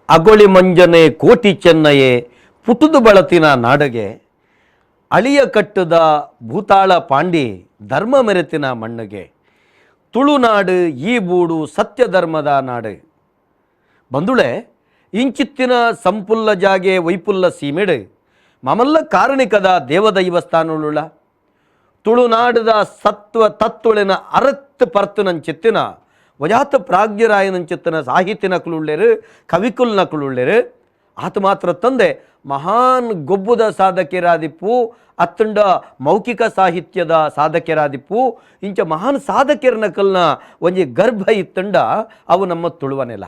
ಅಗೊಳಿ ಮಂಜನೆ ಕೋಟಿ ಚೆನ್ನಯೇ ಪುಟುದು ಬಳತಿನ ನಾಡಗೆ ಅಳಿಯ ಕಟ್ಟುದ ಭೂತಾಳ ಪಾಂಡಿ ಧರ್ಮ ಮೆರೆತಿನ ಮಣ್ಣಿಗೆ ತುಳುನಾಡು ಈ ಬೂಡು ಸತ್ಯ ಧರ್ಮದ ನಾಡು. ಬಂಧುಳೆ, ಇಂಚಿತ್ತಿನ ಸಂಪುಲ್ಲ ಜಾಗೆ ವೈಪುಲ್ಲ ಸೀಮೆಡು ಮಮಲ್ಲ ಕಾರಣಿಕದ ದೇವದೈವಸ್ಥಾನವುಳ್ಳ ತುಳುನಾಡದ ಸತ್ವ ತತ್ವಳಿನ ಅರತ್ತು ಪರ್ತುನಂಚಿತ್ತಿನ ವಜಾತ ಪ್ರಾಜ್ಞರಾಯನಂಚಿತ್ತಿನ ಸಾಹಿತ್ಯ ನಕಲುಳ್ಳೇರು, ಕವಿಕುಲ್ ನಕಲುಳ್ಳೇರು. ಆತ ಮಾತ್ರ ತಂದೆ ಮಹಾನ್ ಗೊಬ್ಬುದ ಸಾಧಕರಾದಿಪ್ಪು, ಅತ್ತಂಡ ಮೌಖಿಕ ಸಾಹಿತ್ಯದ ಸಾಧಕರಾದಿಪ್ಪು. ಇಂಚ ಮಹಾನ್ ಸಾಧಕರ ನಕಲ್ನ ಒಂಜಿ ಗರ್ಭ ಇತ್ತಂಡ ಅವು ನಮ್ಮ ತುಳುವ ನೆಲ.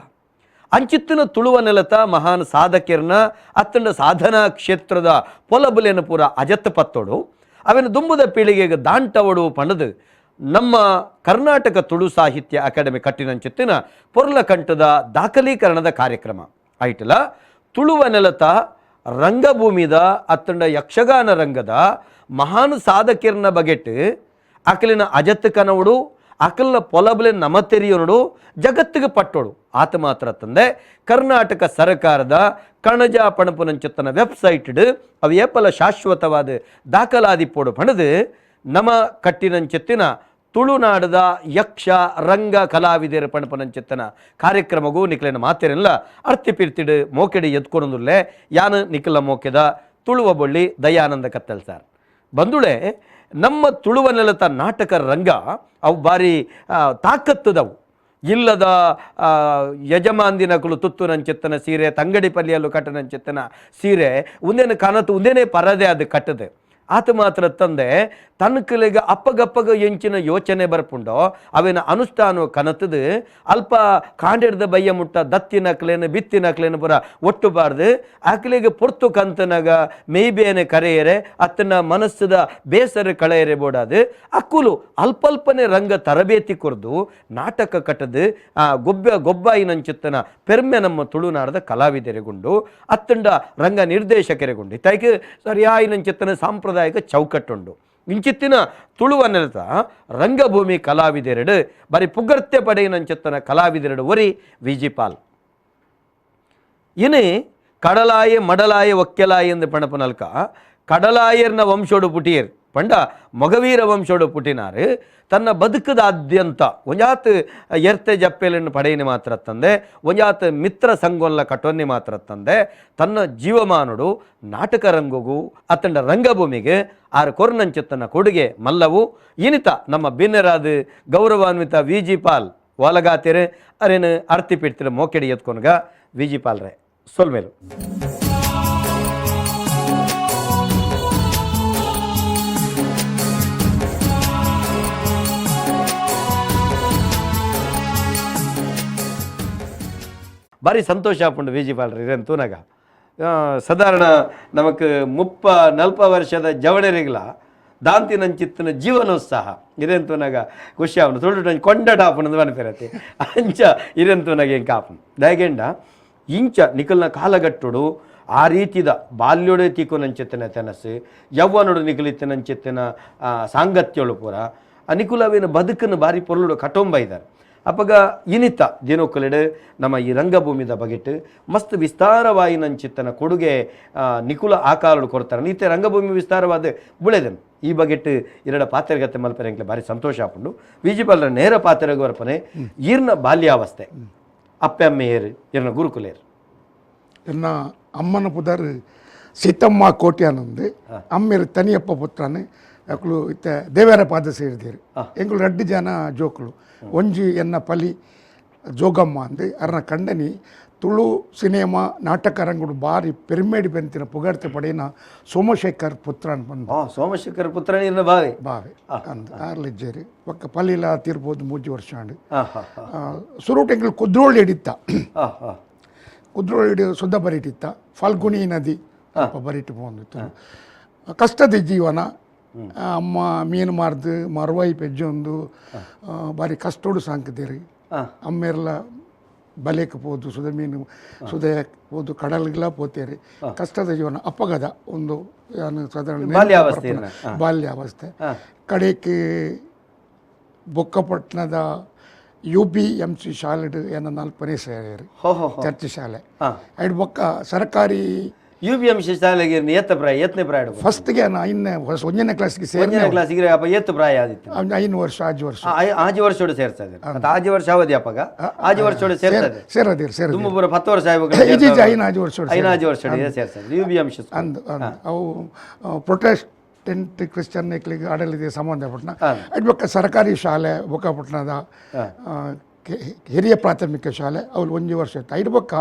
ಅಂಚಿತ್ತಿನ ತುಳುವ ನೆಲತ ಮಹಾನ್ ಸಾಧಕರ್ನ ಅತ್ತಂಡ ಸಾಧನಾ ಕ್ಷೇತ್ರದ ಪೊಲಬುಲೆನ ಪೂರ ಅಜತ್ ಪತ್ತೋಡು, ಅವೆನ ದುಂಬುದ ಪೀಳಿಗೆಗೆ ದಾಂಟವಡು ಪಣದು ನಮ್ಮ ಕರ್ನಾಟಕ ತುಳು ಸಾಹಿತ್ಯ ಅಕಾಡೆಮಿ ಕಟ್ಟಿನಂಚಿತ್ತಿನ ಪೊರ್ಲಕಂಠದ ದಾಖಲೀಕರಣದ ಕಾರ್ಯಕ್ರಮ ಐಟಲ ತುಳುವ ನೆಲತ ರಂಗಭೂಮಿದ ಅತ್ತಂಡ ಯಕ್ಷಗಾನ ರಂಗದ ಮಹಾನ್ ಸಾಧಕಿರ್ನ ಬಗೆಟ್ ಅಕಲಿನ ಅಜತ್ ಕನವಡು, ಅಕಲ್ನ ಪೊಲಬಲೆ ನಮತೆರಿಯೋನುಡು ಜಗತ್ತಿಗೆ ಪಟ್ಟೋಡು. ಆತ ಮಾತ್ರ ತಂದೆ ಕರ್ನಾಟಕ ಸರ್ಕಾರದ ಕಣಜ ಪಣಪುನಂಚಿತ್ತನ ವೆಬ್ಸೈಟ್ ಅವು ಏಪಲ ಶಾಶ್ವತವಾದ ದಾಖಲಾದಿಪ್ಪೋಡು ಪಣದು ನಮ ಕಟ್ಟಿನಂಚಿತ್ತಿನ ತುಳುನಾಡದ ಯಕ್ಷ ರಂಗ ಕಲಾವಿದರ ಪಣಪನಂಚಿತ್ತನ ಕಾರ್ಯಕ್ರಮಗೂ ನಿಕ್ಲೆನ ಮಾತಿರಲ್ಲ ಅರ್ತಿ ಪಿರ್ತಿಡು ಮೋಕೆಡಿ ಎದ್ಕೊನೊಂದುಲ್ಲೆ. ಯಾನು ನಿಖಲ ಮೋಕೆದ ತುಳುವ ಬೊಳ್ಳಿ ದಯಾನಂದ ಕತ್ತಲ್ ಸರ್. ಬಂಧುಳೆ, ನಮ್ಮ ತುಳುವ ನೆಲತ ನಾಟಕ ರಂಗ ಅವು ಭಾರಿ ತಾಕತ್ತದವು. ಇಲ್ಲದ ಯಜಮಾಂದಿನಕುಲು ತುತ್ತು ನಂಚಿತ್ತನ ಸೀರೆ, ತಂಗಡಿ ಪಲ್ಲಿಯಲ್ಲೂ ಕಟ್ಟನಂಚಿತ್ತನ ಸೀರೆ, ಉಂದೇನ ಕನತು ಉಂದೇನೆ ಪರದೆ ಅದು ಕಟ್ಟದೆ. ಆತ ಮಾತ್ರ ತಂದೆ ತನ್ಕಲೆಗೆ ಅಪ್ಪಗಪ್ಪಗ ಎಂಚಿನ ಯೋಚನೆ ಬರ್ಪುಂಡೋ ಅವೇನ ಅನುಷ್ಠಾನ ಕನತದು ಅಲ್ಪ ಕಾಂಡೆಡ್ದ ಬಯ್ಯ ಮುಟ್ಟ ದತ್ತಿನ ಅಕ್ಲೇನು ಬಿತ್ತಿನ ಅಕ್ಲೇನು ಪುರ ಒಟ್ಟುಬಾರ್ದು. ಅಕ್ಲೆಗೆ ಪೊರ್ತು ಕಂತನಾಗ ಮೇಯ್ಬೇನೆ ಕರೆಯರೆ ಅತ್ತನ ಮನಸ್ಸದ ಬೇಸರ ಕಳೆಯರೆ ಬೋಡಾದು ಅಕ್ಕುಲು ಅಲ್ಪಲ್ಪನೆ ರಂಗ ತರಬೇತಿ ಕೊರ್ದು ನಾಟಕ ಕಟ್ಟದು ಆ ಗೊಬ್ಬಾಯಿನಂಚಿತ್ತನ ಪೆರ್ಮೆ ನಮ್ಮ ತುಳುನಾಡದ ಕಲಾವಿದರೆಗುಂಡು ಅತ್ತಂಡ ರಂಗ ನಿರ್ದೇಶಕರೆಗುಂಡು. ಇತ್ತಾಯ್ಕೆ ಸರಿಯಾಯಿನಂಚಿತ್ತನ ಸಾಂಪ್ರದಾಯಿಕ ಚೌಕಟ್ಟುಂಡು. ಇಂಚಿತ್ತಿನ ತುಳುವ ನೆಲತ ರಂಗಭೂಮಿ ಕಲಾವಿದೆರಡು ಬರಿ ಪುಗರ್ತೆ ಪಡೆಯಿನಂಚಿತ್ತನ ಕಲಾವಿದೆರಡು ಒರಿ ವಿ.ಜಿ. ಪಾಲ್. ಇನಿ ಕಡಲಾಯ ಮಡಲಾಯ ಒಕ್ಕೆಲಾಯ ಎಂದು ಪಣಪನಲ್ಕ ಕಡಲಾಯರ್ನ ವಂಶೋಡು ಪುಟಿಯರ್ ಪಂಡ ಮೊಗವೀರ ವಂಶೋಡು ಪುಟಿನಾರು. ತನ್ನ ಬದುಕದಾದ್ಯಂತ ಒಂಜಾತ್ ಎರ್ತೆ ಜಪ್ಪೆಲನ್ನು ಪಡೆಯನಿ ಮಾತ್ರ ತಂದೆ, ಒಂಜಾತ್ ಮಿತ್ರ ಸಂಗೊಲ್ಲ ಕಟೊನ್ನಿ ಮಾತ್ರ ತಂದೆ, ತನ್ನ ಜೀವಮಾನುಡು ನಾಟಕ ರಂಗಗೂ ಅತ್ತಂಡ ರಂಗಭೂಮಿಗೆ ಆರು ಕೊರ್ನಂಚಿತ್ತನ ಕೊಡುಗೆ ಮಲ್ಲವು. ಇನಿತ ನಮ್ಮ ಬಿನ್ನರಾದ ಗೌರವಾನ್ವಿತ ವಿ.ಜಿ. ಪಾಲ್ ಓಲಗಾತಿರು ಅರೇನು ಅರ್ತಿ ಪಿಡ್ತಿರ ಮೋಕೆಡಿ ಎತ್ಕೊನ್ಗ ವಿ.ಜಿ. ಪಾಲ್ರೆ ಸೊಲ್ಮೇಲು. ಭಾರಿ ಸಂತೋಷ ಆಪುಂಡು ವಿ.ಜಿ. ಪಾಲ್ರೆ ಇರೇನು ತೂನಗ. ಸಾಧಾರಣ ನಮಕ್ 30-40 ವರ್ಷದ ಜವಣರಿಗ್ಲ ದಾಂತಿನಂಚಿತ್ತಿನ ಜೀವನೋತ್ಸಾಹ ಇರೇನು ತೂನಗ ಖುಷಿ ಆಪುಂಡು. ತುಳು ಕೊಂಡಾಟ ಆಪುಂಡು ಮನ್ಪೆರತಿ ಅಂಚ ಇರೇನು ತೂನಗ ಎಂಕ ಆಪುಂಡು. ದಾಯೆಗೆಂಡ ಇಂಚ ನಿಕಲ್ನ ಕಾಲಗಟ್ಟುಡು ಆ ರೀತಿದ ಬಾಲ್ಯೊಡೆ ತೀಕೊನಂಚಿತ್ತಿನ ತೆನಸು, ಯವ್ವನೊಡು ನಿಕಲಿತ್ತಿನಂಚಿತ್ತಿನ ಸಾಂಗತ್ಯೊಳು ಪೂರ ಅನಿಕುಲವೇನು ಬದುಕನ್ನು ಭಾರಿ ಪೊರ್ಲುಡು ಕಟೊಂಬ ಇದ್ದಾರೆ. ಅಪಗ ಇನಿತ ದಿನೊಕ್ಕಲೆಡು ನಮ್ಮ ಈ ರಂಗಭೂಮಿದ ಬಗೆಟ್ ಮಸ್ತ್ ವಿಸ್ತಾರವಾಯಿನಂಚಿತ್ತನ ಕೊಡುಗೆ ನಿಕುಲ ಆಕಾರಡು ಕೊಡ್ತಾರೆ. ನೀತೆ ರಂಗಭೂಮಿ ವಿಸ್ತಾರವಾದ ಬುಳೆದನು ಈ ಬಗೆಟ್ ಎರಡ ಪಾತ್ರಗತೆ ಮಲ್ಪೆರೆಂಕ್ಲೆ ಭಾರಿ ಸಂತೋಷ ಆಪುಂಡು. ವಿ.ಜಿ. ಪಾಲ್ರ ನೇರ ಪಾತ್ರಗ ಬರ್ಪನೆ. ಈರ್ನ ಬಾಲ್ಯಾವಸ್ಥೆ, ಅಪ್ಪೆ ಅಮ್ಮೆ ಏರು, ಈರ್ನ ಗುರುಕುಲೇರು? ಎನ್ನ ಅಮ್ಮನ ಪುದರ್ ಸೀತಮ್ಮ ಕೋಟ್ಯಾನಂದು, ಅಮ್ಮೆರು ತನಿಯಪ್ಪ ಪುತ್ರನೆ. ಅಕುಲು ಇತ್ತೆ ದೇವರ ಪಾದ ಸೇರಿದೇರು. ಎಂಕುಲು ರಡ್ಡು ಜನ ಜೋಕುಲು. ಒಂಜಿ ಎನ್ನ ಪಲಿ ಜೋಗಮ್ಮ ಅಂದು. ಅರ್ನ ಕಂಡನಿ ತುಳು ಸಿನಿಮಾ ನಾಟಕ ರಂಗುಡು ಬಾರಿ ಪೆರ್ಮೇಡಿ ಬೆಂತಿನ ಪುಗರ್ತೆ ಪಡೆಯಿನ ಸೋಮಶೇಖರ್ ಪುತ್ರನ್ ಬಂದು. ಸೋಮಶೇಖರ್ ಪುತ್ರನ್ ಇರ್ನ ಬಾವೆ? ಬಾವೆ ಅಂದ್ ಆರ್ಲಿಜ್ಜೇರು. ಬೊಕ್ಕ ಪಲಿಲ ತೀರ್ಬೋದು 3 ವರ್ಷ ಆಂಡ್. ಸುರುಟು ಎಂಕುಲು ಕುದ್ರೋಳಿ ಹಿಡಿತ, ಕುದ್ರೋಳಿ ಹಿಡಿದು ಸುದ್ದ ಬರಿಟಿತ್ತ ಫಾಲ್ಗುಣಿ ನದಿ ಅಲ್ಪ ಬರಿಟ್ಟು ಪೋಂದಿತ್ತು. ಕಷ್ಟದ ಜೀವನ. ಅಮ್ಮ ಮೀನು ಮಾರ್ದು ಮರುವಾಯಿ ಪೆಜ್ಜೊಂದು ಬಾರಿ ಕಷ್ಟೋಡು ಸಾಂಕುದೇರು. ಅಮ್ಮೆರ್ಲ ಬಲೆಕ್ ಪೋದು ಸುದೆ ಮೀನು ಸುದೆ ಪೋದು ಕಡಲ್ಗೆಲ್ಲ ಪೋತೇರಿ. ಕಷ್ಟದ ಜೀವನ ಅಪ್ಪಗದ ಒಂದು ಸಾಧಾರಣ ಬಾಲ್ಯಾವಸ್ಥೆ. ಬಾಲ್ಯಾವಸ್ಥೆ. ಕಡೆಗೆ ಬೊಕ್ಕಪಟ್ಟಣದ U B M C ಶಾಲೆಡ್ ಏನ ನಾಲ್ಪನೇ ಸೇರಿ ಚರ್ಚ್ ಶಾಲೆ. ಐಡ್ ಬೊಕ್ಕ ಸರ್ಕಾರಿ U B M C ಶಾಲೆಗೆ ಏತ್ತ ಪ್ರಾಯ, ಏತ್ತನೇ ಪ್ರಾಯ? ಫಸ್ಟ್ಗೆ ಐದನೇ ಒಂದನೇ ಕ್ಲಾಸ್ಗೆ ಸೇರಿ. ಒಂದನೇ ಕ್ಲಾಸಿಗೆ ಅಪ್ಪ ಏತ್ತು ಪ್ರಾಯ ಆದಿತ್ತು? 5 ವರ್ಷ 5 ವರ್ಷ. 5 ವರ್ಷೋಡು ಸೇರ್ತಾ ಇದ್ದಾರೆ. 5 ವರ್ಷ ಅವಧಿ ಅಪ್ಪಗ 5 ವರ್ಷೋಡು ಸೇರ್ತಾ ಸೇರದಿರು ಸೇರ ತುಂಬ ಪೂರ 10 ವರ್ಷ 5 ವರ್ಷ 5 ವರ್ಷ ಸೇರ್ತಾ U B M C ಅಂದು ಅವು ಪ್ರೊಟೆಸ್ಟೆಂಟ್ ಕ್ರಿಶ್ಚಿಯನ್ ಆಡಳಿತ ಸಂಬಂಧಪಟ್ಟನ. ಅಡ್ಬಕ್ಕ ಸರ್ಕಾರಿ ಶಾಲೆ ಬೊಕ್ಕಪಟ್ಟಣದ ಹಿರಿಯ ಪ್ರಾಥಮಿಕ ಶಾಲೆ ಅವ್ರು 1 ವರ್ಷ ಇತ್ತು. ಐದು ಬೊಕ್ಕ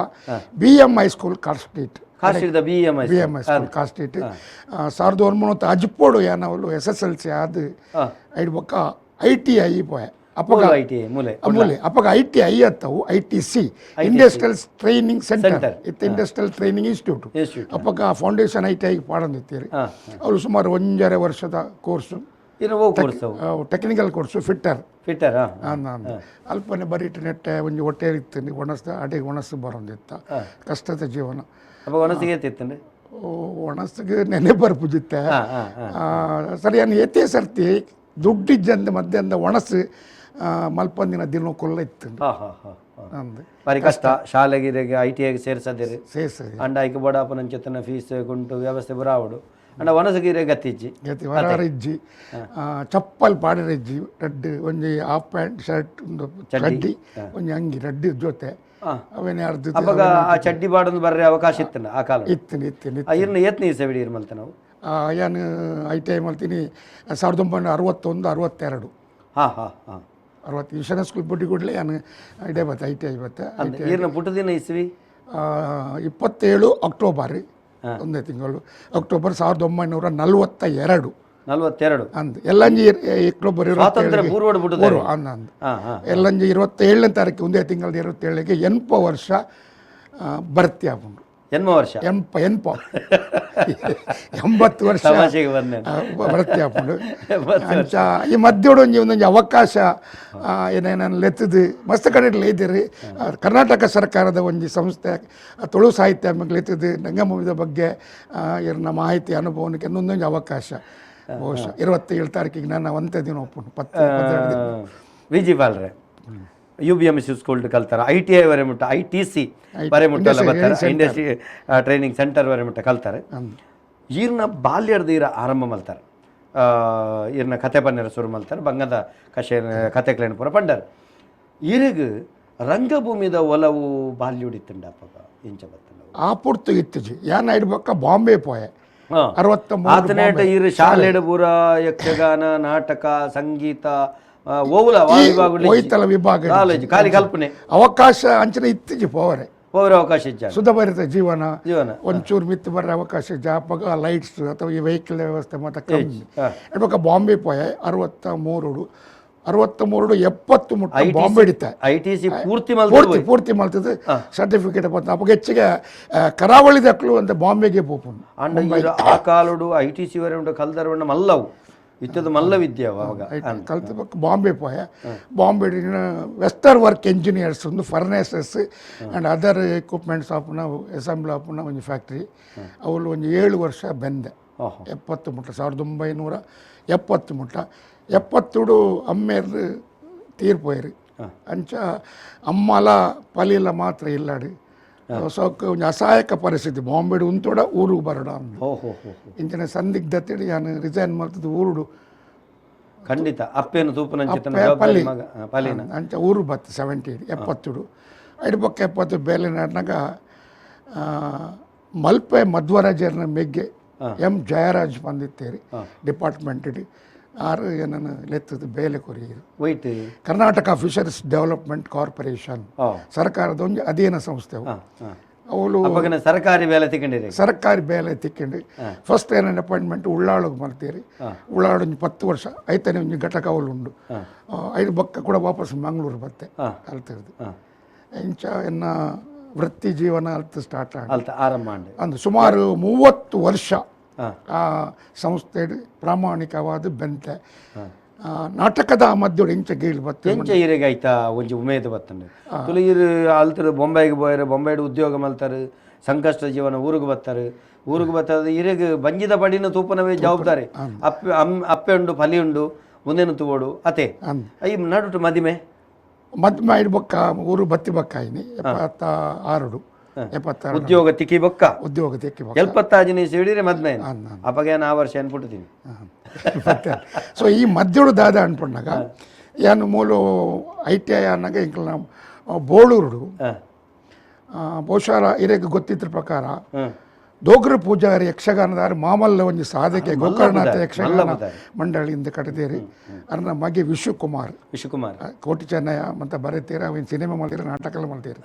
B M high school car street, B M I school car street 1900 ಅಜ್ಪೋಡು ಏನವಳು SSLC ಅದು. ಐದು ಬೊಕ್ಕ I T I ಪೋಯೆ. ಅಪ್ಪಗ ಮೂಲೆ ಅಪ್ಪಗ I T I ಅತ್ತವು I T C industrial training centre ಇತ್ತು, industrial training institute. ಅಪ್ಪಗ foundation I T I ಪಾಡಂದಿತ್ತೀರಿ. ಅವರು ಸುಮಾರು 1.5 ವರ್ಷದ course, technical course, fitter fitter ಅಲ್ಪನೆ ಬರೀಟ್ ನೆಟ್ಟೆ ಒಂಜಿ ಹೊಟ್ಟೆ ಇತ್ತು ಒಣಸ್ ಅಡಿಗೆ ಒಣಸು ಬರೋಂದಿತ್ತ. ಕಷ್ಟದ ಜೀವನ. ಒಣಸಿಗೆ ನೆನೆ ಬರ್ಪುಜಿತ್ತೆ ಸರಿ. ನಾನು ಎತ್ತೇ ಸರ್ತಿ ದುಡ್ಡಿಜ್ಜಂದ ಮಧ್ಯಾಹ್ನದ ಒಣಸು ಮಲ್ಪಂದಿನ ದಿನ ಕೊಲ್ಲ ಇತ್ತು. ಬಾರಿ ಕಷ್ಟ. ಶಾಲೆಗೆ I T ಐಗೆ ಸೇರ್ಸದಿರಿ ಸೇರ್ಸದಿ ಅಂಡ ಐಕೆ ಬೋಡಾಪನ ಅಂಚೆತ್ತನ ಫೀಸ್ ಗುಂಟು ವ್ಯವಸ್ಥೆ ಬರಾವಡು ಅಂಡ ಒಣಸಗಿರೆ ಗತಿಜ್ಜಿ ಗತಿ ವರಾರಿಜ್ಜಿ ಚಪ್ಪಲ್ ಪಾಡರಿಜ್ಜಿ ರಡ್ಡ್ ಒಂಜಿ half pant shirt ಒಂದು ಚಡ್ಡಿ ಒಂಜಿ ಅಂಗಿ ರಡ್ಡ್ ಜೊತೆ ಅವೇನೇ ಅರ್ಧ. ಅವಾಗ ಆ ಚಡ್ಡಿ ಬಾಡೊಂದು ಬರ್ರೆ ಅವಕಾಶ ಇತ್ತು ಆ ಕಾಲ ಇತ್ತು ಇತ್ತು. ಇರ್ನ ಏತ್ನ ಈ ಸೆವಿಡಿ ಇರ್ ಮಲ್ತ ನಾವು ಏನು I T I ಮಲ್ತೀನಿ 1961 62. ಹಾಂ ಹಾಂ ಹಾಂ 60 ಈಶಾನ್ಯ ಸ್ಕೂಲ್ ಬುಡ್ಡಿ ಕೂಡಲೇ ನಾನು ಇದೇ ಬತ್ತೆ I T I ಬತ್ತೆ. ಇರ್ನ ಪುಟ್ಟದಿನ ಇಸ್ವಿ 27 ಅಕ್ಟೋಬರ್ ಒಂದೇ ತಿಂಗಳು ಅಕ್ಟೋಬರ್ 1942. 42 ಅಂದ್ ಎಲ್ಲಂಜಿ ಅಕ್ಟೋಬರ್ 27 ಅಂದ್ ಎಲ್ಲಂಜಿ 27ನೇ ತಾರೀಕು ಒಂದೇ ತಿಂಗಳ 27ಕ್ಕೆ 80 ವರ್ಷ ಬರ್ತಿ ಆಪುಂಡು. 80 ವರ್ಷ 80 ವರ್ಷ ಬರ್ತಿ ಆಪುಂಡು. ಅಂಚ ಈ ಮಧ್ಯೊಡು ಒಂಜಿ ಒಂದೊಂಜಿ ಅವಕಾಶ ಏನೇನು ಲೆತ್ತದು ಮಸ್ತ್ ಕಡೆ ಇದ್ದೀರಿ. ಕರ್ನಾಟಕ ಸರ್ಕಾರದ ಒಂಜಿ ಸಂಸ್ಥೆ ತುಳು ಸಾಹಿತ್ಯ ಲೆತ್ತದು ರಂಗಭೂಮಿದ ಬಗ್ಗೆ ಇರ್ನ ಮಾಹಿತಿ ಅನುಭವಕ್ಕೆ ಒಂದೊಂದು ಅವಕಾಶ. ಬಹುಶಃ 27 ತಾರೀಕಿಗೆ ನಾನು ಒಂದೇ ದಿನ ಒಪ್ಪುಂಡು 10 ದಿನ. ವಿ ಜಿ ಬಾಲ್ರೆ U B M C school ಕಲ್ತಾರೆ, I T I ವರೆ ಮುಟ್ಟ, I T C ವರೆ ಮುಟ್ಟ ಬರ್ತಾರೆ, industry training centre ವರೆ ಮುಟ್ಟ ಕಲ್ತಾರೆ. ಈರ್ನ ಬಾಲ್ಯದ ಈರ ಆರಂಭ ಮಲ್ತಾರೆ, ಈರ್ನ ಕತೆ ಪನ್ನೆರ ಶುರು ಮಲ್ತಾರೆ, ಬಂಗದ ಕಷೆ ಕತೆಗಳನ್ನ ಪೂರ ಪಂಡರು. ಈರಿಗ ರಂಗಭೂಮಿದ ಒಲವು ಬಾಲ್ಯುಡಿತ್ತುಂಡ ಅಪ್ಪಗ ಇಂಚ ಬತ್ತಂಡ ಆ ಪುರ್ತು ಇತ್ತಿಜಿ ಯಾನ್ ಇಡ್ಬಕ್ಕ ಬಾಂಬೆ ಪೋಯೆ 63. ಆತನೇಟ ಈರು ಶಾಲೆಡ್ ಪೂರ ಯಕ್ಷಗಾನ ನಾಟಕ ಸಂಗೀತ ಹೋಯ್ತಲ್ಲ ವಿಭಾಗ ಖಾಲಿ ಕಲ್ಪನೆ ಅವಕಾಶ ಅಂಚನೆ ಇತ್ತೀಚೆ ಪೋವರೆ ಪೋವರೆ ಅವಕಾಶ ಇಜ್ಜ ಸುಧಭರಿತ ಜೀವನ ಜೀವನ ಒಂಚೂರು ಮಿತ್ತು ಬರ್ರೆ ಅವಕಾಶ ಜಾಪಗ ಲೈಟ್ಸ್ ಅಥವಾ ಈ ವೆಹಿಕಲ್ ವ್ಯವಸ್ಥೆ ಮತ್ತೆ ಕಮ್ಮಿ. ಇಡ್ಬೇಕ ಬಾಂಬೆ ಪೋಯೆ 63 63 70 ಮುಟ್ಟ ಬಾಂಬೆ ಹಿಡಿತ I T C ಪೂರ್ತಿ ಪೂರ್ತಿ ಪೂರ್ತಿ ಮಲ್ತದೆ ಸರ್ಟಿಫಿಕೇಟ್ ಬಂತು. ಅವಾಗ ಹೆಚ್ಚಿಗೆ ಕರಾವಳಿ ದಕ್ಕಲು ಅಂತ ಬಾಂಬೆಗೆ ಪೋಪುಂಡು. ಅಂಡ ಆ ಕಾಲುಡು I T C ವರೆ ಉಂಟು ಕಲ್ದರವಣ್ಣ ಮಲ್ಲವು ಇತ್ತದ ಮಲ್ಲ ವಿದ್ಯೆ ಅವಾಗ ಕಲ್ತ ಬಾಂಬೆ ಪೋಯೆ. ಬಾಂಬೆ western work engineers ಒಂದು furnaces and other equipments ಆಪುನ assembly ಆಪುನ ಒಂದು ಫ್ಯಾಕ್ಟ್ರಿ ಅವಳು ಒಂದು 7 ವರ್ಷ ಬೆಂದೆ. 70 ಮುಟ್ಟ 1970 ಮುಟ್ಟ 70 ಅಮ್ಮೇರು ತೀರ್ಪೋಯರು. ಅಂಚ ಅಮ್ಮಲ ಪಲಿಲ ಮಾತ್ರ ಇಲ್ಲಾಡು ಸೊಕ್ಕ ಒಂಜಿ ಅಸಹಾಯಕ ಪರಿಸ್ಥಿತಿ. ಬಾಂಬೆಡು ಉಂತೋಡ ಊರಿಗೆ ಬರಡ ಇಂಚಿನ ಸಂದಿಗ್ಧತೆ ನಾನು ರಿಸೈನ್ ಮಾಡ್ತದ್ದು ಊರುಡು ಖಂಡಿತ ಅಪ್ಪೇನು ತೂಪುನಂಚಿತನ ಪಲ್ಲಿ ಪಲಿನ ಅಂಚ ಊರು ಬತ್ತು 70 70 ಐದು ಪಕ್ಕ 70 ಬೇಲೆ ನಾಡ್ನಾಗ ಮಲ್ಪೆ ಮಧ್ವರಾಜರ್ನ ಮೆಗ್ಗೆ ಎಂ ಜಯರಾಜ್ ಬಂದಿತ್ತೇರಿ ಡಿಪಾರ್ಟ್ಮೆಂಟ್ ಆರು ಏನನ್ನು ಲೆತ್ತದ ಬೇಲೆ courier. White Karnataka fisheries development corporation ಸರ್ಕಾರದ ಒಂದು ಅಧೀನ ಸಂಸ್ಥೆ. ಅವಳು ಸರ್ಕಾರಿ ಬೇಲೆ ತಿಕ್ಕೊಂಡಿರಿ ಸರ್ಕಾರಿ ಬೇಲೆ ತಿಕ್ಕೊಂಡು ಫಸ್ಟ್ ಏನೇನು ಅಪಾಯಿಂಟ್ಮೆಂಟ್ ಉಳ್ಳಾಳಿಗೆ ಮಾಡ್ತೀರಿ. ಉಳ್ಳಾಳು ಒಂದು 10 ವರ್ಷ ಐತನೇ ಒಂದು ಘಟಕ ಅವಳು ಉಂಡು. 5 ಬಕ್ಕ ಕೂಡ ವಾಪಸ್ ಮಂಗಳೂರು ಬತ್ತೆ ಅಲ್ತಿರ್ದು. ಇಂಚ ಎನ್ನ ವೃತ್ತಿ ಜೀವನ ಅಲ್ತ ಸ್ಟಾರ್ಟ್ ಆಗ ಆರಂಭ ಅಂದು ಸುಮಾರು 30 ವರ್ಷ ಆ ಸಂಸ್ಥೆ ಪ್ರಾಮಾಣಿಕವಾದ ಬೆಂತೆ. ನಾಟಕದ ಮಧ್ಯೊಡು ಇಂಚ ಗೀಳು ಬತ್ತೆ. ಎಂಚ ಇರೆಗ್ ಐತ ಒಂಜಿ ಉಮೇದ್ ಬತ್ತಂಡು? ತುಳು ಇರು ಅಲ್ತರು ಬೊಂಬಾಯಿಗೆ ಪೋಯರು, ಬೊಂಬಾಯಿಡ್ ಉದ್ಯೋಗ ಮಲ್ತಾರೆ, ಸಂಕಷ್ಟ ಜೀವನ, ಊರಿಗೆ ಬರ್ತಾರೆ. ಊರಿಗೆ ಬರ್ತದೆ, ಇರೆಗ್ ಬಂಜಿದ ಪಡಿನ ತೂಪನವೇ ಜವಾಬ್ದಾರಿ. ಅಪ್ಪೆ ಅಪ್ಪೆ ಉಂಡು, ಫಲಿ ಉಂಡು, ಮುಂದೆನು ತೂವೋಡು ಅತೆ. ಈ ನಡುಟು ಮದಿಮೆ ಮದ್ಮೆ ಐಡ್ ಬೊಕ್ಕ ಊರು ಬತ್ತಿ ಬೊಕ್ಕ ಆಯ್ನಿ 76ಡು, 76. ಉದ್ಯೋಗ ತಿಕ್ಕಿ ಬೊಕ್ಕ. ಉದ್ಯೋಗ ತಿಕ್ಕಿ ಬೊಕ್ಕ. ಎಲ್ಪತ್ತಾಜಿನ ಇಡಿರೆ ಮದ್ಮೆ ಅಪ್ಪಗೆ ಆ ವರ್ಷ ಅನ್ಪುಟ್ಟಿದ್ದೀನಿ. ಸೊ ಈ ಮಧ್ಯಡು ದಾದ ಅನ್ಪಣ್ಣಾಗ ಯಾನು ಮೂಲು I T I ಅನ್ನಾಗ ಇಂಕಲ್ನ ಬೋಳೂರುಡು ಬಹುಶಃ ಇರೆಗ್ ಗೊತ್ತಿದ್ರ ಪ್ರಕಾರ ದೋಗ್ರ ಪೂಜಾರಿ ಯಕ್ಷಗಾನದಾರ ಮಾಮಲ್ಲ ಒಂಜಿ ಸಾಧಕೆ, ಗೋಕರ್ಣನಾಥ ಯಕ್ಷಗಾನ ಮಂಡಳಿಯಿಂದ ಕಟ್ಟದೇರಿ. ಅರ್ನ ಮಗೆ ವಿಶ್ವಕುಮಾರ್, ವಿಶ್ವಕುಮಾರ್ ಕೋಟಿ ಚೆನ್ನಯ್ಯ ಮತ್ತು ಬರೀತೀರ, ಅವಿನ ಸಿನಿಮಾ ಮಾಡ್ತೀರ, ನಾಟಕ ಮಾಡ್ತೀರ.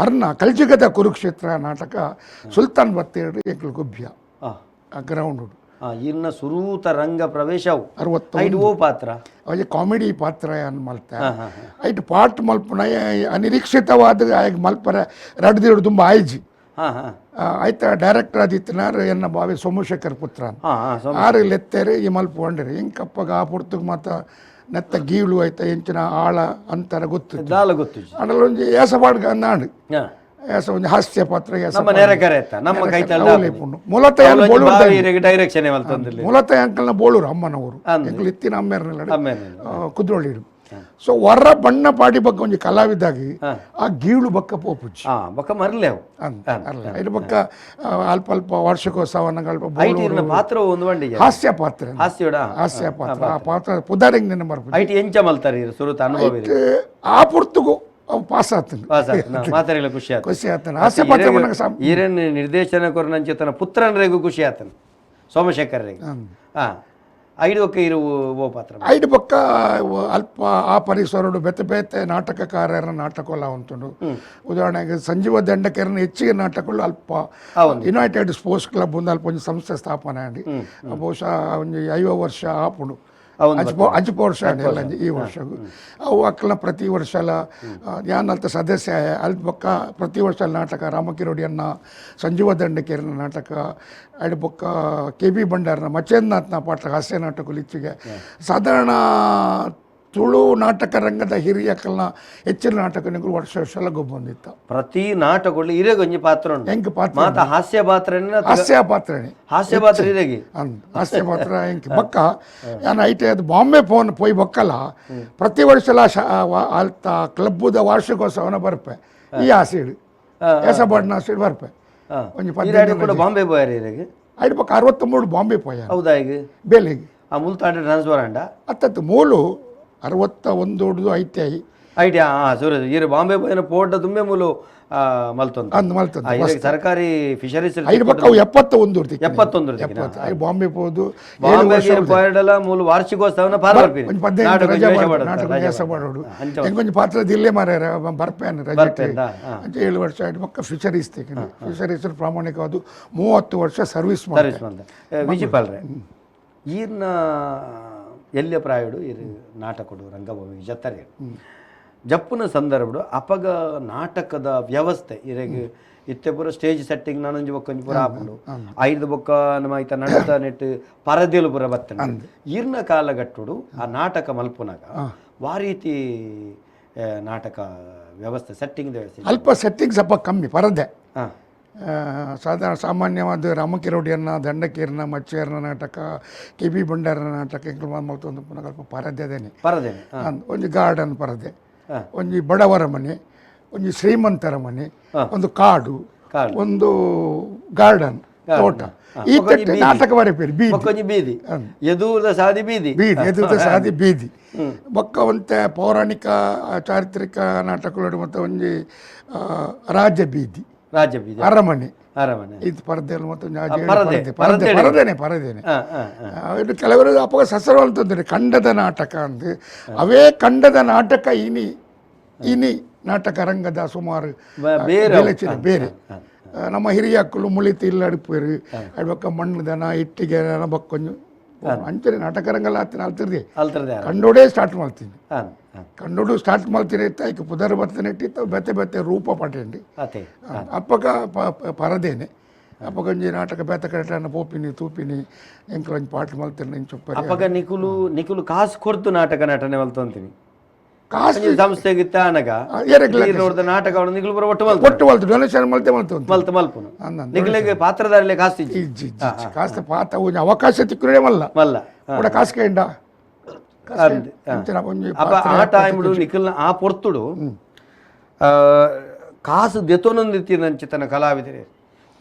ಅರ್ನ ಕಲ್ಜಿಗದ ಕುರುಕ್ಷೇತ್ರ ನಾಟಕ ಸುಲ್ತಾನ್ ಬತ್ತೇರಿ ಎಂಕಲ್ ಗುಬ್ಬಿಯ ಗ್ರೌಂಡ್. ಇನ್ನ ಸುರೂತ ರಂಗ ಪ್ರವೇಶವು 61 ಓ ಪಾತ್ರ ಅವಾಗ ಕಾಮಿಡಿ ಪಾತ್ರ ಅನ್ ಮಲ್ತ ಐಟ್ ಪಾಟ್ ಮಲ್ಪುನ ಅನಿರೀಕ್ಷಿತವಾದ ಆಯ್ ಮಲ್ಪರ ರಡ್ದಿಡು ತುಂಬ ಆಯ್ಜಿ. ಆಯ್ತ ಡೈರೆಕ್ಟರ್ ಆದಿತ್ಯನಾರ್ ಎನ್ನ ಬಾವಿ ಸೋಮಶೇಖರ್ ಪುತ್ರ ಆರು ಲೆತ್ತೇರಿ ಈ ಮಲ್ಪ ಹೊಂಡಿರಿ. ಇಂಕಪ್ಪಗ ಆ ಪುರ್ತುಗ್ ಮಾತ ನೆತ್ತ ಗೀಳು ಆಯ್ತ ಎಂಚಿನ ಆಳ ಅಂತರ ಗೊತ್ತು ದಾಲ ಗೊತ್ತು. ಆಂಡಲ ಒಂಜಿ ಏಸಪಾಡ್ಗ ನಾಡು ಏಸ ಒಂಜಿ ಹಾಸ್ಯ ಪಾತ್ರ. ಮೂಲತಃ ಡೈರೆಕ್ಷನ್ ಮೂಲತಃ ಅಂಕಲ್ನ ಬೋಳೂರು ಅಮ್ಮನವರು, ಎಂಕಲ್ ಇತ್ತಿನ ಅಮ್ಮೇರ್ನೆಲ್ಲ ಕುದ್ರೋಳಿ. ಸೊ ಹೊರ ಬಣ್ಣ ಪಾಡಿ ಬಕ್ಕ ಒಂಜಿ ಕಲಾವಿದಾಗಿ ಆ ಗೀಳು ಬಕ್ಕ ಪೋಪುಜಿ ಬಕ್ಕ ಮರ್ಲೆ ಅಲ್ಲ ಇದ್ರ ಬಕ್ಕ ಅಲ್ಪ ಅಲ್ಪ ವಾರ್ಷಿಕೋತ್ಸವ ಪಾತ್ರ ಒಂದು ಬಂಡಿ ಹಾಸ್ಯ ಪಾತ್ರ, ಹಾಸ್ಯ ಪಾತ್ರ. ಆ ಪಾತ್ರ ಪುದಾರಿಂಗ್ ನಿನ್ನ ಮರ್ಪುಜಿ. IT ಎಂಚ ಮಲ್ತಾರೆ ಸುರುತ ಅನುಭವ ಆ ಪುರ್ತುಗು ಅವು ಪಾಸ್ ಆತನ ಮಾತಾಡಿಲ್ಲ, ಖುಷಿ ಆತ, ಖುಷಿ ಆತನ ಹಾಸ್ಯ ಪಾತ್ರ. ಈರನ್ ನಿರ್ದೇಶನ ಕೊರನಂಚೆ ತನ್ನ ಪುತ್ರನರಿಗೂ ಖುಷಿ ಆತನ ಸೋಮಶೇಖರ್ರಿಗೆ. ಹಾಂ ಐದು ಬೊಕ್ಕ ಇರುವ ಪಾತ್ರ ಐದು ಬೊಕ್ಕ ಅಲ್ಪ ಆ ಪರಿಸರಡು ಬೇತೆ ಬೇತೆ ನಾಟಕಕಾರರ ನಾಟಕಲ ಉಂಟು. ಉದಾಹರಣೆಗೆ ಸಂಜೀವ ದಂಡಕರನ ಹೆಚ್ಚಿಗೆ ನಾಟಕಗಳು ಅಲ್ಪ United sports club ಒಂದು ಅಲ್ಪ ಒಂದು ಸಂಸ್ಥೆ ಸ್ಥಾಪನೆ ಆಂಡ್ ಬಹುಶಃ ಒಂದು 50 ವರ್ಷ ಆಪುಂಡು, ಅಜ್ಪ ವರ್ಷ ಎಲ್ಲ ಈ ವರ್ಷ ಅವು ಅಕ್ಕಲ ಪ್ರತಿ ವರ್ಷ ಯಾನ್ ಅಲ್ತ ಸದಸ್ಯ ಅಲ್ಪ ಬೊಕ್ಕ ಪ್ರತಿ ವರ್ಷ ನಾಟಕ ರಾಮಕಿರೋಡಿಯನ್ನ ಸಂಜೀವ ದಂಡಕೇರನ ನಾಟಕ ಐಡು ಬೊಕ್ಕ ಕೆ ಬಿ ಭಂಡಾರನ ಮಚೇಂದ್ರನಾಥ್ನ ಪಾಠ ಹಾಸ್ಯ ನಾಟಕಗಳು ಇಚ್ಚಿಗೆ ಸಾಧಾರಣ ತುಳು ನಾಟಕ ರಂಗದ ಹಿರಿಯಕಲ್ನ ಹೆಚ್ಚಿನ ನಾಟಕ ವರ್ಷ ವರ್ಷ ಬಂದಿತ್ತು. ಪ್ರತಿ ನಾಟಕಗಳು ಹಿರಿಯ ಪಾತ್ರ ಎಂಕ್ ಪಾತ್ರ ಹಾಸ್ಯ ಪಾತ್ರ, ಹಾಸ್ಯ ಪಾತ್ರನೇ, ಹಾಸ್ಯ ಪಾತ್ರ ಹಿರಿಯಗೆ ಹಾಸ್ಯ ಪಾತ್ರ ಎಂಕ್ ಬೊಕ್ಕ ಯಾನ್ ಐಟೆ ಅದು ಬಾಂಬೆ ಫೋನ್ ಪೋಯ್ ಬೊಕ್ಕಲ ಪ್ರತಿ ವರ್ಷಲ ಅಲ್ತ ಕ್ಲಬ್ಬುದ ವಾರ್ಷಿಕೋತ್ಸವನ ಬರ್ಪೆ ಈ ಆಸೀಡ್ ಏಸಬಾಡ್ನ ಆಸೀಡ್ ಬರ್ಪೆ ಒಂಜಿ 15 ಬಾಂಬೆ ಪೋಯಾರ ಹಿರಿಯಗೆ. ಐದು ಬೊಕ್ಕ 63 ಬಾಂಬೆ ಪೋಯ. ಹೌದಾ? ಈಗ ಬೇಲೆಗೆ ಆ ಮುಲ್ತಾಂಡ ಟ್ರಾನ್ಸ್ಫರ್ ಅಂಡ ಅತ್ತತ್ತು ಮೂಲು 61 I T I I T ಹಾಂ ಸೂರಜ್ ಇರು ಬಾಂಬೆ ಪೋಯಿನ ಪೋಟ ತುಂಬೆ ಮೂಲು ಮಲ್ತೊಂದು ಮಲ್ತೊಂದು ಸರ್ಕಾರಿ ಫಿಶರೀಸ್ ಐದು ಪಕ್ಕ ಅವು 71 71 ಬಾಂಬೆ ಪೋದು ಬಾಂಬೆ ಪೋಯಡಲ ಮೂಲು ವಾರ್ಷಿಕೋತ್ಸವನ ಪಾಲ್ಗೊಳ್ತೀನಿ. ಒಂಜಿ 15 ರಜೆ ನಾಟಕ ಕೆಲಸ ಮಾಡೋಡು ಎಂಕೊಂಜಿ ಪಾತ್ರ ದಿಲ್ಲೇ ಮಾರ್ಯಾರ ಬರ್ಪೇನು ರಜೆ ಅಂಚ 7 ವರ್ಷ ಐದು ಪಕ್ಕ ಫಿಶರೀಸ್ ತೆಕೊಂಡು ಫಿಶರೀಸ್ ಪ್ರಾಮಾಣಿಕವಾದ 30 ವರ್ಷ ಸರ್ವಿಸ್ ಸರ್ವಿಸ್ ಮಾಡ್ತಾರೆ. ವಿಜಿಪಾಲ್ರೆ ಈರ್ನ ಎಲ್ಲಿಯ ಪ್ರಾಯಡು ಇರು ನಾಟಕಡು ರಂಗಭೂಮಿ ಜತ್ತರೆ ಜಪ್ಪುನ ಸಂದರ್ಭಡು ಅಪಗ ನಾಟಕದ ವ್ಯವಸ್ಥೆ ಇರೆಗ್ ಇತ್ತೆ ಪೂರ ಸ್ಟೇಜ್ ಸೆಟ್ಟಿಂಗ್ ನಾನೊಂಜಿ ಬೊಕ್ಕೊಂಜಿ ಪೂರ ಆಪುಂಡು ಐದು ಬೊಕ್ಕ ನಮ್ಮ ಐತ ನಡತ ನೆಟ್ಟು ಪರದೆಲು ಪೂರ ಬತ್ತನೆ. ಈರ್ನ ಕಾಲಘಟ್ಟುಡು ಆ ನಾಟಕ ಮಲ್ಪುನಾಗ ವಾ ರೀತಿ ನಾಟಕ ವ್ಯವಸ್ಥೆ ಸೆಟ್ಟಿಂಗ್ ವ್ಯವಸ್ಥೆ ಅಲ್ಪ ಸೆಟ್ಟಿಂಗ್ ಸ್ವಲ್ಪ ಕಮ್ಮಿ ಪರದೆ. ಸಾಧಾರಣ ಸಾಮಾನ್ಯವಾದ ರಾಮಕಿರೋಡಿಯನ್ನ ದಂಡಕೀರ್ನ ಮಚ್ಚೇರ್ನ ನಾಟಕ ಕೆ ಬಿ ಭಂಡಾರನ ನಾಟಕ ಮತ್ತೊಂದು ಪುನಃ ಅಲ್ಪ ಪರದೆದೇನೆ ಪರದೆ ಒಂಜಿ ಗಾರ್ಡನ್ ಪರದೆ, ಒಂಜಿ ಬಡವರ ಮನೆ, ಒಂಜಿ ಶ್ರೀಮಂತರ ಮನೆ, ಒಂದು ಕಾಡು, ಒಂದು ಗಾರ್ಡನ್ ತೋಟ, ಈ ತಟ್ಟೆ ನಾಟಕ ಬರೆಪೇರು ಬೀದಿ ಬೀದಿ ಎದುರದ ಸಾದಿ ಬೀದಿ ಬೀದಿ ಎದುರದ ಸಾದಿ ಬೀದಿ ಬೊಕ್ಕ ಒಂತೆ ಪೌರಾಣಿಕ ಚಾರಿತ್ರಿಕ ನಾಟಕಗಳು ಮತ್ತು ಒಂಜಿ ರಾಜ ಬೀದಿ ರಾಜ ಬೀದಿ ಅರಮನೆ ಅರಮನೆ ಇದು ಪರದೆ ಮತ್ತು ಪರದೆ ಪರದೇನೆ ಪರದೇನೆ. ಇನ್ನು ಕೆಲವರು ಅಪಗ ಸಸರು ಅಂತಂದ್ರೆ ಕಂಡದ ನಾಟಕ ಅಂದು ಅವೇ ಕಂಡದ ನಾಟಕ ಇನಿ ಇನಿ ನಾಟಕ ರಂಗದ ಸುಮಾರು ಬೇರೆ ನಮ್ಮ ಹಿರಿಯಕ್ಕಲು ಮುಳಿತು ಇಲ್ಲ ಅಡುಪೇರು ಅಡ್ಬಕ್ಕ ಮಣ್ಣು ದನ ಇಟ್ಟಿಗೆ ಬಕ್ಕೊಂಜು ಅಂಚನೆ ನಾಟಕ ರಂಗಲ್ಲ ಆತಿನ ಅಲ್ತಿರ್ದೆ ಕಂಡೋಡೇ ಸ್ಟಾರ್ಟ್ ಮಾಡ್ತೀನಿ ಕಂಡೋಡು ಸ್ಟಾರ್ಟ್ ಮಾಡ್ತೀನಿ ಐಕ್ ಪುದರ್ ಬರ್ತನೆ ಇಟ್ಟಿತ್ತು ಬೇತೆ ಬೇತೆ ರೂಪ ಪಟೇಂಡಿ ಅಪ್ಪಗ ಪರದೇನೆ ಅಪಗೊಂಜಿ ನಾಟಕ ಬೇತ ಕಡೆಟ ಪೋಪಿನಿ ತೂಪಿನಿ ಎಂಕುಲು ಒಂಜಿ ಪಾಠ ಮಲ್ತಿನ ಇಂಚ. ಅಪಗ ನಿಕುಲು ನಿಕುಲು ಕಾಸು ಕೊರ್ತು ನಾಟಕ ನಟನೆ ಮಲ್ತೊಂತೀನಿ? ಕಾಸು ಸಂಸ್ಥೆಗೆ ಆನಗ ನೋಡ್ದ ನಾಟಕ ನಿಕುಲು ಪೂರ ಒಟ್ಟು ಮಲ್ತು, ಒಟ್ಟು ಮಲ್ತು, ಡೊನೇಷನ್ ಮಲ್ತೆ ಮಲ್ತು ಮಲ್ತು ಮಲ್ಪುನು. ನಿಕುಲೆಗ್ ಪಾತ್ರಧಾರಿಲೆ ಕಾಸು ಇಜ್ಜಿ ಇಜ್ಜಿ, ಕಾಸ್ತ ಪಾತ್ರ ಒಂಜಿ ಅವಕಾಶ ತಿಕ್ಕುನೇ ಮಲ್ಲ ಮಲ್ಲ ಕೂಡ ಕಾಸು ಕೇಂಡ. ಆ ಟೈಮ್ಡು ನಿಖಲ್ನ ಆ ಪೊರ್ತುಡು ಕಾಸು ದೆತೊನೊಂದಿತ್ತಿನಂಚಿತನ ಕಲಾವಿದರೆ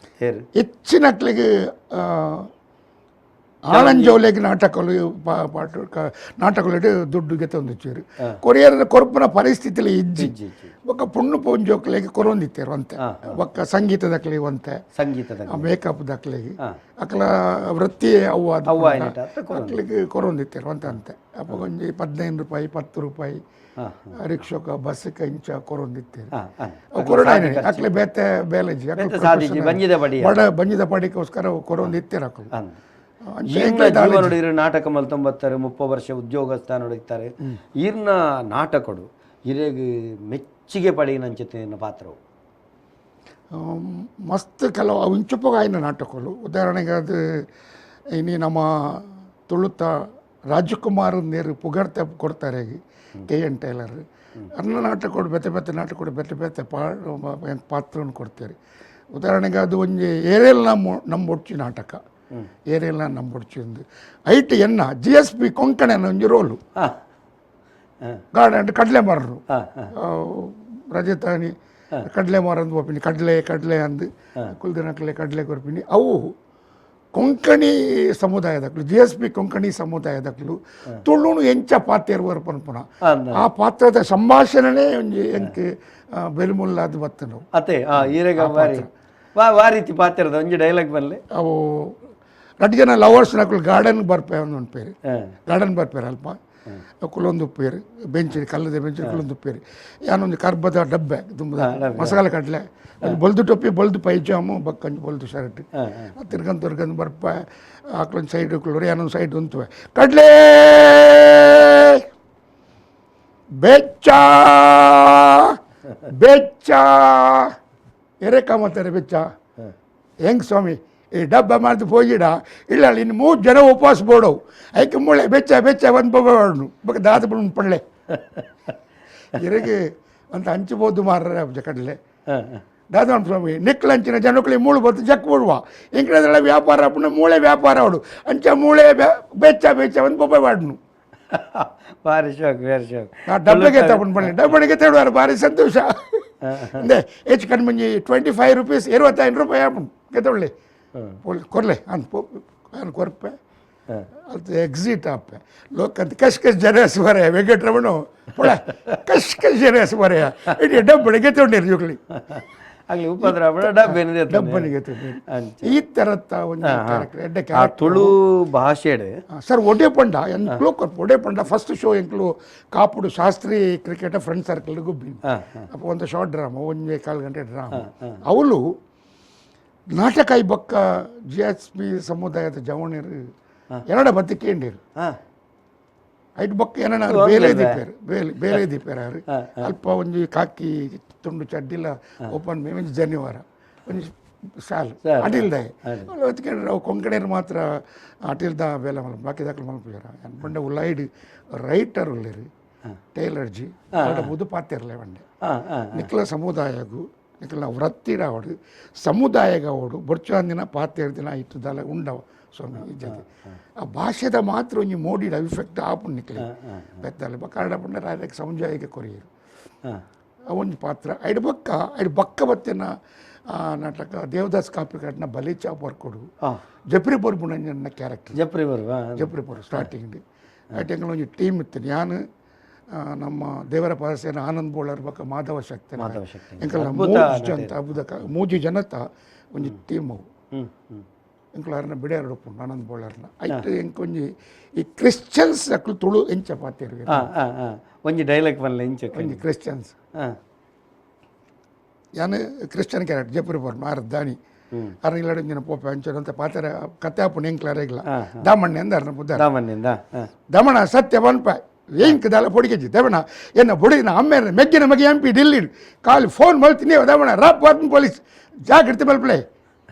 ಹೆಚ್ಚಿನಕ್ಲಿಗೆ ಆನಂಜೋಲೆಗ್ ನಾಟಕಲು ಪಾಠ ನಾಟಕలు ದುಡ್ಡು ಗೆತ್ತೊಂದಿಚ್ಚೇರು ಕೊರಿಯರ್ ಕೊರ್ಪುನ ಪರಿಸ್ಥಿತಿಲಿ ಇಜ್ಜಿ. ಬೊಕ್ಕ ಪುಣ್ಣು ಪೊಂಜೋಕ್ಲೆಗ್ ಕೊರೊಂದಿತ್ತೇರು ಅಂತೆ, ಬೊಕ್ಕ ಸಂಗೀತದಕ್ಲಿಗೆ ಒಂತೆ, ಸಂಗೀತದ ಮೇಕಪ್ ದಕ್ಲೆಗ್ ಅಕ್ಲ ವೃತ್ತಿ ಅವ್ವ ಅಕ್ಲಿಗೆ ಕೊರೊಂದಿತ್ತೇರು ಅಂತ ಅಂತೆ. ಅಪ್ಪ ಒಂಜಿ 15 ರೂಪಾಯಿ 10 ರೂಪಾಯಿ ರಿಕ್ಷೋಕ ಬಸ್ಗೆ ಇಂಚ ಕೊರೊಂದಿತ್ತೇರು. ಕೊರೋನಾ ಅಕ್ಲೆ ಬೇತೆ ಬೇಲೆಜಿ ಬಂಜಿದ ಪಡಿಕೋಸ್ಕರ ಕೊರೊಂದಿತ್ತೇರು ಅಕ್ಲು. ಜೀವನ ನಾಟಕ ಮಲ್ತೊಂಬತ್ತಾರೆ 30 ವರ್ಷ ಉದ್ಯೋಗಸ್ಥಾನ ನೋಡಿರ್ತಾರೆ. ಈರ್ನ ನಾಟಕಡು ಇರೆಗ್ ಮೆಚ್ಚಿಗೆ ಪಡೆಯಿನಂಚಿನ ಪಾತ್ರವು ಮಸ್ತ್ ಕೆಲವು ಇಂಚುಪಗಾಯಿನ ನಾಟಕಗಳು. ಉದಾಹರಣೆಗೆ ಅದು ಇನಿ ನಮ್ಮ ತುಳುತ ರಾಜಕುಮಾರ್ ನೇರು ಪುಗರ್ತೆ ಕೊಡ್ತಾರೆ K N tailor ಅನ್ನ ನಾಟಕಡು ಬೇತೆ ಬೇತೆ ನಾಟಕಡು ಬೇತೆ ಬೇತೆ ಪಾತ್ರವನ್ನು ಕೊಡ್ತಾರೆ. ಉದಾಹರಣೆಗೆ ಅದು ಒಂಜಿ ಏರೇಲ್ ನಮ್ಮ ಒಡ್ಚಿ ನಾಟಕ ಏರೆಲ್ಲ ನಂಬೊಡ್ಚಿ ಐಟ್ ಎನ್ನ G S P ಕೊಂಕಣನ ಒಂಜಿ ರೋಲು ಗಾರ್ಡನ್ ಕಡಲೆ ಮರರು ರಜತಾನಿ ಕಡಲೆ ಮರಂದು ಪೋಪಿನಿ ಕಡಲೆ ಕಡಲೆ ಅಂದು ಕುಲ್ದಿನಕಲೆ ಕಡಲೆ ಕೊರ್ಪಿನಿ. ಅವು Konkani ಸಮುದಾಯದಕ್ಲು G S P Konkani ಸಮುದಾಯದಕ್ಲು ತುಳುನು ಎಂಚ ಪಾತೇರುವರು ಪನ್ಪುನ ಆ ಪಾತ್ರದ ಸಂಭಾಷಣೆ ಒಂಜಿ ಎಂಕ್ ಬೆಲುಮುಲ್ಲಾದ್ ಬತ್ತನು ಅತೆ ವಾ ರೀತಿ ಪಾತ್ರದ ಒಂಜಿ ಡೈಲಾಗ್ ಬರಲಿ. ಅವು ರಡ್ಡು ಜನ ಲವರ್ಸ್ ನಕುಲು ಗಾರ್ಡನ್ ಬರ್ಪೆ ಒಂದು ಪೇರು ಗಾರ್ಡನ್ ಬರ್ಪೇರು ಅಲ್ಪ ಕುಲೊಂದು ಉಪ್ಪೇರು ಬೆಂಚ್ ಕಲ್ಲದ ಬೆಂಚ್ ಕುಲೊಂದು ಉಪ್ಪೇರು ಯಾನೊಂದು ಕರ್ಬದ ಡಬ್ಬೆ ತುಂಬದ ಮಸಾಲೆ ಕಡಲೆ ಬೊಲ್ದು ಟೊಪ್ಪಿ ಬೊಲ್ದು ಪೈಜಾಮು ಬಕ್ಕಂಜಿ ಬೊಲ್ದು ಶರ್ಟ್ ತಿರ್ಗಂದು ತಿರ್ಗಂದು ಬರ್ಪ ಆಕ್ಲೊಂದು ಸೈಡ್ ಕುಳ್ಳೋರು ಯಾನೊಂದು ಸೈಡ್ ಉಂತುವೆ ಕಡಲೆ ಬೆಚ್ಚ ಬೆಚ್ಚ ಎರೆ ಕಾಮತ್ತಾರೆ ಬೆಚ್ಚ ಹೆಂಗೆ ಸ್ವಾಮಿ ಈ ಡಬ್ಬ ಮಾಡಿದು ಪೋಜಿಡ ಇಲ್ಲ ಇನ್ನು 3 ಜನ ಉಪವಾಸ ಬೋಡವು ಐಕೆ ಮೂಳೆ ಬೆಚ್ಚ ಬೆಚ್ಚ ಒಂದು ಬೊಬ್ಬಾಡು ಬೊಕ್ಕ ದಾದ ಬುಡ್ ಪಳ್ಳೆ ಇರಗೆ ಅಂತ ಹಂಚಬೋದು ಮಾರ್ರೆ ಕಡಲೆ ದಾದ ಸ್ವಾಮಿ ನಿಕ್ಲಂಚಿನ ಜನಕ್ಕಳಿ ಮೂಳು ಬತ್ತು ಜಕ್ ಬಿಡುವ ಇಂಕಡೆಲ್ಲ ವ್ಯಾಪಾರ ಅಪ್ಪನ ಮೂಳೆ ವ್ಯಾಪಾರ ಅವಡು ಅಂಚ ಮೂಳೆ ಬೆಚ್ಚ ಬೆಚ್ಚ ಒಂದು ಬೊಬ್ಬೆ ಬಾಡ್ನು ಭಾರಿ ಶೋಕ್ ಭಾರಿ ಶೋಕ್. ಡಬ್ಬೆಗೆ ತಗೊಂಡು ಬನ್ನಿ ಡಬ್ಬಣಿಗೆ ತೇಡುವಾರು ಭಾರಿ ಸಂತೋಷ. ಅಂದೆ ಹೆಚ್ಚು ಕಡಿಮೆ 25 ರೂಪೀಸ್ 25 ರೂಪಾಯಿ ಗೆತ್ತೊಳ್ಳಿ ಕೊರ್ಲೆ ಅಂತ ಕೊರ್ಪೆ ಅದು ಎಕ್ಸಿಟ್ ಆಪೆ ಲೋಕಂತ ಕಶ್ ಕಶ್ ಜನ ಬರೆಯ ವೆಂಕಟರಮಣ ಪೊಳ ಕಶ್ ಕಶ್ ಜನ ಬರೆಯ ಇಡೀ ಡಬ್ಬಣಿಗೆ ತೊಗೊಂಡಿರು ಜೋಗ್ಲಿ ಆಗಲಿ ಉಪದ್ರ ಡಬ್ಬನಿಗೆ ಡಬ್ಬನಿಗೆ ಈ ಥರತ್ತ ಒಂದು ಕ್ಯಾರೆಕ್ಟರ್ ತುಳು ಭಾಷೆ ಸರ್ ಒಡೆ ಪಂಡ ಎಂಕ್ಲು ಒಡೆ ಪಂಡ ಫಸ್ಟ್ ಶೋ ಎಂಕ್ಲು Kapudu Shastri cricket friend circle ಗುಬ್ಬಿ ಅಪ್ಪ ಒಂದು ಶಾರ್ಟ್ ಡ್ರಾಮಾ 1.25 ಗಂಟೆ ಡ್ರಾಮಾ. ಅವಳು ನಾಟಕ ಈ ಬೊಕ್ಕ G S P ಸಮುದಾಯದ ಜವಣಿರು ಎರಡ ಬತ್ತಿಕೇಂಡಿರು ಐಟ್ ಬೊಕ್ಕ ಏನನ ಬೇಲೆ ದೀಪೇರು ಬೇಲೆ ಬೇಲೆ ದೀಪೇರು ಅಲ್ಪ ಒಂಜಿ ಕಾಕಿ ತುಂಡು ಚಡ್ಡಿಲ್ಲ ಓಪನ್ ಮೇ ಒಂಜಿ ಜನಿವಾರ ಒಂಜಿ ಸಾಲು ಅಟಿಲ್ದಾಯ ಬತ್ತಿಕೇಂಡ್ರೆ ಅವು ಕೊಂಕಣಿಯರು ಮಾತ್ರ ಅಟಿಲ್ದ ಬೇಲೆ ಮಲ್ಪ ಬಾಕಿ ದಾಖಲು ಮಲ್ಪುಜಾರ ಪಂಡ ಉಲ್ಲೈಡ್ ರೈಟರ್ ಉಲ್ಲೇರು ಟೈಲರ್ ಜಿ ಅವಡ ಬುದು ಪಾತಿರಲೆ ಬಂಡೆ ನಿಕ್ಲ ಸಮುದಾಯಗು ನಿಕ್ಲ ವೃತ್ತಿಡ ಅವಡು ಸಮುದಾಯಗ ಅವಡು ಬೊರ್ಚಾಂದಿನ ಪಾತೇರು ದಿನ ಇಟ್ಟುದಲ್ಲ ಉಂಡವ ಸ್ವಾಮಿ ಇಜ್ಜತೆ ಆ ಭಾಷೆದ ಮಾತ್ರ ಒಂಜಿ ಮೋಡಿಡ ಇಫೆಕ್ಟ್ ಆಪುಂಡು ನಿಕ್ಲೆ ಬೆತ್ತಲೆ ಕನ್ನಡ ಪಂಡ ರಾಯಕ್ಕೆ ಸಮುದಾಯಕ್ಕೆ ಕೊರಿಯರು ಆ ಒಂಜಿ ಪಾತ್ರ. ಐಡ್ ಬೊಕ್ಕ ಐಡ್ ಬೊಕ್ಕ ಬತ್ತಿನ ನಾಟಕ ದೇವದಾಸ್ ಕಾಪಿಕಾಡ್ನ ಬಲಿ ಚಾಪ್ ವರ್ಕೊಡು ಜಪ್ರಿ ಬೊರ್ಬುನಂಜನ ಕ್ಯಾರೆಕ್ಟರ್ ಜಪ್ರಿ ಬರ್ಬ ಜಪ್ರಿ ಬೊರ್ ಸ್ಟಾರ್ಟಿಂಗ್ ಐಟ್ ಎಂಕಲ್ ಒಂಜಿ ಟೀಮ್ ಇತ್ತು. ಯಾನು ನಮ್ಮ ದೇವರ ಪಾದಸೇನ ಆನಂದ್ ಬೋಳರ್ ಬೊಕ್ಕ ಮಾಧವ ಶಕ್ತಿ ಎಂಕಲ್ನ 3 ಜನ ಅಬುದಕ 3 ಜನತ ಒಂಜಿ ಟೀಮ್ ಅವು ಎಂಕುಲು ಅರ್ನ ಬಿಡಿಯಾರ ಉಪ್ಪುಂಡು ಆನಂದ್ ಬೋಳರ್ನ ಐಟ್ ಎಂಕೊಂಜಿ ಈ ಕ್ರಿಶ್ಚಿಯನ್ಸ್ ಅಕ್ಲು ತುಳು ಎಂಚ ಪಾತೇರು ಒಂಜಿ ಡೈಲಾಗ್ ಬರಲ್ಲ ಎಂಚ ಒಂಜಿ ಕ್ರಿಶ್ಚಿಯನ್ಸ್ ಯಾನು ಕ್ರಿಶ್ಚಿಯನ್ ಕ್ಯಾರೆಕ್ಟರ್ ಜಪುರಿ ಬೋರ್ ಮಾರ ದಾನಿ ಅರ್ನ ಇಲ್ಲಡೆ ಒಂಜಿನ ಪೋಪೆ ಅಂಚ ಪಾತೆರ ಕತೆ ಆಪುಂಡು ಎಂಕ್ಲಾರ ಇಗ್ಲ ದಾಮಣ್ಣೆ ಅಂದ ಅರ್ನ ಬುದ್ಧ ದಾಮಣ್ಣಿಂದ ದಮಣ ಸತ್ಯ ಒನ್ಪ ಎಂಕ್ ದಾಲ ಪೊಡಿಗೆಜ್ಜಿ ದಮಣ ಎನ್ನ ಬುಡಿನ ಅಮ್ಮೇರ ಮೆಗ್ಗಿನ ಮಗೆ ಎಂ ಪಿ ಡಿಲ್ಲಿ ಕಾಲು ಫೋನ್ ಮಲ್ತೀನಿ ದಮಣ ರಾಪ್ ವಾರ್ನ್ ಪೊಲೀಸ್ ಜಾಗೃತಿ ಮಲ್ಪಲೆ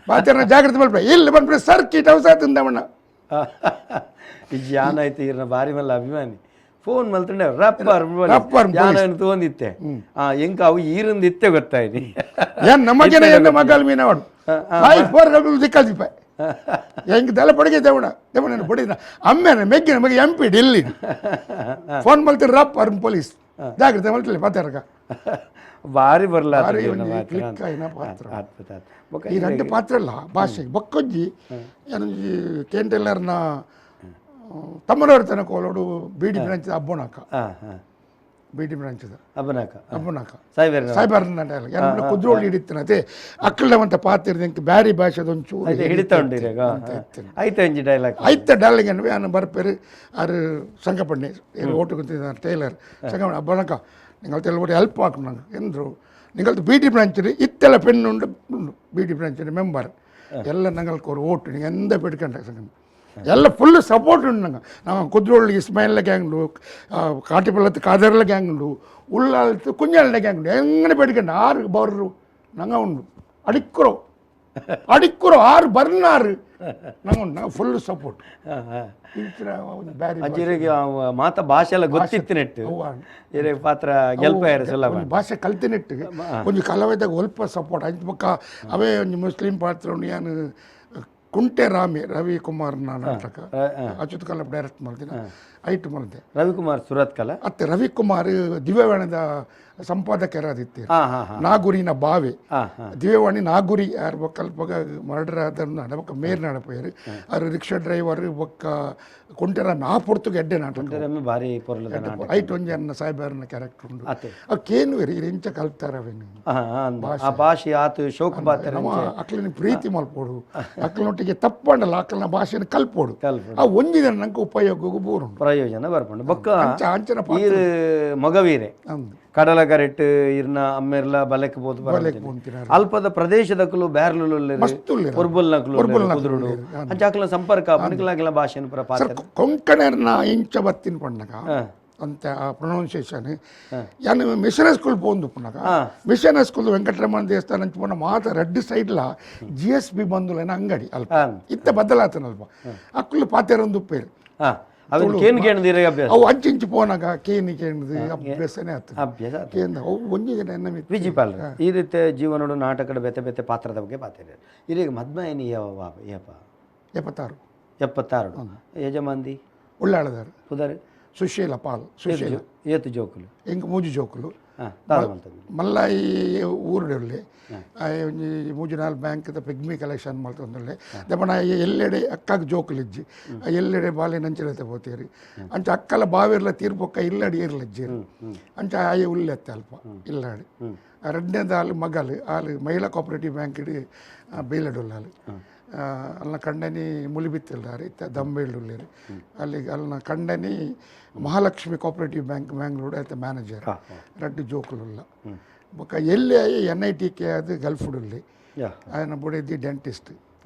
ಪಾತೆರ ಜಾಗ್ರತೆ ಮಲ್ಪ ಇಲ್ಲಿ ಬಂದ್ಬಿಡಿ ಸರ್ಕಿಟ್ ಹೌಸ್ ತಿಂದವಣ್ಣ ಯಾನ ಆಯ್ತು ಇರ್ನ ಬಾರಿ ಮಲ್ಲ ಅಭಿಮಾನಿ ಫೋನ್ ಮಲ್ತಂಡೆ ರಪ್ಪರ್ ರಪ್ಪರ್ ಯಾನ ತೋಂದಿತ್ತೆ ಎಂಕ ಅವು ಈರಿಂದ ಇತ್ತೆ ಗೊತ್ತಾಯ್ತು ಏನ್ ನಮಗೇನೆ ಎನ್ನ ಮಗಲ್ ಮೀನವನು ಫೈವ್ ಫೋರ್ ದಿಕ್ಕಾದಿಪ್ಪ ಹೆಂಗೆ ದಲ ಪಡಿಗೆ ದೇವಣ ದೇವಣ ಪಡಿನ ಅಮ್ಮೇನ ಮೆಗ್ಗಿನ ಮಗ M P Delhi phone ಮಲ್ತಿರ ರಪ್ಪರ್ police ಜಾಗ್ರತೆ ಮಲ್ತಿಲ್ಲ ಪಾತೆರಗ ಬಾರಿ ಬರಲ್ಲ ಬಾರಿ ಒಂಜಿ ಕ್ಲಿಕ್ ಆಯಿನ ಪಾತ್ರ. ಈ రెండు ಪಾತ್ರ ಅಲ್ಲ ಭಾಷೆ ಬೊಕ್ಕೊಂಜಿ ಏನೊಂಜಿ ಕೇಂಟೆಲ್ಲರ್ನ ತಮ್ಮನವ್ರ ತನಕ ಒಲೋಡು B D branch ಅಬ್ಬುನಾಕ B D ಬ್ರಾಂಚ್ದ ಅಬ್ಬನಾಕ ಅಬ್ಬುನಾಕ ಸಾಯ್ಬೇರ ಸಾಯ್ಬಾರ್ನ ಡೈಲಾಗ್ ಏನು ಕುದ್ರೋಳಿ ಹಿಡಿತನತೆ ಅಕ್ಕಳವಂತ ಪಾತ್ರ ಇಂಕ ಬ್ಯಾರಿ ಭಾಷೆದ ಒಂಚೂರು ಐತೆ ಹಿಡಿತಾ ಉಂಟು ಇರಾಗ ಐತೆ ಒಂಜಿ ಡೈಲಾಗ್ ಐತ ಡಾರ್ಲಿಂಗ್ ಅನ್ವಿ ಆನ ಬರ್ಪೇರು ಆರು ಸಂಕಪಣ್ಣೆ ಓಟು ಕುಂತಿದ್ದಾನೆ ಟೈಲರ್ ಸಂಕಪಣ್ಣೆ ಅಬ್ಬನಕ നിങ്ങൾ തെളിവ് ഹെൽപ്പ് ആക്കണം ಎಂದರು ನಿಂಗಳದ್ದು B D ಬ್ರಾಂಚಿൽ ಇತ್ತೆಲ್ಲ ಪೆಣ್ಣುಂಡು ಉಂಡು ಬಿ ಡಿ ಬ್ರಾಂಚಿನ ಮೆಂಬರ್ ಎಲ್ಲ ನಂಗಲ್ಕ ஒரு ಓಟು ನೀವು ಎಂದ పెట్టుకంట ಸಂಗಮ ಎಲ್ಲ ಫುಲ್ ಸಪೋರ್ಟ್ ಉಂಡು ನಂಗೆ ನಮ್ಮ ಕುದ್ರೋಳ್ಳಿ ಇಸ್ಮಾಯಿಲ್ನ ಗ್ಯಾಂಗ್ ಉಂಡು ಕಾಟಿಪಳ್ಳത്ത് ಕಾದರ್ಲ ಗ್ಯಾಂಗ್ ಉಂಡು ಉಳ್ಳಾಲത്ത് ಕುഞ്ഞാലിൻ്റെ ಗ್ಯಾಂಗ್ ಉಂಡು എങ്ങനെ പേടിക്കണ്ട ആറ് ബോർഡു ನಂಗೆ ಉಂಡು ಅಡಿಕ್ಕರೋ ಅಡಿಕ್ಕರೋ ಆರು ಬರ್ನಾರು ನಂಗೆ ಉಂಡು ನಂಗೆ ಫುಲ್ ಸಪೋರ್ಟ್ ಇಂಚಿನ ಒಂದು ಬ್ಯಾರಿ ಅಜ್ಜಿರಿಗೆ ಮಾತ ಭಾಷೆ ಎಲ್ಲ ಗೊತ್ತಿತ್ತು ನೆಟ್ಟು ಇರೆ ಪಾತ್ರ ಗೆಲ್ಪಾಯರು ಸುಲಭ ಒಂದು ಭಾಷೆ ಕಲ್ತಿನಿಟ್ಟು ಒಂಜಿ ಕಲಾವಿದಾಗ ಒಲ್ಪ ಸಪೋರ್ಟ್ ಅಂಚ ಬೊಕ್ಕ ಅವೇ ಒಂಜಿ ಮುಸ್ಲಿಂ ಪಾತ್ರ ಉಂಡು ಯಾನು ಕುಂಟೆ ರಾಮಿ ರವಿ ಕುಮಾರ್ನ ನಾಟಕ ಅಚ್ಯುತ್ ಕಲ್ಲಪ್ಪ ಡೈರೆಕ್ಟ್ ಮಾಡ್ತೀನಿ ಐಟ್ ಮಲ್ತೆ ರವಿಕುಮಾರ್ ಸುರತ್ ಕಲ ಅತ್ತೆ ರವಿಕುಮಾರ್ ದಿವ್ಯವಾಣಿದ ಸಂಪಾದಕರಾದಿತ್ತೀರು ಹಾ ಹಾ ಹಾ ನಾಗುರಿನ ಬಾವೆ ಹಾ ಹಾ ದಿವ್ಯವಾಣಿ ನಾಗುರಿ ಯಾರು ಬೊಕ್ಕ ಮರ್ಡರ್ ಆದ ಬೊಕ್ಕ ಮೇರ್ ನಡಪೇರು ಅವ್ರು ರಿಕ್ಷಾ ಡ್ರೈವರ್ ಬೊಕ್ಕ ಕುಂಟೆ ರಾಮಿ ಆ ಪೊರ್ತುಗೆ ಎಡ್ಡೆ ನಾಟಕ ಕುಂಟೆ ಭಾರಿ ಪೊರ್ಲದ ನಾಟಕ ಐಟ್ ಒಂಜಿ ಅನ್ನ ಸಾಹೇಬರ್ನ ಕ್ಯಾರೆಕ್ಟರ್ ಉಂಡು ಅತ್ತೆ ಅವು ಕೇನುವೆರಿ ಇಂಚ ಕಲ್ತಾರ ಅವೇನು ಆ, ಆ, ಅಂದ್. ಆ ಭಾಷೆ ಆತು ಶೋಕ್ ಪಾತ್ರ ನಮ್ಮ ಅಕ್ಲಿನ ಪ್ರೀತಿ ಮಲ್ಪೋಡು ಅಕ್ಲಿನೊಟ್ಟಿಗೆ ತಪ್ಪಂಡಲ್ಲ ಅಕ್ಲಿನ ಭಾಷೆನ ಕಲ್ಪೋಡು ಕಲ್ಪೋಡು. ಆ ಒಂಜಿ ದಿನ ನಂಗೆ ಉಪಯೋಗಕ್ಕೂ ಬೋರುಂಡು ಪ್ರಯೋಜನ ಬರ್ಪುಂಡು ಬೊಕ್ಕ ಅಂಚ ಅಂಚನ ಪಾತ್ರ ಈರ್ ಮಗವೀರೆ ಅಂದು ಕಡಲ ಕರೆಟ್ ಇರ್ನ ಅಮ್ಮೆರ್ಲ ಬಲೆಕ್ ಪೋತು ಬಲೆಕ್ ಪೋಂತಿನಾರು. ಅಲ್ಪದ ಪ್ರದೇಶದಕುಲು ಬ್ಯಾರ್ಲು ಮಸ್ತ್ ಉಲ್ಲೆರ್. ಪೊರ್ಬುಲ್ನಕುಲು ಪೊರ್ಬುಲ್ನಕುಲು ಕುದುರುಡು ಅಂಚ ಅಕ್ಲ ಸಂಪರ್ಕ ಆಪುಂಡು ಭಾಷೆನ್ ಪೂರ ಪಾತ್ರ ಸರ್ ಕೊಂಕಣರ್ನ ಇಂಚ ಬತ್ತಿನ ಪಣ್ಣಗ ಅಂತ ಆ ಪ್ರೊನೌನ್ಸಿಯೇಷನ್ ಯಾನ್ ಮಿಷನ್ ಸ್ಕೂಲ್ ಪೋಂದು ಪುನಗ ಮಿಷನ್ ಸ್ಕೂಲ್ ವೆಂಕಟರಮಣ ದೇವಸ್ಥಾನ ಅಂಚ ಪೋನ ಮಾತ ರಡ್ಡು ಸೈಡ್ಲ G S B ಬಂದುಲೇನ ಅಂಗಡಿ ಅಲ್ಪ ಇತ್ತ ಬದಲಾತನಲ್ಪ ಅಕ್ಕಲು ಪಾತೆರೊಂದು ಉಪ್ಪೇರು ಹಾ ಅವನ್ ಕೇನ್ ಕೇಣದಿರ ಅಭ್ಯಾಸ ಅವು ಅಂಚಿಂಚು ಪೋನಾಗ ಕೇನಿ ಕೇಂದ್ ಅಭ್ಯಾಸನೇ ಆತು ಅಭ್ಯಾಸ ಆತು. ಕೇಂದ್ರ ಅವು ಒಂಜಿ ದಿನ ಎನ್ನ ಮಿತ್ತು. ವಿಜಿಪಾಲ್ ಈ ರೀತಿ ಜೀವನೋಡು ನಾಟಕದ ಬೆತೆ ಬೆತೆ ಪಾತ್ರದ ಬಗ್ಗೆ ಪಾತ್ರ ಇದೀಗ ಮದ್ಮಯನಿ ಯಾವ ಏಪ 76 76 ಯಜಮಾಂದಿ ಉಳ್ಳಾಳದಾರು ಪುದರ್ ಸುಶೀಲ ಪಾಲ್ ಸುಶೀಲ ಏತು ಜೋಕುಲು ಎಂಕ್ ಮೂಜಿ ಜೋಕುಲು ಹಾಂ ದಾದ ಮಲ್ತಂದು ಮಲ್ಲಾಯಿ ಊರುಡುಲ್ಲೆ ಒಂಜಿ ಮೂಜಿ ನಾಲ್ ಬ್ಯಾಂಕ್ದ ಪಿಗ್ಮಿ ಕಲೆಕ್ಷನ್ ಮಲ್ತೊಂದುಲ್ಲೆ ದಪಣ ಎಲ್ಲೆಡೆ ಅಕ್ಕಾಗ ಜೋಕುಲಿಜ್ಜಿ ಎಲ್ಲೆಡೆ ಬಾಲೆ ನಂಚಿಲತೆ ಪೋತೀರಿ ಅಂಚ ಅಕ್ಕಲ ಬಾವಿರ್ಲ ತೀರ್ಪೊಕ್ಕ ಇಲ್ಲಡಿ ಇರ್ಲಜ್ಜಿರಿ ಅಂಚ ಆಯೆ ಉಲ್ಲೆತ್ತೆ ಅಲ್ಪ ಇಲ್ಲಾಡಿ ರಡ್ಡನೇದ ಆಲು ಮಗಲು ಆಲು ಮಹಿಳಾ ಕೋಪರೇಟಿವ್ ಬ್ಯಾಂಕ್ ಇಡಿ ಬೇಲಡುಲ್ಲಾಲು ಅಲ್ನ ಕಂಡನಿ ಮುಲಿಬಿತ್ತಿಲ್ಲಾರಿ ಇತ್ತ ದಂಬೇಳುಳ್ಳೇರಿ ಅಲ್ಲಿ ಅಲ್ನ ಕಂಡನಿ ಮಹಾಲಕ್ಷ್ಮಿ ಕೋಪರೇಟಿವ್ ಬ್ಯಾಂಕ್ ಮ್ಯಾಂಗ್ಳೂರು ಆಯ್ತು ಮ್ಯಾನೇಜರ್ ರಡ್ಡು ಜೋಕುಲುಲ್ಲ ಬೊಕ್ಕ ಎಲ್ಲಿ N I T K ಅದು ಗಲ್ಫುಡುಲ್ಲಿ ಯಾ ఆయన ಬುಡಿದಿ dentist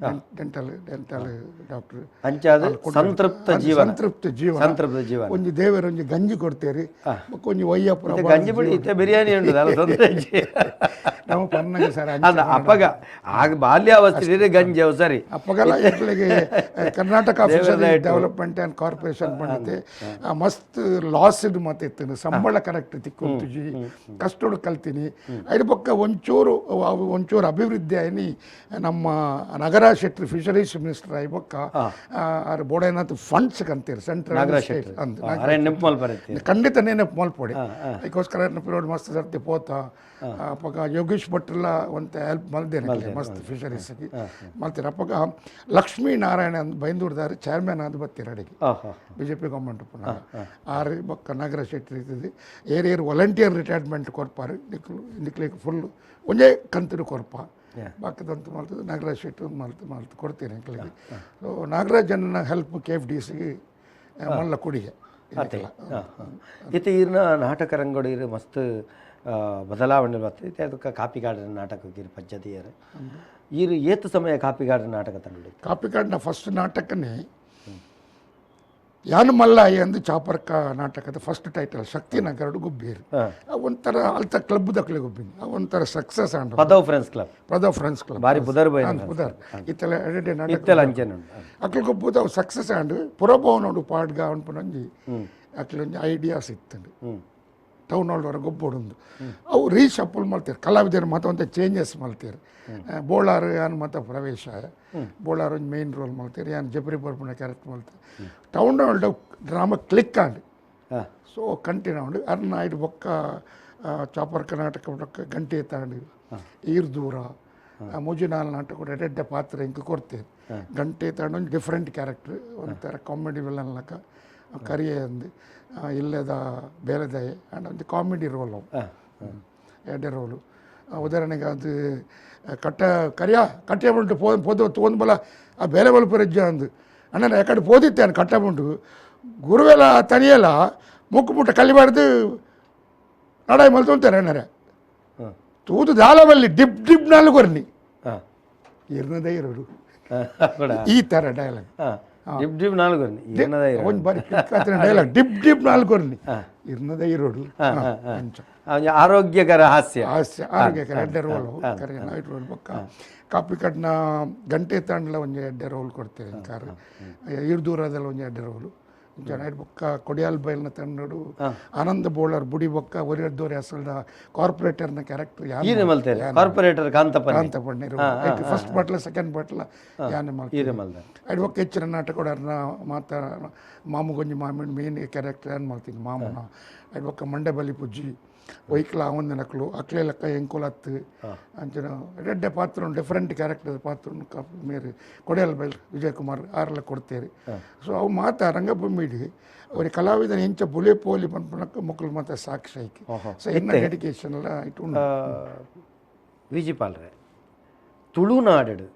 dental dental doctor ಅಂಚಾದ ಸಂತೃಪ್ತ ಜೀವನ ಸಂತೃಪ್ತ ಜೀವನ ಸಂತೃಪ್ತ ಜೀವನ ಒಂಜಿ ದೇವರ ಒಂಜಿ ಗಂಜಿ ಕೊಡ್ತೇರಿ ಬೊಕ್ಕ ಒಂಜಿ ಒಯ್ಯಪುರ ಇತ್ತೆ ಗಂಜಿ ಬಿಡಿ ಇತ್ತೆ ಬಿರಿಯಾನಿ ಉಂಟು ಅಲ್ಲ ತೊಂದರೆ ಇಜ್ಜಿ. ನಮ್ಮ ಪನ್ನಗ ಸರ್ ಅಲ್ಲ ಅಪ್ಪಗ ಆಗ ಬಾಲ್ಯಾವಸ್ಥೆ ಗಂಜಿ ಅವು ಸರಿ ಅಪ್ಪಗಲ ಎಟ್ಲಿಗೆ Karnataka fishery development and corporation ಬಂದಿತ್ತೆ ಆ ಮಸ್ತ್ ಲಾಸ್ ಇದು ಮತ್ತೆ ಇತ್ತು ಸಂಬಳ ಕರೆಕ್ಟ್ ತಿಕ್ಕೊಂತುಜಿ ಕಷ್ಟೋಡು ಕಲ್ತೀನಿ ಐದು ಪಕ್ಕ ಒಂಚೂರು ಅವು ಒಂಚೂರು ಅಭಿವೃದ್ಧಿ ಆಯ್ನಿ ನಮ್ಮ ನಗರ ಶೆಟ್ಟಿ ಫಿಶರೀಸ್ ಮಿನಿಸ್ಟರ್ ಆಯಿ ಬೊಕ್ಕ ಆರು ಬೋಡೇನಾಥ್ ಫಂಡ್ಸ್ ಕಂತೀರಿ ಸೆಂಟ್ರಲ್ ಸ್ಟೇಟ್ ಅಂದ್ ಅರೆ ನೆಂಪು ಮಲ್ಪರತ್ತೆ ಖಂಡಿತ ನೆನಪು ಮಲ್ಪೊಡಿ ಅದಕ್ಕೋಸ್ಕರ ಪಿರಿಯಡ್ ಮಸ್ತ್ ಸರ್ತಿ ಪೋತ ಅಪ್ಪಗ ಯೋಗೀಶ್ ಭಟ್ರೆಲ್ಲ ಒಂತೆ ಹೆಲ್ಪ್ ಮಲ್ದೇನೆ ಮಸ್ತ್ ಫಿಶರೀಸ್ಗೆ ಮಲ್ತೀರ ಅಪ್ಪಗ ಲಕ್ಷ್ಮೀನಾರಾಯಣ ಅಂತ ಬೈಂದೂರ್ದಾರು ಚೇರ್ಮನ್ ಆದ ಬತ್ತೀರ ಅಡಿಗೆ ಓಹೋ B J P government ಪುನಃ ಆರು ಬೊಕ್ಕ ನಗರ ಶೆಟ್ಟಿ ಇರ್ತದೆ ಏರ್ ಏರ್ ವಾಲಂಟಿಯರ್ ರಿಟೈರ್ಮೆಂಟ್ ಕೊರ್ಪಾರು ನಿಕ್ಲು ನಿಕ್ಲಿಗೆ ಫುಲ್ ಒಂದೇ ಕಂತಿನ ಕೊರ್ಪ ಬಾಕಿದಂತ ಮಲ್ತದೆ ನಾಗರಾಜ್ ಶೆಟ್ಟಿ ಮಲ್ತು ಮಲ್ತು ಕೊಡ್ತೀನಿ ನಿಕ್ಲಿಗೆ. ಸೊ ನಾಗರಾಜನ್ನ help K F D ಸಿಗೆ ಮಲ್ಲ ಕೊಡುಗೆ ಅತ್ತೆ ಇತ್ತೆ ಈರ್ನ ನಾಟಕ ರಂಗೋಡು ಇರು ಮಸ್ತ್ ಬದಲಾವಣೆ ಬರ್ತದೆ. ಇತ್ತೆ ಅದಕ್ಕೆ ಕಾಪಿಗಾಡರ ನಾಟಕ ಇರು ಪದ್ಧತಿಯರು ಈರು ಏತು ಸಮಯ ಕಾಪಿಗಾಡರ ನಾಟಕ ತಂಡ ಕಾಪಿಕಾಡಿನ ಫಸ್ಟ್ ನಾಟಕನೇ ಯಾನು ಮಲ್ಲಾಯಿ ಅಂದು ಚಾಪರ್ಕ ನಾಟಕದ ಫಸ್ಟ್ ಟೈಟಲ್ ಶಕ್ತಿನಗರಡು ಗುಬ್ಬೇರು. ಒಂಥರ ಅಲ್ತ ಕ್ಲಬ್ ದಕ್ಲೆ ಗುಬ್ಬಿನಿ, ಒಂಥರ ಸಕ್ಸಸ್ ಆಂಡ. Padavu friends club. Padavu friends club ಬಾರಿ ಪುದರ್ ಬೈ ಪುದರ್ ಇತ್ತೆಲ್ಲ ಎಡೆ ನಾಟಕ ಇತ್ತೆಲ್ಲ ಅಂಚೆನೆ ಅಕ್ಲು ಗೊಬ್ಬುದು ಅವು ಸಕ್ಸಸ್ ಆಂಡ್ ಪುರಭವನೋಡು ಪಾಡ್ಗ ಅನ್ಪುನೊಂಜಿ ಅಕ್ಲೊಂಜಿ ಐಡಿಯಾಸ್ ಇತ್ತಂಡು. ಟೌನ್ ಹಾಲ್ ವರ ಗೊಬ್ಬೊಡುಂದು ಅವು ರೀಶಫಲ್ ಮಲ್ತೇರು, ಕಲಾವಿದರು ಮಾತ ಒಂತೆ ಚೇಂಜಸ್ ಮಲ್ತೇರು. ಬೋಳಾರು ಯಾನ್ ಮಾತ ಪ್ರವೇಶ, ಬೋಳಾರು ಒಂಜಿ ಮೇನ್ ರೋಲ್ ಮಲ್ತೇರು, ಯಾನ್ ಜಬ್ರಿ ಬರ್ಪುನ ಕ್ಯಾರೆಕ್ಟರ್ ಮಲ್ತೇರು. Town hall drama click and so continue and Arna ಐಡ್ ಬೊಕ್ಕ ಚಾಪರ್ಕ ನಾಟಕ ಬೊಕ್ಕ ಗಂಟೆ ತಾಂಡು ಈರ್ ದೂರ ಮುಜುನಾಲ್ ನಾಟಕ ಕೂಡ ಎಡ್ಡೆ ಪಾತ್ರ ಇಂಕ್ ಕೊಡ್ತೇವೆ. ಗಂಟೆ ತಾಂಡು ಒಂಜಿ ಡಿಫ್ರೆಂಟ್ ಕ್ಯಾರೆಕ್ಟರ್, ಒಂಥರ ಕಾಮಿಡಿ ವಿಲನ್ ಲಕ ಕರಿಯೆ ಅಂದು ಇಲ್ಲದ ಬೇಲೆದಯೆ ಆ್ಯಂಡ್ ಒಂಜಿ ಕಾಮಿಡಿ ರೋಲ್ ಅವು ಎಡ್ಡೆ ರೋಲು. ಉದಾಹರಣೆಗೆ ಅದು ಕಟ್ಟ ಕರಿಯ ಕಟ್ಟೆ ಉಂಟು ಪೋ ಪೋದು ತೋಂದು ಬಲ ಆ ಬೇಲೆ ಬಲ್ಪುರಜ್ಜ ಅಂದು ಅಣ್ಣ ಎಕಡೆ ಪೋದಿತ್ತೆ ಕಟ್ಟ ಉಂಟು ಗುರುವೆಲ ತನಿಯಲ ಮುಕ್ಕು ಮುಟ್ಟ ಕಲಿಬಾರ್ದು ನಡಾಯಿ ಮಲ್ತೊಂತಾರೆ ಅಣ್ಣರೆ ತೂದು ದಾಲವಲ್ಲಿ ಡಿಪ್ ಡಿಪ್ ನಾಲ್ಕೊರ್ನಿ ಇರ್ನದೇ ಇರೋಡು ಈ ಥರ dialogue. Drip drip ನಾಲ್ಕೊರ್ನಿ ಇರ್ನದೇ ಇರೋಡು ಒಂದು ಬಾರಿ dialogue drip drip ನಾಲ್ಕೊರ್ನಿ ಇರ್ನದೇ ಇರೋಡು. ಆರೋಗ್ಯಕರ ಹಾಸ್ಯ ಹಾಸ್ಯ ಆರೋಗ್ಯಕರ ಎಡ್ಡೆ ರೋಲು ಕರೆ ನೈಟ್ ರೋಲ್. ಬೊಕ್ಕ ಕಾಪಿ ಕಟ್ನ ಗಂಟೆ ತಾಂಡ್ಲ ಒಂಜಿ ಎಡ್ಡೆ ರೋಲ್ ಕೊಡ್ತೇವೆ ಕಾರ್, ಇರ್ ದೂರದಲ್ಲಿ ಒಂಜಿ ಎಡ್ಡೆ ರೋಲು ಜನ. ಬೊಕ್ಕ ಕೊಡಿಯಾಲ್ ಬೈಲ್ನ ತಂಡಡು ಆನಂದ ಬೋಳರ್ ಬುಡಿ ಬೊಕ್ಕ ಒರಿಯದ್ದೋರಿ ಅಸಲ್ದ ಕಾರ್ಪೊರೇಟರ್ನ ಕ್ಯಾರೆಕ್ಟರ್ ಯಾರು ಮಲ್ತೇವೆ? ಕಾರ್ಪೊರೇಟರ್ ಕಾಂತಪ್ಪ ಕಾಂತಪ್ಪಣ್ಣ ಫಸ್ಟ್ ಬಾಟ್ಲ ಸೆಕೆಂಡ್ ಬಾಟ್ಲ ಯಾನೆ ಮಲ್ತೇವೆ. ಐಡ್ ಬೊಕ್ಕ ಹೆಚ್ಚಿನ ನಾಟಕ ಅರ್ನ ಮಾತ ಮಾಮುಗೊಂಜಿ ಮಾಮಿನ ಮೇನ್ ಕ್ಯಾರೆಕ್ಟರ್ ಏನು ಮಾಡ್ತೀನಿ ಮಾಮನ. ಐಡ್ ಬೊಕ್ಕ ಮಂಡೆ ಬಲಿ ಪುಜ್ಜಿ ಒಯ್ಕ್ಲ ಅವನ ನಕಲು ಅಕ್ಲೆ ಲೆಕ್ಕ ಎಂಕುಲತ್ತು ಅಂಚಿನ ಎಡ್ಡೆ ಪಾತ್ರ ಡಿಫ್ರೆಂಟ್ ಕ್ಯಾರೆಕ್ಟರ್ ಪಾತ್ರ ಮೇರೆ ಕೊಡಿಯಲ್ ಬೈಲ್ ವಿಜಯ್ ಕುಮಾರ್ ಆರ್ಲ ಕೊಡ್ತೇವೆ. ಸೊ ಅವು ಮಾತ ರಂಗಭೂಮಿಡಿ ಅವ್ರಿಗೆ ಕಲಾವಿದನ ಎಂಚ ಬುಲೆ ಪೋಲಿ ಪನ್ಪುನಕ್ಕ ಮೊಕ್ಕಲು ಮಾತ ಸಾಕ್ಷಿ ಆಯ್ಕೆ. ಸೊ ಎನ್ನ ಡೆಡಿಕೇಶನ್ ಎಲ್ಲ ಇಟ್ಟು ಉಂಡು. ವಿಜಿಪಾಲ್ರೆ, ತುಳುನಾಡು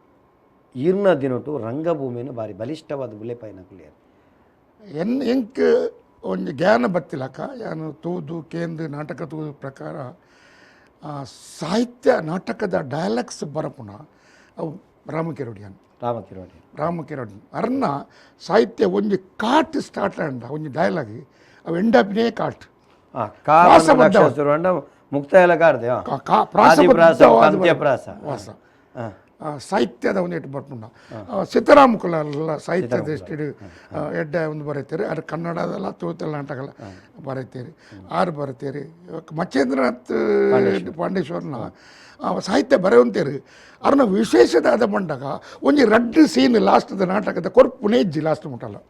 ಈರ್ನ ದಿನಟು ರಂಗಭೂಮಿನ ಬಾರಿ ಬಲಿಷ್ಠವಾದ ಬುಲೆಪಾಯಿನ ಕುಲಿಯರ್ ಎನ್ ಎಂಕ್ ಒಂಜಿ ಜ್ಞಾನ ಬತ್ತಿಲಕ್ಕ ಯಾನು ತೂದು ಕೇಂದ್ರ ನಾಟಕ ತೂದು ಪ್ರಕಾರ ಸಾಹಿತ್ಯ ನಾಟಕದ ಡೈಲಾಗ್ಸ್ ಬರಪುನ ಅವು ರಾಮಕಿರೋಡಿಯನ್ ರಾಮಕಿರೋಡಿ ರಾಮಕಿರೋಡಿ ಅರ್ನ ಸಾಹಿತ್ಯ ಒಂಜಿ ಕಾಟ್ ಸ್ಟಾರ್ಟ್ ಆಂಡ ಒಂಜಿ ಡೈಲಾಗ್ ಅವು ಎಂಡ್ ಅಪ್ನೇ ಕಾಟ್ ಮುಕ್ತಾಯ ಪ್ರಾಸ ಸಾಹಿತ್ಯದ ಒಂದು ಇಟ್ಟು ಬರ್ಪುಂಡ ಸೀತಾರಾಮ ಕುಲಾಲ ಸಾಹಿತ್ಯ ದೃಷ್ಟಿಡು ಎಡ್ಡೆ ಒಂದು ಬರೀತೀರಿ. ಅದು ಕನ್ನಡದಲ್ಲ ತುಳುತಲ್ಲ ನಾಟಕಲ್ಲ ಬರೀತೀರಿ, ಆರು ಬರೀತೀರಿ. ಮಚ್ಚೇಂದ್ರನಾಥ್ ಪಾಂಡೇಶ್ವರನ ಸಾಹಿತ್ಯ ಬರೆಯುವಂತೀರಿ. ಅವ್ರನ್ನ ವಿಶೇಷದಾದ ಬಂದಾಗ ಒಂಜಿ ರಡ್ಡು ಸೀನ್ ಲಾಸ್ಟ್ದ ನಾಟಕದ ಕೊರ್ಪುನೇ ಇಜ್ಜಿ ಲಾಸ್ಟ್ ಮುಟ್ಟಲ್ಲ.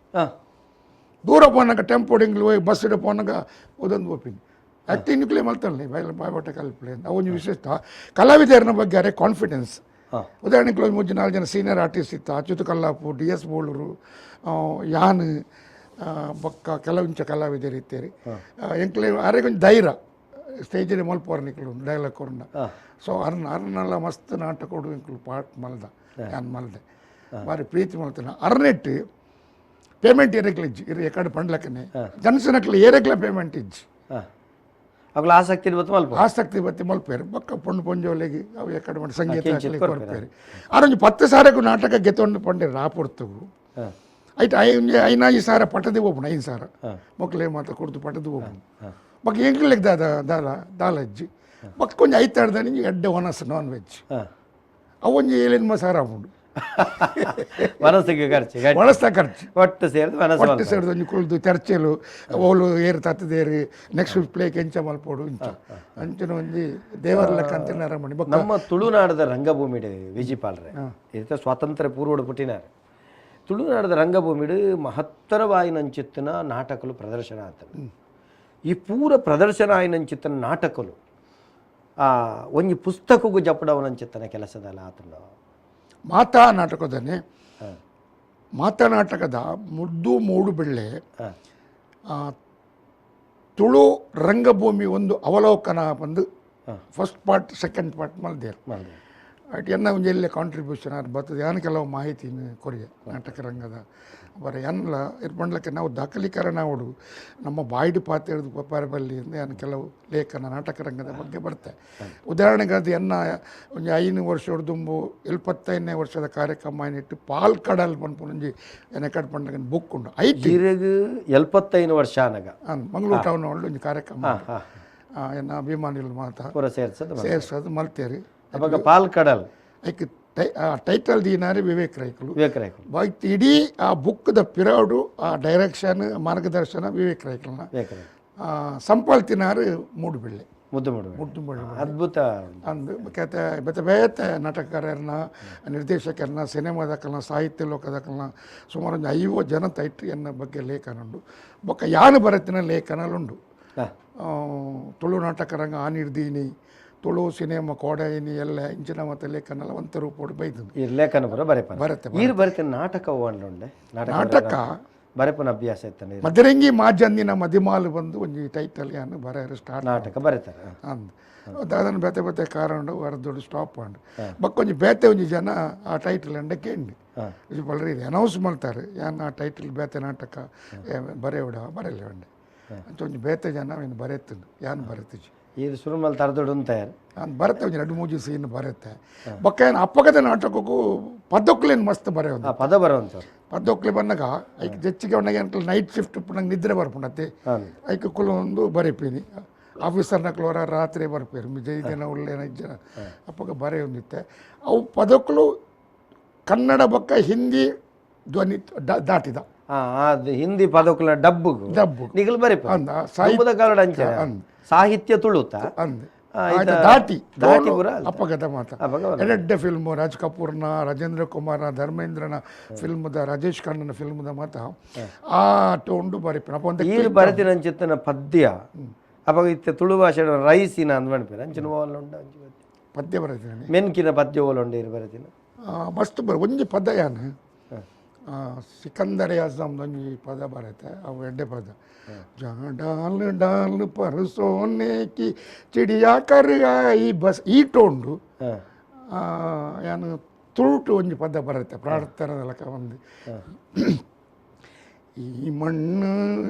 ದೂರ ಪೋನಾಗ ಟೆಂಪೋ ಡಿಂಗ್ಲು ಹೋಗಿ ಬಸ್ ಇಡ ಪೋನಾಗ ಒಂದೊಂದು ಒಪ್ಪಿನಿ ಆ್ಯಕ್ಟಿಂಗ್ ಕ್ಲೇ ಮಲ್ತಾನೆ ಬಾಯ್ ಬಾಯ್ಬಟ್ಟೆ ಕಲ್ಪಲೆ. ಅವೊಂಜಿ ವಿಶೇಷ ಕಲಾವಿದರನ ಬಗ್ಗೆ ಅರೆ ಕಾನ್ಫಿಡೆನ್ಸ್. ಉದಾಹರಣೆಗೆ ಒಂದು ಮೂರು ನಾಲ್ಕು ಜನ ಸೀನಿಯರ್ ಆರ್ಟಿಸ್ಟ್ ಇತ್ತು, ಅಚ್ಯುತ ಕಲ್ಲಾಪು, ಡಿ ಎಸ್ ಬೋಳೂರು, ಯಾನ್ ಬೊಕ್ಕ ಕೆಲವಿಂಚ ಕಲಾವಿದರು ಇತ್ತೇರಿ. ಎಂಕ್ಲೆ ಅರೆ ಕೊಂಚ ಧೈರ್ಯ ಸ್ಟೇಜಿನ ಮಲ್ಪೋರ್ ನಿಕ್ಲು ಡೈಲಾಗ್ ಕೊರ್ನ. ಸೊ ಅರ್ನ ಅರ್ನೆಲ್ಲ ಮಸ್ತ್ ನಾಟಕ ಕೊಡು ಎಂಕ್ಲು ಪಾಟ್ ಮಲ್ದ ಯಾನ್ ಮಲ್ದೆ ಬಾರಿ ಪ್ರೀತಿ ಮಲ್ತಾನೆ. ಅರ್ನೆಟ್ಟು ಪೇಮೆಂಟ್ ಏರೆಕ್ಲ ಇಜ್ಜಿ ಇರು ಎಕಡೆ ಪಂಡ್ಲಕ್ಕನೆ ಜನ್ಸನಕ್ಲೆ ಏರೆಕ್ಲ ಪೇಮೆಂಟ್ ಇಜ್ಜಿ. ಅಕ್ಲ ಆಸಕ್ತಿ ಬತ್ತು ಮಲ್ಪ ಆಸಕ್ತಿ ಬತ್ತಿ ಮಲ್ಪೇರು ಬೊಕ್ಕ ಪೊಣ್ಣು ಪೊಂಜೋಲೆಗೆ ಅವು ಎಕಡೆ ಮಾಡಿ ಸಂಗೀತ ಕೊರ್ಪೇರು. ಆರೊಂಜಿ 10 ಸಾವಿರಕ್ಕೂ ನಾಟಕ ಗೆತ್ತೊಂಡು ಪಂಡೇರು ರಾಪೊರ್ತಗು ಐಟ್ 5,000 ಪಟ್ಟದಿ ಹೋಗ್ಬಣ 5,000 ಮಕ್ಕಳೇ ಮಾತ್ರ ಕೊಡ್ತು ಪಟ್ಟದು ಹೋಗ್ಬಣ ಬೊಕ್ಕ ಎಂಕ್ಲೆಗ್ ದಾದ ದಾಲ ದಾಲಜ್ಜಿ ಬೊಕ್ಕ ಕೊಂಚ ಐತಾಡ್ದ ನಿಂಗೆ ಎಡ್ಡೆ ಒನಸ್ ನಾನ್ ವೆಜ್ ಅವೊಂಜಿ 7-8 ಸಾವಿರ ಆಪುಂಡು. ಮನಸ್ಸಿಗೆ ಖರ್ಚು ಒಣಸ್ತ ಖರ್ಚು ಒಟ್ಟು ಸೇರಿದು ಒಟ್ಟು ಸೇರಿದು ಒಂಜಿ ಕುಲ್ದು ಚರ್ಚೆಲು ಓಲು ಏರು ತತ್ತದೇರು ನೆಕ್ಸ್ಟ್ ಪ್ಲೇಕ್ ಎಂಚ ಮಲ್ಪೋಡು ಇಂಚ ಅಂಚಿನ ಒಂಜಿ ದೇವರ ಲೆಕ್ಕ ಅಂತ ಅರಮಣಿ. ನಮ್ಮ ತುಳುನಾಡದ ರಂಗಭೂಮಿಡು ವಿಜಿಪಾಲ್ರೆ ಇತ್ತ ಸ್ವಾತಂತ್ರ್ಯ ಪೂರ್ವಡು ಪುಟ್ಟಿನಾರು. ತುಳುನಾಡದ ರಂಗಭೂಮಿಡು ಮಹತ್ತರವಾಯಿನಂಚಿತ್ತಿನ ನಾಟಕಲು ಪ್ರದರ್ಶನ ಆತನು. ಈ ಪೂರ ಪ್ರದರ್ಶನ ಆಯಿನಂಚಿತ್ತಿನ ನಾಟಕಲು ಒಂಜಿ ಪುಸ್ತಕಗೂ ಜಪಡವನಂಚಿತ್ತನ ಕೆಲಸದಲ್ಲ ಆತನು. ಮಾತಾ ನಾಟಕದನ್ನೇ ಮಾತಾ ನಾಟಕದ ಮುದ್ದು ಮೂಡುಬೆಳ್ಳೆ ತುಳು ರಂಗಭೂಮಿ ಒಂದು ಅವಲೋಕನ ಬಂದು first part second part ಮಲ್ದೇರು. ಎನ್ನ ಒಂಜಿ ಎಲ್ಲೆ ಕಾಂಟ್ರಿಬ್ಯೂಷನ್ ಆರ್ ಬರ್ತದೆ. ಯಾನ್ ಕೆಲವು ಮಾಹಿತಿನ ಕೊರಿಯ ನಾಟಕ ರಂಗದ ಬರ ಎನ್ಲ ಇರ್ಪಂಡ್ಲಕ್ಕೆ ನಾವು ದಾಖಲೀಕರಣ ಅವಡು ನಮ್ಮ ಬಾಯ್ಡು ಪಾತ್ರ ಹಿಡಿದು ಬಲ್ಲಿ ಯಾನ್ ಕೆಲವು ಲೇಖನ ನಾಟಕ ರಂಗದ ಬಗ್ಗೆ ಬರ್ತೆ. ಉದಾಹರಣೆಗೆ ಅದು ಎನ್ನ ಒಂಜಿ 5 ವರ್ಷ ದುಂಬು 75ನೇ ವರ್ಷದ ಕಾರ್ಯಕ್ರಮ ಏನಿಟ್ಟು ಪಾಲ್ ಕಡಲ್ ಪನ್ಪುನೊಂಜಿ ಎನಕಡ್ ಪಂಡ ಬುಕ್ ಉಂಡು. ಐತಿ 75 ವರ್ಷ ಆನಗ ಮಂಗಳೂರು ಟೌನ್ ಒಳ್ಳೆ ಒಂಜಿ ಕಾರ್ಯಕ್ರಮ ಎನ್ನ ಅಭಿಮಾನಿಗಳು ಮಾತಾ ಸೇರ್ಸೋದು ಮಲ್ತೇರಿ. ಅವಾಗ ಪಾಲ್ ಕಡಲ್ ಐಕ್ ಟೈಟಲ್ ದೀನಾರಿ ವಿವೇಕ್ ರೈಕುಲು. ವಿವೇಕ್ ರೈಕುಲು ಬಾಯ್ತು ಇಡೀ ಆ ಬುಕ್ದ ಪಿರೌಡು ಆ ಡೈರೆಕ್ಷನ್ ಮಾರ್ಗದರ್ಶನ ವಿವೇಕ್ ರೈಕುಲ್ನ. ಸಂಪಾಲ್ತಿನಾರು ಮೂಡುಬಿಳ್ಳೆ ಮುದ್ದು ಮುದ್ದು ಅದ್ಭುತ ಅಂದು ಕೇತೆ ಬೇತೆ ಬೇತೆ ನಾಟಕಕಾರರನ್ನ ನಿರ್ದೇಶಕರನ್ನ ಸಿನಿಮಾದಕ್ಕಲ್ನ ಸಾಹಿತ್ಯ ಲೋಕದಕ್ಕಲ್ನ ಸುಮಾರು ಒಂದು 50 ಜನ ತೈಟ್ ಎನ್ನ ಬಗ್ಗೆ ಲೇಖನ ಉಂಡು. ಬೊಕ್ಕ ಯಾನು ಬರತ್ತಿನ ಲೇಖನಲುಂಡು. ತುಳು ನಾಟಕ ರಂಗ ಆನಿರ್ದೀನಿ ತುಳು ಸಿನಿಮಾ ಕೋಡೈನಿ ಎಲ್ಲ ಇಂಚಿನ ಮತ್ತೆ ಲೇಖನ ಒಂತ ರೂಪೋಡು ಬೈದು ಈ ಲೇಖನ ಬರ ಬರೆಪ ಬರುತ್ತೆ. ಈರು ಬರುತ್ತೆ ನಾಟಕ ಉಂಡೆ ನಾಟಕ ಬರೆಪನ ಅಭ್ಯಾಸ ಇತ್ತಾನೆ. ಮದರಂಗಿ ಮಾಜಂದಿನ ಮದಿಮಾಲು ಬಂದು ಒಂಜಿ ಟೈಟಲ್ ಯಾನು ಬರೆಯರು ಸ್ಟಾರ್ಟ್ ನಾಟಕ ಬರೀತಾರೆ ಅಂದ್ ಅದನ್ನು ಬೇತೆ ಬೇತೆ ಕಾರಣ ದೊಡ್ಡ ಸ್ಟಾಪ್ ಉಂಡು. ಬಕ್ಕೊಂಜಿ ಬೇತೆ ಒಂಜಿ ಜನ ಆ ಟೈಟಲ್ ಅಂಡ ಕೇಂಡು ಬಲ್ರಿ ಅನೌನ್ಸ್ ಮಾಡ್ತಾರೆ ಯಾನ್ ಆ ಟೈಟಲ್ ಬೇತೆ ನಾಟಕ ಬರೆಯೋಡ ಬರೆಯಲ್ಲ ಉಂಡೆ ಅಂತ ಒಂಜಿ ಬೇತೆ ಜನ ಏನು ಬರೆಯುತ್ತಂಡು ಯಾನು ಬರೆತಿಜಿ. ಇದು ಸುರುಮಲ್ ತರದೊಡು ತಯಾರು ನಾನು ಬರುತ್ತೆ ಒಂಜಿ 2 3 ಸೀನ್ ಬರುತ್ತೆ. ಬೊಕ್ಕ ಏನು ಅಪ್ಪಗದ ನಾಟಕಕ್ಕೂ ಪದೊಕ್ಲೇನು ಮಸ್ತ್ ಬರೆಯೋದು ಪದ ಬರುವಂಥವ್ರು. ಪದೊಕ್ಲೆ ಬಂದಾಗ ಐಕ್ ಜಚ್ಚಿಗೆ ಅವನಾಗ ಏನಕ್ಕೆ ನೈಟ್ ಶಿಫ್ಟ್ ನಂಗೆ ನಿದ್ರೆ ಬರ್ಪುಂಡತ್ತೆ ಐಕ್ ಕುಲ ಒಂದು ಬರೆಪೀನಿ ಆಫೀಸರ್ನ ಹೊರ ರಾತ್ರಿ ಬರ್ಪೇರು ಜೈ ಜನ ಒಳ್ಳೆ ಜನ ಅಪ್ಪಗ ಬರೆಯೊಂದಿತ್ತೆ. ಅವು ಪದೊಕ್ಲು ಕನ್ನಡ ಬೊಕ್ಕ ಹಿಂದಿ ಧ್ವನಿ ದಾಟಿದ ಹಿಂದಿ ಪದೊಕ್ಲ ಡಬ್ಬು ಡಬ್ಬು ನಿಗಲು ಬರೆಪ ಸಾಹಿತ್ಯ ತುಳುತ ಅಂದ್ ದಾಟಿ ದಾಟಿ ಅಪ್ಪಗದ ಮಾತ. ಎಡೆಡ್ಡೆ ಫಿಲ್ಮು ರಾಜ್ ಕಪೂರ್ನ ರಾಜೇಂದ್ರ ಕುಮಾರ್ನ ಧರ್ಮೇಂದ್ರನ ಫಿಲ್ಮ್ದ ರಾಜೇಶ್ ಖನ್ನನ ಫಿಲ್ಮ್ದ ಮಾತ ಆ ಟೋಂಡು ಬರಿಪಿನ ಅಪ್ಪ ಈರು ಬರೆತಿನಂಚಿತ್ತನ ಪದ್ಯ ಅವಾಗ ಇತ್ತೆ ತುಳು ಭಾಷೆ ರೈಸಿನ ಅಂದ್ ಮನ್ಪೇರು ಅಂಚಿನ ಓಲ ಉಂಡು ಪದ್ಯ ಬರೆತಿನ ಮೆನ್ಕಿನ ಪದ್ಯ ಓಲ ಉಂಡು ಈರು ಬರೆತಿನ ಮಸ್ತ್ ಬರ ಒಂಜಿ ಪದ ಯಾನು ಸಿಕಂದರ್ ಯಾಸಮ್ ಒಂಜಿ ಪದ ಬರುತ್ತೆ ಅವು ಎಡ್ಡೆ ಪದ. ಜಾ ಡಾಲ್ ಡಾಲ್ ಪರ್ ಸೋನೆ ಕಿ ಚಿಡಿಯಾ ಕರ್ ಆಯಿ ಬಸ್ ಈ ಟೋಂಡು ಯಾನು ತುಳುಟು ಒಂಜಿ ಪದ ಬರುತ್ತೆ ಪ್ರಾರ್ಥನೆದ ಲೆಕ್ಕ ಒಂದು. ಈ ಮಣ್ಣು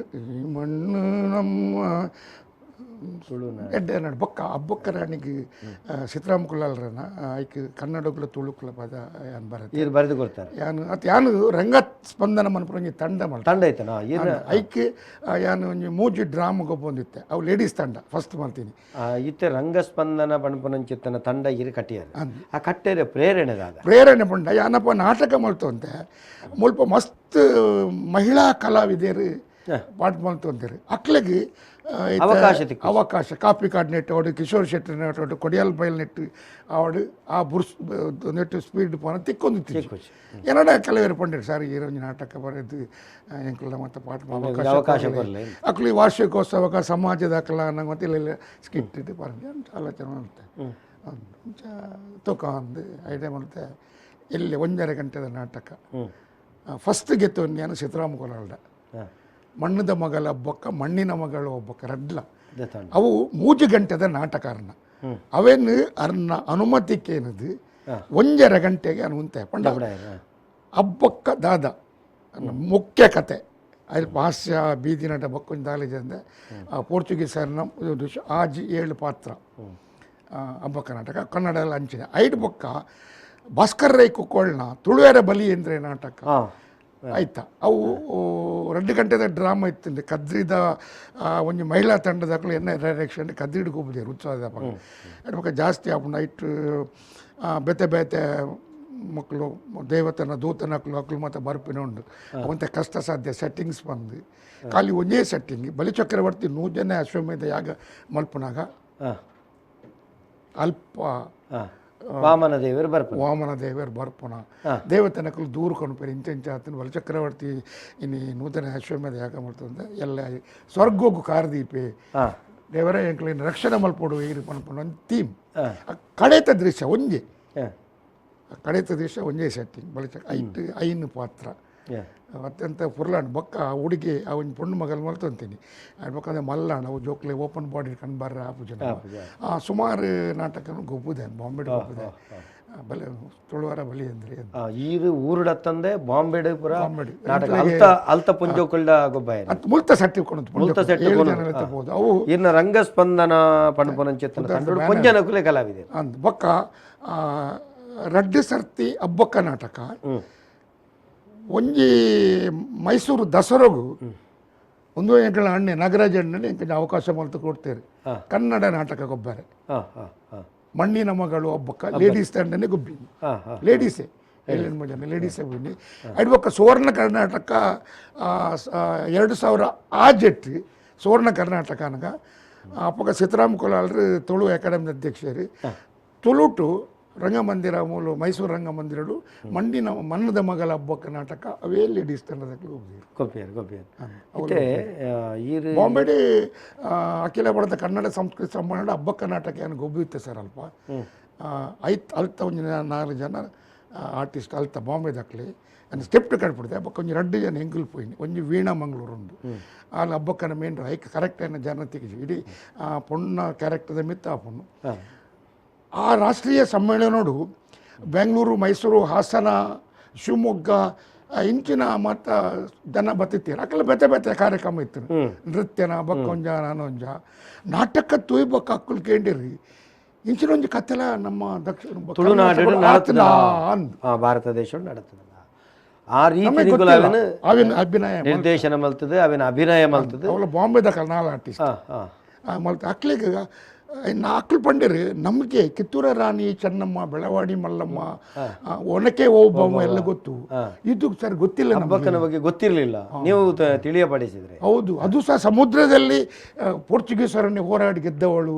ಈ ಮಣ್ಣು ನಮ್ಮ ಎಡ್ಡೆ ನಡು ಬೊಕ್ಕ ಅಬ್ಬಕ್ಕ ರಾಣಿಗೆ ಸಿದ್ದರಾಮ ಕುಲಾಲ್ರನ ಐಕ್ ಕನ್ನಡకుల ತುಳುಕುಲ ಪದ ಯಾನ್ ಬರುತ್ತೆ ಬರೆದು ಕೊಡ್ತಾರೆ. ಯಾನು ಅತ್ ಯಾನು ರಂಗ ಸ್ಪಂದನ ಮನ್ಪುನ ಒಂಜಿ ತಂಡ ಮಲ್ತ ತಂಡ ಐತನ ಐಕ್ ಯಾನು ಒಂಜಿ ಮೂಜಿ ಡ್ರಾಮ ಗೊಬ್ಬೊಂದಿತ್ತೆ ಅವು ಲೇಡೀಸ್ ತಂಡ ಫಸ್ಟ್ ಮಾಡ್ತೀನಿ. ಇತ್ತೆ ರಂಗಸ್ಪಂದನ ಪಣಪುನಂಚಿತ್ತನ ತಂಡ ಇರು ಕಟ್ಟಿಯಾರ ಆ ಕಟ್ಟೆರೆ ಪ್ರೇರಣೆ ದಾದ ಪ್ರೇರಣೆ ಪಂಡ ಯಾನಪ್ಪ ನಾಟಕ ಮಲ್ತೊಂತೆ ಮುಲ್ಪ ಮಸ್ತ್ ಮಹಿಳಾ ಕಲಾವಿದರು ಪಾಠ ಮಲ್ತೊಂತೀರಿ ಅಕ್ಲೆಗ್ ಅವಕಾಶ ಅವಕಾಶ ಕಾಪಿ ಕಾರ್ಡ್ ನೆಟ್ಟು ಅವಡು ಕಿಶೋರ್ ಶೆಟ್ಟಿ ನೆಟ್ಟು ಅವಡು ಕೊಡಿಯಾಲ್ ಬೈಲ್ ನೆಟ್ಟು ಅವಡು ಆ ಬುರ್ಸ್ ನೆಟ್ಟು ಸ್ಪೀಡ್ ಪೋನ ತಿಕ್ಕೊಂದು ಏನಡ ಕೆಲವರು ಪಂಡಿರು ಸರ್ ಈ ಒಂಜಿ ನಾಟಕ ಬರೆದು ಎಂಕುಲ ಮತ್ತೆ ಪಾಠ ಅವಕಾಶ ಅಕ್ಲು ವಾರ್ಷಿಕೋತ್ಸವಕ ಸಮಾಜದ ಅಕ್ಲ ನಂಗೆ ಮತ್ತೆ ಇಲ್ಲ ಸ್ಕಿಟ್ ಇಟ್ಟು ಪರಂಜ ಆಲೋಚನೆ ಮಾಡ್ತೆ ತೂಕ ಅಂದು ಐಡಿಯಾ ಮಾಡುತ್ತೆ. ಇಲ್ಲಿ 1.5 ಗಂಟೆದ ನಾಟಕ ಫಸ್ಟ್ ಗೆತ್ತು ನಾನು ಸಿದ್ದರಾಮ ಕೋಲಾಲ್ಡ ಮಣ್ಣದ ಮಗಳ ಒಬ್ಬಕ್ಕ ಮಣ್ಣಿನ ಮಗಳು ಒಬ್ಬಕ್ಕ ರಡ್ಲ ಅವು 3 ಗಂಟೆದ ನಾಟಕಾರನ ಅವೇನು ಅರ್ನ ಅನುಮತಿಕೇನದು 1.5 ಗಂಟೆಗೆ ಅನುಂತೆ ಪಂಡ ಹಬ್ಬಕ್ಕ ದಾದ ಮುಖ್ಯ ಕತೆ ಅಲ್ಲಿ ಹಾಸ್ಯ ಬೀದಿ ನಟ ಬಕ್ಕೊಂದು ದಾಲಿಜಂದೆ ಪೋರ್ಚುಗೀಸರ್ನ ಆಜಿ 7 ಪಾತ್ರ ಹಬ್ಬಕ್ಕ ನಾಟಕ ಕನ್ನಡ ಎಲ್ಲ ಹಂಚಿದೆ. ಐದು ಬೊಕ್ಕ ಭಾಸ್ಕರ್ ರೈ ಕುಕ್ಕೊಳ್ನ ತುಳುವೆರ ಬಲಿ ಎಂದ್ರೆ ನಾಟಕ ಆಯ್ತಾ ಅವು 2 ಗಂಟೆದ ಡ್ರಾಮಾ ಇತ್ತು. ಕದ್ರಿದ ಒಂಜಿ ಮಹಿಳಾ ತಂಡದಾಕಲು ಎನ್ನ ಡೈರೆಕ್ಷನ್ ಕದ್ರಿಡ್ ಹೋಗ್ಬಿದ್ದೀರು ಉತ್ಸವದ ಪಕ್ಕ ಜಾಸ್ತಿ ಆಪುಂಡು ನೈಟ್ ಬೇತೆ ಬೇತೆ ಮಕ್ಕಳು ದೇವತನ ದೂತನ ಅಕ್ಲು ಅಕ್ಲು ಮತ್ತು ಬರ್ಪಿನ ಉಂಡು ಅವಂತೆ ಕಷ್ಟ ಸಾಧ್ಯ ಸೆಟ್ಟಿಂಗ್ಸ್ ಬಂದು ಖಾಲಿ ಒಂದೇ ಸೆಟ್ಟಿಂಗ್ ಬಲಿಚಕ್ರವರ್ತಿ 100 ಜನ ಅಶ್ವಮೇಧ ಯಾಗ ಮಲ್ಪನಾಗ ಅಲ್ಪ ವಾಮನ ದೇವರು ಬರ್ಪುನ ವಾಮನ ದೇವರು ಬರ್ಪುನ ದೇವತನಕಲು ದೂರ ಕೊಂಡ್ಪೇರು ಇಂಚ ಇಂಚ ಆತನ ಬಲಿಚಕ್ರವರ್ತಿ ಇನ್ನು ನೂತನ ಅಶ್ವಮೇಧ ಯಾಗ ಮಾಡ್ತಂದೆ ಎಲ್ಲ ಸ್ವರ್ಗೋಗು ಕಾರ್ದೀಪೆ ದೇವರೇ ಎಂಕ್ಲಿನ ರಕ್ಷಣೆ ಮಲ್ಪೊಡು ಏರು ಪನ್ಪುನ ಒಂದು ಥೀಮ್. ಕಡೆತ ದೃಶ್ಯ ಒಂಜೆ ಕಡೆತ ದೃಶ್ಯ ಒಂಜೇ ಸೆಟ್ಟಿಂಗ್ ಬಲಿಚಕ್ರ ಐಟ್ ಐನು ಪಾತ್ರ ಅತ್ಯಂತ ಪುರ್ಲಾಂಡ್ ಬೊಕ್ಕ ಆ ಹುಡುಗಿ ಆ ಒಂಜಿ ಪೊಣ್ಣು ಮಗಲ್ ಮಲ್ತೊಂತೀನಿ ಬೊಕ್ಕ ಮಲ್ಲಾಂಡ್ ಅವು ಜೋಕ್ಲೆ ಓಪನ್ ಬಾಡಿ ಕಂಡು ಬರ್ರ ಆಪುಜನ ಆ ಸುಮಾರು ನಾಟಕನು ಗೊಬ್ಬುದೆ ಬಾಂಬೆ ಗೊಬ್ಬುದೆ. ಬಲೆ ತುಳುವರ ಬಲಿ ಅಂದ್ರೆ. ಈರು ಊರುಡತ್ತಂದೆ ಬಾಂಬೆಡ್ ಪೂರ ಬಾಂಬೆಡ್. ನಾಟಕ ಅಲ್ತ ಅಲ್ತ ಪುಂಜೋಕುಲ್ಡ ಗೊಬ್ಬಾಯ. ಅತ್ ಮುಲ್ತ ಸೆಟ್ ಕೊನೊಂದು. ಮುಲ್ತ ಸೆಟ್. ಏಳು ಜನ ಎತ್ತಬಹುದು ಅವು. ಇರ್ನ ರಂಗಸ್ಪಂದನ ಪಣಪುನಂಚಿತ್ತನ ತಂಡೋಡು ಪೊಂಜನಕುಲೆ ಕಲಾವಿದೆ. ಅಂದ್ ಬೊಕ್ಕ ರಡ್ಡು ಸರ್ತಿ ಅಬ್ಬಕ್ಕ ನಾಟಕ, ಒಂಜಿ ಮೈಸೂರು ದಸರಾಗು ಒಂದು ಎಂಕಲ್ನ ಅಣ್ಣೆ ನಾಗರಾಜ ಅಣ್ಣನೆ ಎಂಕಲ್ನ ಅವಕಾಶ ಮಲ್ತು ಕೊಡ್ತೇವೆ. ಕನ್ನಡ ನಾಟಕ ಗೊಬ್ಬರೆ. ಹಾ ಹಾ ಹಾ ಮಣ್ಣಿನ ಮಗಳು ಅಬ್ಬಕ್ಕ ಲೇಡೀಸ್ ತಂಡನೆ ಗೊಬ್ಬಿ. ಹಾ ಹಾ ಲೇಡೀಸೇ, ಏಳೆಂಟು ಜನ ಲೇಡೀಸೇ ಬನ್ನಿ. ಬೊಕ್ಕ ಸುವರ್ಣ ಕರ್ನಾಟಕ 2000 ಆಜೆಟ್ ಸುವರ್ಣ ಕರ್ನಾಟಕ ಅನಗ ಅಪ್ಪಗ ಸೀತಾರಾಮ್ ಕೊಲಾಲ್ರು ತುಳು ಅಕಾಡೆಮಿ ಅಧ್ಯಕ್ಷರು. ತುಳುಟು ರಂಗಮಂದಿರ ಮೂಲು ಮೈಸೂರು ರಂಗಮಂದಿರಡು ಮಂಡಿನ ಮನ್ನದ ಮಗಳ ಹಬ್ಬಕ್ಕ ನಾಟಕ ಅವೇ ಲೇಡೀಸ್ ತಂಡದ ಹೋಗಿದ್ರು. ಗೊಬ್ಬಿಯರ್ ಗೊಬ್ಬಿಯರ್ ಇತ್ತೆ ಈರು ಬಾಂಬೆಡಿ ಅಖಿಲ ಭಾರತ ಕನ್ನಡ ಸಂಸ್ಕೃತಿ ಸಮ್ಮೇಳನ ಹಬ್ಬಕ್ಕ ನಾಟಕ ಏನು ಗೊಬ್ಬಿತ್ತೆ ಸರ್ ಅಲ್ಪ ಐತ್ ಅಲ್ತ ಒಂಜಿ ನಾಲ್ಕು ಜನ ಆರ್ಟಿಸ್ಟ್ ಅಲ್ತ ಬಾಂಬೆ ದಾಕ್ಲಿ ಅಂದ್ ಸ್ಕ್ರಿಪ್ಟ್ ಕಟ್ಬಿಡ್ದೆ. ಬೊಕ್ಕ ಒಂಜಿ ರಡ್ಡು ಜನ ಎಂಕುಲು ಪೋಯಿನಿ, ಒಂಜಿ ವೀಣಾ ಮಂಗಳೂರು ಉಂಡು. ಅಲ್ಲಿ ಹಬ್ಬಕ್ಕನ ಮೇನ್ ಐಕ್ ಕರೆಕ್ಟ್ అయిన ಜನ ತಿಕ್ಕಿಜಿ ಇಡೀ ಆ ಪೊಣ್ಣ ಕ್ಯಾರೆಕ್ಟರ್ದ ಮಿತ್ತ ಆ ಪೊಣ್ಣು. ಆ ರಾಷ್ಟ್ರೀಯ ಸಮ್ಮೇಳನೋಡು ಬೆಂಗಳೂರು, ಮೈಸೂರು, ಹಾಸನ, ಶಿವಮೊಗ್ಗ ಇಂಚಿನ ಮತ್ತ ಜನ ಬತ್ತಿತ್ತೀರ. ಅಕಲ ಬೇತೆ ಬೇತೆ ಕಾರ್ಯಕ್ರಮ ಇತ್ತು, ನೃತ್ಯನ ಬಕ್ಕೊಂಜ ನಾನೊಂಜ ನಾಟಕ ತೂಯ್ ಬೊಕ್ಕ ಅಕ್ಕುಲು ಕೇಂಡಿರಿ ಇಂಚಿನ ಒಂಜಿ ಕತ್ತೆಲ ನಮ್ಮ ದಕ್ಷಿಣ ತುಳುನಾಡು ಆತ್ನಾ ಅಂದ್. ಭಾರತ ದೇಶ ನಡತದಲ್ಲ ಆ ರೀತಿ ನಮಗೆ ನಿಕುಲು ಗೊತ್ತಿಲ್ಲ. ಅವೆನ್ ಅವಿನ ಅಭಿನಯ ನಿರ್ದೇಶನ ಮಲ್ತದೆ, ಅವಿನ ಅಭಿನಯ ಮಲ್ತದೆ. ಅವಳ ಬಾಂಬೆದ ನಾಲ್ ಆರ್ಟಿಸ್ಟ್. ಹಾ ಹಾ ಮಲ್ತ ಅಕ್ಲಿಗೆ ಅಕ್ಲು ಪಂಡಿರು ನಮಗೆ ಕಿತ್ತೂರ ರಾಣಿ ಚೆನ್ನಮ್ಮ, ಬೆಳವಾಡಿ ಮಲ್ಲಮ್ಮ, ಒನಕೆ ಓಬವ್ವ ಎಲ್ಲ ಗೊತ್ತು, ಇದು ಸರ್ ಗೊತ್ತಿಲ್ಲ ನಮ್ಗೆ. ಹಬ್ಬಕ್ಕನ ಬಗ್ಗೆ ಗೊತ್ತಿರಲಿಲ್ಲ, ನೀವು ತಿಳಿಯಪಡಿಸಿದ್ರೆ. ಹೌದು, ಅದು ಸಹ ಸಮುದ್ರದಲ್ಲಿ ಪೋರ್ಚುಗೀಸರನ್ನೇ ಹೋರಾಡಿ ಗೆದ್ದವಳು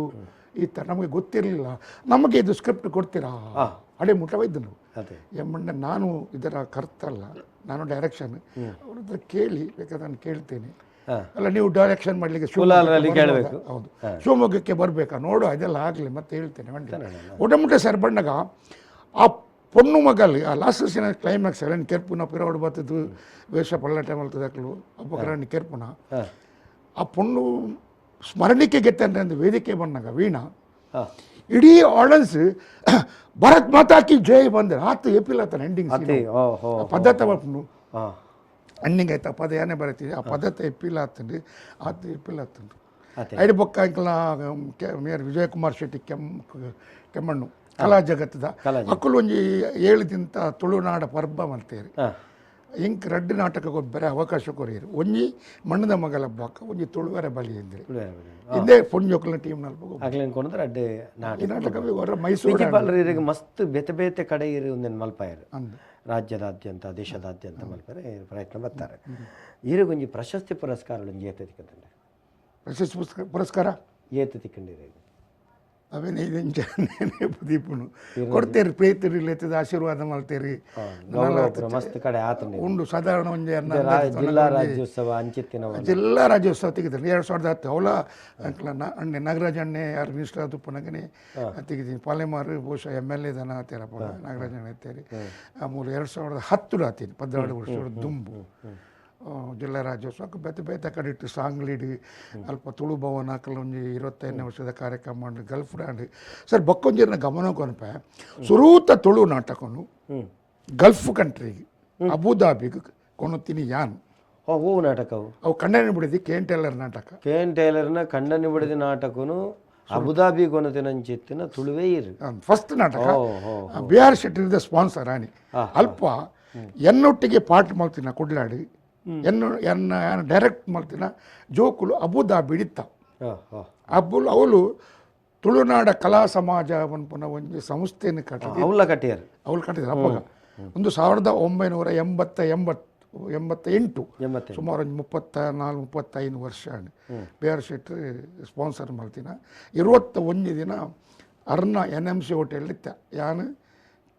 ಈ ಥರ ನಮಗೆ ಗೊತ್ತಿರಲಿಲ್ಲ. ನಮಗೆ ಇದು ಸ್ಕ್ರಿಪ್ಟ್ ಕೊಡ್ತೀರಾ ಅಡೆ ಮುಟ್ಟವಿದ್ದು ನಾವು. ಅದೇ. ಎಮ್ಮಣ್ಣ ನಾನು ಇದರ ಕರ್ತಲ್ಲ, ನಾನು ಡೈರೆಕ್ಷನ್ ಅವ್ರ ಹತ್ರ ಕೇಳಿ ಬೇಕಾದ್ರೆ ನಾನು ಕೇಳ್ತೇನೆ. ಅಲ್ಲ, ನೀವು ಡೈರೆಕ್ಷನ್ ಮಾಡಲಿಕ್ಕೆ ಕುಲಾಲರಲ್ಲಿ ಕೇಳಬೇಕು. ಹೌದು, ಶಿವಮೊಗ್ಗಕ್ಕೆ ಬರಬೇಕಾ ನೋಡು, ಅದೆಲ್ಲ ಆಗಲಿ ಮತ್ತೆ ಹೇಳ್ತೇನೆ. ಮಂಡಿ ಒಟಮುಟ್ಟೆ ಸರ್ ಬಣ್ಣಗ ಆ ಪೊಣ್ಣು ಮಗಲ್ ಆ ಲಾಸ್ಟ್ ಸೀನ್ ಕ್ಲೈಮ್ಯಾಕ್ಸ್ ಎಲ್ಲ ಕೆರ್ಪುನ ಪಿರವಡು ಬತ್ತದು ವೇಷ ಪಲ್ಲಟೆ ಮಲ್ತದ ಅಕ್ಲು ಅಬ್ಬಕರಾಣಿ ಕೆರ್ಪುನ ಆ ಪೊಣ್ಣು ಸ್ಮರಣಿಕೆ ಗೆತ್ತಂದ್ರೆ ವೇದಿಕೆ ಬಂದಾಗ ವೀಣಾ ಇಡೀ ಆಡಿಯನ್ಸ್ ಭರತ್ ಮಾತಾ ಕಿ ಜೈ ಬಂದ್ರೆ ಆತು ಎಪಿಲ್ಲ ಎಂಡಿಂಗ್. ಅತಿ ಓ ಹೋ ಪದ್ಧತ ಪಣ್ಣು ಎಂಡಿಂಗ್ ಆಯ್ತು. ಆ ಪದ ಏನೇ ಬರೀತೀವಿ ಆ ಪದ್ಧತಿ ಎಪ್ಪಿಲ್ಲ ಆತಂಡು ಆತು ಎಪ್ಪಿಲ್ಲ ಆತಂಡು. ಅದೇ. ಐಡು ಬೊಕ್ಕ ಅಂಕಲ್ನ ಮೇಯರ್ ವಿಜಯಕುಮಾರ್ ಶೆಟ್ಟಿ ಕೆಮ್ಮಣ್ಣು ಕಲಾ ಜಗತ್ತದ ಅಕ್ಕಲು ಒಂಜಿ 7 ದಿನದ ತುಳುನಾಡ ಪರ್ಬ ಮಲ್ತೇರಿ. ಇಂಕ್ ರಡ್ಡು ನಾಟಕ ಗೊಬ್ಬರ ಅವಕಾಶ ಕೊರಿಯರು, ಒಂಜಿ ಮಣ್ಣದ ಮಗಲ ಬಾಕ, ಒಂಜಿ ತುಳುವರೆ ಬಲಿ ಎಂದ್ರೆ ಇಂದೇ ಪೊಂಜೋಕಲ್ನ ಟೀಮ್ ನಲ್ಪ ಅಕ್ಲೆನ್ ಕೊನದ್ರೆ ಅಡ್ಡೆ ನಾಟಕ. ಈ ನಾಟಕ ಹೊರ ಮೈಸೂರು ವಿಜಿಪಾಲ್ರು ಇರಿಗೆ ಮಸ್ತ್ ಬೇತೆ ಬೇತೆ ಕಡೆ ಇರು ಒಂದೇನು ಮಲ್ಪಾಯರು. ಅಂದ್. ರಾಜ್ಯದಾದ್ಯಂತ ದೇಶದಾದ್ಯಂತ ಮಲ್ಪರೆ ಪ್ರಯತ್ನ ಬರ್ತಾರೆ. ಇರಿಗೊಂಜಿ ಪ್ರಶಸ್ತಿ ಪುರಸ್ಕಾರ ಒಂಜಿ ಏತ ತಿಕ್ಕಂದ್ರೆ ಪ್ರಶಸ್ತಿ ಪುರಸ್ಕಾರ ಏತ ತಿಕ್ಕಂಡಿರಿ? ಅವೇನೇ ದೀಪನು ಕೊಡ್ತೇರಿ, ಪ್ರೀತಿರಿ ಲೇತದ ಆಶೀರ್ವಾದ ಮಲ್ತೇರಿ. ಗೌರವ ಪೂರ ಮಸ್ತ್ ಕಡೆ ಆತಂಡಿ. ಉಂಡು ಸಾಧಾರಣ ಒಂಜಿ ಅನ್ನ ಜಿಲ್ಲಾ ರಾಜ್ಯೋತ್ಸವ ಅಂಚಿತ್ತಿನ ಜಿಲ್ಲಾ ರಾಜ್ಯೋತ್ಸವ ತೆಗೆದಿರಿ 2010. ಅವಲ ಅಂಕಲ ಅಣ್ಣೆ ನಾಗರಾಜ್ ಅಣ್ಣೆ ಯಾರು ಮಿನಿಸ್ಟರ್ ಆದ ಉಪ್ಪನಗನೆ ತೆಗೆದೀನಿ. ಪಾಲೆಮಾರು ಬಹುಶಃ ಎಮ್ ಎಲ್ ಎ ದನ ಆತೇರಪ್ಪ ನಾಗರಾಜ್ ಅಣ್ಣ ಇತ್ತೇರಿ. ಆ ಮೂಲ 2010 ಆತೀನಿ 14 ವರ್ಷ ದುಂಬು ಜಿಲ್ಲಾ ರಾಜ್ಯೋತ್ಸವಕ್ಕೆ ಬೇತೆ ಬೇತೆ ಕಡೆ ಇಟ್ಟು ಸಾಂಗ್ಲಿಡಿ ಅಲ್ಪ ತುಳು ಭವನ ಅಕಲ್ ಒಂಜಿ 25ನೇ ವರ್ಷದ ಕಾರ್ಯಕ್ರಮ ಮಾಡಿ ಗಲ್ಫ್ ಡ್ಯಾಂಡ್ ಸರ್ ಬಕ್ಕೊಂಜಿರ್ನ ಗಮನ ಕೊನಪೆ ಸುರೂತ ತುಳು ನಾಟಕನು ಗಲ್ಫ್ ಕಂಟ್ರಿಗೆ ಅಬುದಾಬಿಗೆ ಕೊನೊತ್ತೀನಿ ಯಾನ್. ಓ ನಾಟಕವು ಅವು ಕಣ್ಣನೆ ಬಿಡಿದಿ ಕೆ ಎನ್ ಟೇಲರ್ ನಾಟಕ. ಕೆ ಎನ್ ಟೇಲರ್ನ ಕಣ್ಣನಿ ಬಿಡದಿ ನಾಟಕನು ಅಬುದಾಬಿ ಕೊನತಿನಂಚಿತ್ತಿನ ತುಳುವೇ ಇರು. ಫಸ್ಟ್ ನಾಟಕ. ಓ ಹೋ ಬಿ ಆರ್ ಶೆಟ್ಟಿರದ ಸ್ಪಾನ್ಸರ್ ಆನಿ ಅಲ್ಪ ಎನ್ನೊಟ್ಟಿಗೆ ಪಾಠ ಮಾಡ್ತೀನ ಕುಡ್ಲಾಡಿ ಎನ್ನು ಎನ್ನ ಡೈರೆಕ್ಟ್ ಮಾಡ್ತೀನ ಜೋಕುಲು ಅಬುದಾಬಿ ಇತ್ತ. ಹಾ ಹಾ ಅಬ್ಬುಲು ಅವಳು ತುಳುನಾಡ ಕಲಾ ಸಮಾಜ ಪನ್ಪುನ ಒಂಜಿ ಸಂಸ್ಥೆಯನ್ನು ಕಟ್ಟಿದೆ. ಅವಲ್ಲ ಕಟ್ಟಿಯರು. ಅವಳು ಕಟ್ಟಿದ್ರು ಅಪ್ಪಗ ಒಂದು 1988 88. ಸುಮಾರು ಒಂದು 34 35 ವರ್ಷ. ಬಿ ಆರ್ ಶೆಟ್ಟಿ ಸ್ಪಾನ್ಸರ್ ಮಾಡ್ತೀನ. 21 ದಿನ ಅರ್ನ ಎನ್ ಎಮ್ ಸಿ ಹೋಟೆಲ್ ಇತ್ತ. ಯಾನು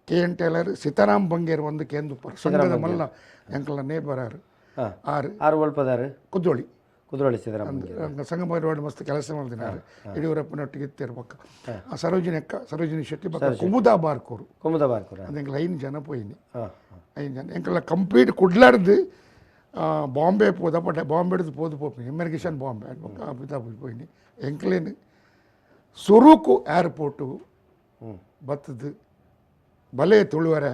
ಕೆ ಎನ್ ಟೇಲರ್ ಸೀತಾರಾಮ್ ಬಂಗೇರ್ ಒಂದು ಕೇಂದ್ರ ಸಂಘದ ಮಲ್ಲ ಎಂಕಲ್ನ ನೇಬರ್ ಆರು. ಆರು ಒಳ್ಪದಾರು. ಕುದ್ರೋಳಿ. ಕುದ್ರೋಳಿ ಸಿದ್ದರಾಮ. ಸಂಘ ಪರಿವಾರ ಮಸ್ತ್ ಕೆಲಸ ಮಾಡ್ತೀನಿ. ಯಡಿಯೂರಪ್ಪನೊಟ್ಟಿಗೆ ಇತ್ತೇರು ಪಕ್ಕ ಸರೋಜಿನಿ ಅಕ್ಕ ಸರೋಜಿನಿ ಶೆಟ್ಟಿ ಪಕ್ಕ ಕುಮುದಾ ಬಾರ್ಕೋರು. ಕುಮುದಾ ಬಾರ್ಕೋರ. ಅದು ಎಂಕಲ್ 5 ಜನ ಪೋಯಿನಿ. 5 ಜನ ಎಂಕಲ್ಲ ಕಂಪ್ಲೀಟ್ ಕುಡ್ಲಾರ್ದು ಬಾಂಬೆ ಪೋದ ಪಟ್ಟ ಬಾಂಬೆಡ್ದು ಪೋದು ಪೋಪಿನಿ ಇಮಿಗ್ರೇಷನ್ ಬಾಂಬೆ ಬೊಕ್ಕ ಅಮಿತಾಬ್ ಪೋಯಿನಿ. ಎಂಕ್ಲೇನು ಸುರೂಕು ಏರ್ಪೋರ್ಟು ಬತ್ತದು ಬಲೆ ತುಳುವರೆ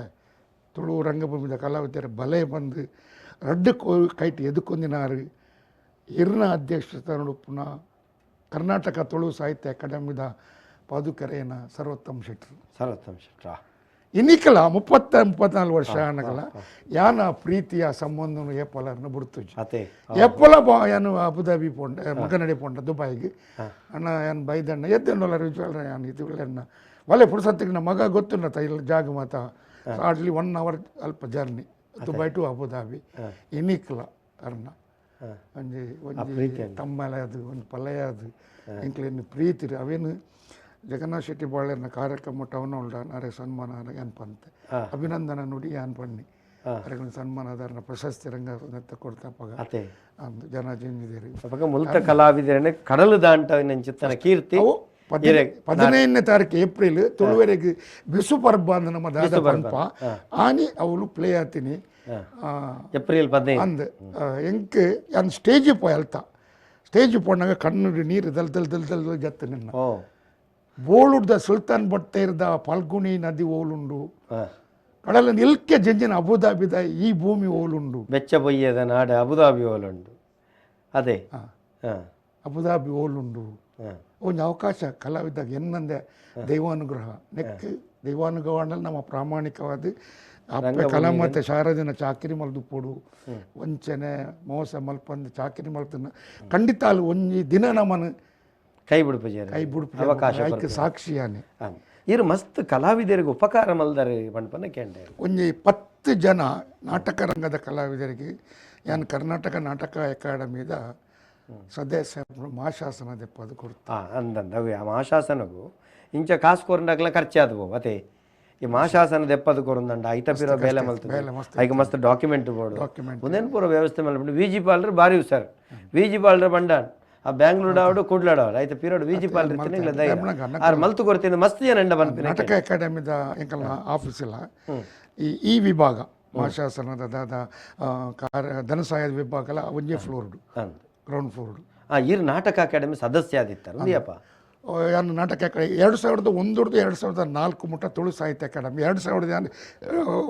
ತುಳು ರಂಗಭೂಮಿದ ಕಲಾವಿದರ ಬಲೆ ಬಂದು ರಡ್ಡು ಕೈಟ್ ಎದುಕೊಂದಿನಾರು ಇರ್ನ ಅಧ್ಯಕ್ಷಸ್ಥಾನ ಕರ್ನಾಟಕ ತುಳು ಸಾಹಿತ್ಯ ಅಕಾಡೆಮಿದ ಪಾದುಕೆರೆಯನ ಸರ್ವೋತ್ತಮ್ ಶೆಟ್ಟರು. ಸರ್ವೋತ್ತಮ್ ಶೆಟ್ರ. ಇನ್ನಿಕಲ 34 ವರ್ಷ ಅನ್ನಕಲ ಯಾನ ಪ್ರೀತಿಯ ಸಂಬಂಧನು ಏಪಲರನ್ನು ಬಿಡ್ತುಜಿ. ಅತೆ ಎಪ್ಪಲ ಬಾ ಯಾನು ಅಬುದಾಬಿ ಪೋಂಡ ಮಗನಡಿ ಪೋಂಡ ದುಬಾಯಿಗೆ ಅಣ್ಣ ಯಾನ್ ಬೈದಣ್ಣ ಎದ್ದೆನ್ನಲ್ಲ ರುಜುವಲ್ರ ಯಾನ್ ಇದು ಅಣ್ಣ ಒಳ್ಳೆ ಪುರ್ಸತ್ತಿಗೆ ನಮ್ಮ ಮಗ ಗೊತ್ತುಂಡ ಇಲ್ಲ ಜಾಗ ಮಾತ ಹಾರ್ಡ್ಲಿ 1 ಅವರ್ ಅಲ್ಪ journey Dubai to Abu Dhabi. ಇನ್ನಿಕ್ಕಲ ಅರ್ನ ಒಂಜಿ ಒಂಜಿ ತಮ್ಮಲೆ ಅದು ಒಂದು ಪಲಯ ಅದು ಇಂಕ್ಲೇನು ಪ್ರೀತಿ ಅವೇನು ಜಗನ್ನಾಥ ಶೆಟ್ಟಿ ಬಾಳೆನ ಕಾರ್ಯಕ್ರಮ ಟೌನ್ ಉಂಡ ಅರೆ ಸನ್ಮಾನ ಅನ್ಪಂತೆ ಅಭಿನಂದನ ನುಡಿ ಯಾನ್ ಪಣ್ಣಿ ಅರೆಗಳ ಸನ್ಮಾನ ಅದನ್ನ ಪ್ರಶಸ್ತಿ ರಂಗ ಕೊಡ್ತಪ್ಪಗ ಅತೆ ಅಂದು ಜನ ಜಿಂಜಿದೇರಿ. ಅಪಗ ಮುಲ್ತ ಕಲಾವಿದರನೆ ಕಡಲು ದಾಂಟ ನಂಚಿತ್ತನ ಕೀರ್ತಿ. ಅವು 15ನೇ ತಾರೀಕು ಏಪ್ರಿಲ್ ತುಳುವರೆಗೆ ಬಿಸು ಪರ್ಬ ಅಂದ ನಮ್ಮ ದಾದ ಪನ್ಪ ಆನಿ ಅವಳು ಪ್ಲೇ ಆತೀನಿ ಏಪ್ರಿಲ್ 15 ಅಂದ್ ಎಂಕ್ ಯಾನ್ ಸ್ಟೇಜ್ ಪೋ ಅಲ್ತ ಸ್ಟೇಜ್ ಪೋಣಾಗ ಕಣ್ಣು ನೀರು ದಲ್ ದಲ್ ದಲ್ ದಲ್ ಜತ್ತು ನಿನ್ನ ಬೋಳುಡ್ದ ಸುಲ್ತಾನ್ ಬಟ್ಟೆರ್ದ ಫಾಲ್ಗುಣಿ ನದಿ ಓಲುಂಡು ಕಡಲ ನಿಲ್ಕೆ ಜಂಜಿನ ಅಬುದಾಬಿದ ಈ ಭೂಮಿ ಓಲುಂಡು ಬೆಚ್ಚ ಬೊಯ್ಯದ ನಾಡು ಅಬುದಾಬಿ ಓಲುಂಡು ಅದೇ ಅಬುದಾಬಿ ಓಲುಂಡು. ಒಂದು ಅವಕಾಶ ಕಲಾವಿದಾಗ ಎನ್ನಂದೆ ದೈವಾನುಗ್ರಹ ನೆಕ್ ದೈವಾನುಗ್ರಹ ನಮ್ಮ ಪ್ರಾಮಾಣಿಕವಾದ ಅಪ್ಪೆ ಕಲಮತೆ ಶಾರದಿನ ಚಾಕಿರಿ ಮಲ್ದು ಪೋಡು ವಂಚನೆ ಮೋಸ ಮಲ್ಪಂದು ಚಾಕಿರಿ ಮಲ್ತನ ಖಂಡಿತ ಅಲ್ಲಿ ಒಂಜಿ ದಿನ ನಮ್ಮನ್ನು ಕೈ ಬಿಡುಪು ಕೈ ಬಿಡುಪು ಅವಕಾಶ ಆಯ್ಕೆ ಸಾಕ್ಷಿಯಾನೆ. ಇರು ಮಸ್ತ್ ಕಲಾವಿದರಿಗೆ ಉಪಕಾರ ಮಲ್ದರೆ ಪಂಪನ ಕೇಂದ್ರ ಒಂಜಿ 10 ಜನ ನಾಟಕ ರಂಗದ ಕಲಾವಿದರಿಗೆ ಯಾನ್ ಕರ್ನಾಟಕ ನಾಟಕ ಅಕಾಡೆಮಿದ ಸದಸ್ಯ ಮಹಾಶಾಸನ ದೆಪ್ಪದು ಕೊಡ್ತ ಅಂದಂದ ಅವು ಆ ಮಹಾಶಾಸನಗೂ ಇಂಚ ಕಾಸು ಕೊರಂಡಾಗ್ಲ ಖರ್ಚಾದವು ಅದೇ ಈ ಮಹಾಶಾಸನ ದೆಪ್ಪದು ಕೊರಂದಂಡ ಐತ ಪಿರೋ ಬೇಲೆ ಮಲ್ತದೆ ಐಕ ಮಸ್ತ್ ಡಾಕ್ಯುಮೆಂಟ್ ಬೋರ್ಡು ಒಂದೇನು ಪೂರ ವ್ಯವಸ್ಥೆ ಮಲ್ಪಂಡು ವಿ ಜಿ ಪಾಲ್ರು ಬಾರಿ sir V G ಪಾಲ್ರು ಬಂಡಾನ್ ಆ ಬ್ಯಾಂಗ್ಳೂರ್ ಆವಡು ಕುಡ್ಲಾಡವ್ರು ಐತ ಪಿರೋಡು ವಿ ಜಿ ಪಾಲ್ರು ಇತ್ತಿನ ಧೈರ್ಯ ಆರು ಮಲ್ತು ಕೊರ್ತಿಂದ ಮಸ್ತ್ ಜನ ಎಂಡ ಬಂದ್ಪಿನ. ನಾಟಕ ಅಕಾಡೆಮಿದ ಎಂಕಲ್ನ ಆಫೀಸ್ ಇಲ್ಲ ಈ ಈ ವಿಭಾಗ ಮಹಾಶಾಸನದ ದಾದ ಕಾರ್ಯ ಧನಸಹಾಯದ ವಿಭಾಗ ಎಲ್ಲ ಒಂಜೇ ಫ್ಲೋರ್ಡು ಗ್ರೌಂಡ್ ಫ್ಲೋರ್ಡು. ಇರು ನಾಟಕ ಅಕಾಡೆಮಿ ಸದಸ್ಯ ಆದಿತ್ತಾರೆ ಒಂದಿಯಪ್ಪ ಯಾನು ನಾಟಕ ಅಕಾಡೆಮಿ 2001 2004 ಮುಟ್ಟ ತುಳು ಸಾಹಿತ್ಯ ಅಕಾಡೆಮಿ 2000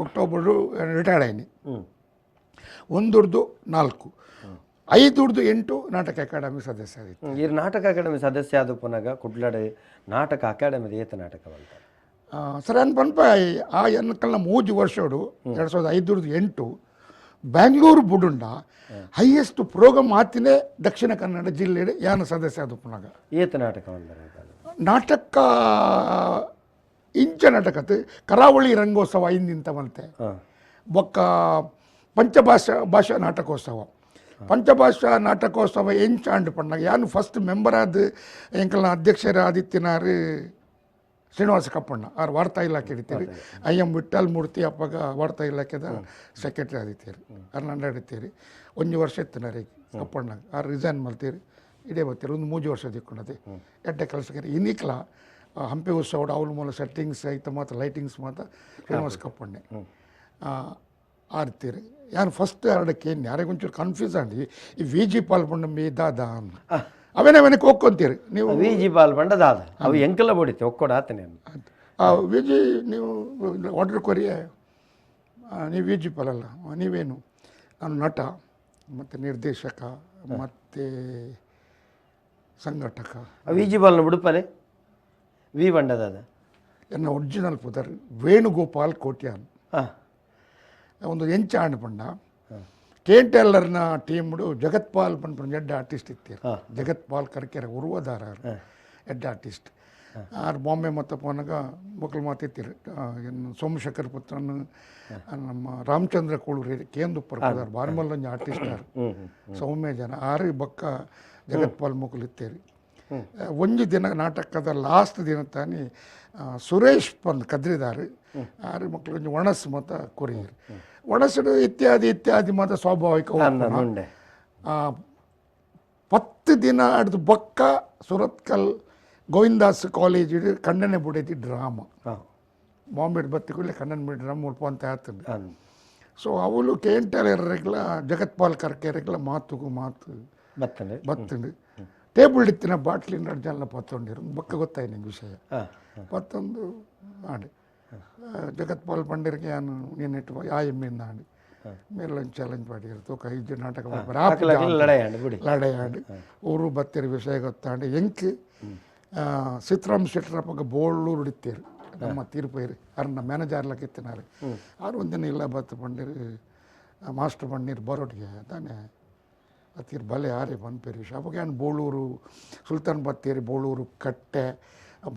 ಅಕ್ಟೋಬರು ರಿಟೈರ್ಡ್ ಆಯ್ನಿ. 1 4 5 8 ನಾಟಕ ಅಕಾಡೆಮಿ ಸದಸ್ಯ ಆಗಿತ್ತು. ಇರು ನಾಟಕ ಅಕಾಡೆಮಿ ಸದಸ್ಯ ಆದ ಪುನಗ ಕುಡ್ಲಾಡೆ ನಾಟಕ ಅಕಾಡೆಮಿ ಏತ ನಾಟಕ ಅಂತ ಸರ್ ಅನ್ ಪನ್ಪ ಆ ಎನ್ಕಲ್ನ 3 ವರ್ಷಡು 2005 8 ಬ್ಯಾಂಗ್ಳೂರು ಬುಡುಂಡ ಹೈಯೆಸ್ಟ್ ಪ್ರೋಗ್ರಾಮ್ ಆತಿನೇ ದಕ್ಷಿಣ ಕನ್ನಡ ಜಿಲ್ಲೆ ಯಾನ ಸದಸ್ಯ ಆದ ಪುನಗ. ಏತ ನಾಟಕ ಬಂದರೆ ನಾಟಕ ಇಂಚ ನಾಟಕತ್ ಕರಾವಳಿ ರಂಗೋತ್ಸವ ಇಂದಿಂತ ಮಲ್ತೆ ಬೊಕ್ಕ ಪಂಚಭಾಷಾ ಭಾಷಾ ನಾಟಕೋತ್ಸವ ಪಂಚಭಾಷಾ ನಾಟಕೋತ್ಸವ ಎಂಚಾಂಡ್ ಪಣ್ಣಾಗ ಯಾನು ಫಸ್ಟ್ ಮೆಂಬರ್ ಆದ ಎಂಕಲ್ನ ಅಧ್ಯಕ್ಷರ ಆದಿತ್ಯನಾರು ಶ್ರೀನಿವಾಸ ಕಪ್ಪಣ್ಣ ಆರು ವಾರ್ತಾ ಇಲಾಖೆ ಹಿಡಿತೀರಿ I M Vittal ಮೂರ್ತಿ ಅಪ್ಪಗ ವಾರ್ತಾ ಇಲಾಖೆದ ಸೆಕ್ರೆಟರಿ ಆದಿತ್ತೀರಿ ಅರ್ನಾಂಡ ಹಿಡಿತೀರಿ ಒಂದು ವರ್ಷ ಇತ್ತಿನಾರಿ ಕಪ್ಪಣ್ಣ ಆರು ರಿಸೈನ್ ಮಲ್ತೀರಿ ಇಡೇ ಬರ್ತೀರಿ ಒಂದು 3 ವರ್ಷ ದಿಕ್ಕೊಂಡದೆ ಎಡ್ಡೆ ಕೆಲಸಕ್ಕೆ ಇನ್ನಿಕ್ಲ ಹಂಪಿ ಉತ್ಸವ ಅವಳ ಮೂಲ ಸೆಟ್ಟಿಂಗ್ಸ್ ಐತ ಮಾತ್ರ ಲೈಟಿಂಗ್ಸ್ ಮಾತ್ರ ಶ್ರೀನಿವಾಸ ಕಪ್ಪಣ್ಣೆ ಆರ್ತೀರಿ ಯಾರು ಫಸ್ಟ್ ಎರಡಕ್ಕೆ ಯಾರಿಗೆ ಒಂಚೂರು ಕನ್ಫ್ಯೂಸ್ ಆಗಿ ಈ ವಿ ಜಿ ಪಾಲ್ ಪಂಡ ಮೀ ದಾದ ಅವೇನವೇನೆ ಹೋಗ್ಕೊಂತೀರಿ ನೀವು ವಿ ಜಿ ಪಾಲ್ ಪಂಡ ದಾದ ಅವು ಎಂಕಲ ಬಡಿತೆ ಒಕ್ಕೊಡ ಆತನೇ ಆ ವಿ ಜಿ ನೀವು ಆರ್ಡರ್ ಕೊರಿಯೇ ನೀವು ವಿ ಜಿ ಪಾಲ್ ಅಲ್ಲ ನೀವೇನು ನಾನು ನಟ ಮತ್ತು ನಿರ್ದೇಶಕ ಮತ್ತು ಸಂಘಟಕ. ವಿ ಜಿ ಪಾಲ್ನ ಬಿಡುಪಲೆ ವಿ ಬಂಡ ದಾದ ಎನ್ನ ಒರಿಜಿನಲ್ ಪುದರ್ ವೇಣುಗೋಪಾಲ್ ಕೋಟ್ಯಾನ್. ಒಂದು ಎಂಚಾಂಡ್ ಪಂಡ ಕೇಂಟೆಲ್ಲರ್ನ ಟೀಮ್ಡು ಜಗತ್ಪಾಲ್ ಪನ್ಪುನ ಎಡ್ಡೆ ಆರ್ಟಿಸ್ಟ್ ಇತ್ತೀರು ಜಗತ್ಪಾಲ್ ಕರ್ಕೆರೆ ಉರ್ವದಾರ ಎಡ್ಡೆ ಆರ್ಟಿಸ್ಟ್ ಆರು ಬಾಂಬೆ ಮತ್ತು ಪೋನಾಗ ಮಕ್ಕಳು ಮಾತಿತ್ತೀರು ಸೋಮಶೇಖರ್ ಪುತ್ರನ್ ನಮ್ಮ ರಾಮಚಂದ್ರ ಕೋಳೂರು ಕೇಂದುಪ್ಪರ್ ಪುದರ್ ಬಾರ್ಮಲ್ಲೊಂಜಿ ಆರ್ಟಿಸ್ಟ್ ಆರು ಸೌಮ್ಯ ಜನ ಆರು ಬೊಕ್ಕ ಜಗತ್ಪಾಲ್ ಮೊಕಲು ಇತ್ತೀರಿ. ಒಂಜಿ ದಿನ ನಾಟಕದ ಲಾಸ್ಟ್ ದಿನ ತಾನಿ ಸುರೇಶ್ ಪಂದ್ ಕದ್ರಿದಾರು ಆರು ಮಕ್ಕಳು ಒಂಜಿ ಒಣಸ್ ಮತ ಕೊರಿಯರು ಒಣಸು ಇತ್ಯಾದಿ ಇತ್ಯಾದಿ ಮಾತ ಸ್ವಾಭಾವಿಕ 10 ದಿನ ಅಡ್ದು ಬೊಕ್ಕ ಸುರತ್ಕಲ್ ಗೋವಿಂದಾಸ್ ಕಾಲೇಜ್ ಕಣ್ಣನೆ ಬುಡೈತಿ ಡ್ರಾಮಾ ಬಾಂಬೆ ಬತ್ತಿ ಕೂಡಲೇ ಕಣ್ಣನ ಬಿಡಿ ಡ್ರಾಮಾ ಮುಲ್ಪ ಅಂತ ಆತಂದು. ಸೊ ಅವಳು ಕೇಂಟಲ್ ಇರಕ್ಲ ಜಗತ್ಪಾಲ್ ಕರ್ಕೆರಕ್ಲ ಮಾತುಗೂ ಮಾತು ಬತ್ತಂಡು ಟೇಬಲ್ ಇತ್ತಿನ ಬಾಟ್ಲಿನ 2 ಜನ ಪತ್ತೊಂಡಿರು ಬೊಕ್ಕ ಗೊತ್ತಾಯಿ ನಿಂಗೆ ವಿಷಯ ಪತ್ತೊಂದು ಮಾಡಿ ಜಗತ್ಪಾಲ್ ಪಂಡಿರ್ಗೆ ಯಾನು ನೀನೆಟ್ಟು ಆ ಎಮ್ಮಿಂದಾಂಡು ಮೇಲೊಂದು ಚಾಲೆಂಜ್ ಪಾಡಿರು ತೂಕ ಇಜ್ಜಿ ನಾಟಕ ಲಡಾಯಿ ಊರು ಬತ್ತಿರ ವಿಷಯ ಗೊತ್ತಾಂಡು ಎಂಕ್ ಸೀತಾರಾಮ್ ಶೆಟ್ಟರಪ್ಪಗ ಬೋಳ್ಳೂರು ಇತ್ತೇರು ನಮ್ಮ ತೀರ್ಪೈರು ಅರ್ನ ಮ್ಯಾನೇಜರ್ಲಕ್ಕೆ ಇತ್ತಿನಾರು ಆರು ಒಂದಿನ ಇಲ್ಲ ಬತ್ತು ಪಂಡಿರು ಮಾಸ್ಟರ್ ಪಣ್ಣೀರು ಬರೋಟಿಗೆ ತಾನೆ ಅತ್ತೀರು ಬಲೆ ಆರೆ ಪನ್ಪೇರು ವಿಷಯ ಅವಾಗ ಏನು ಬೋಳೂರು ಸುಲ್ತಾನ್ ಬತ್ತೇರಿ ಬೋಳೂರು ಕಟ್ಟೆ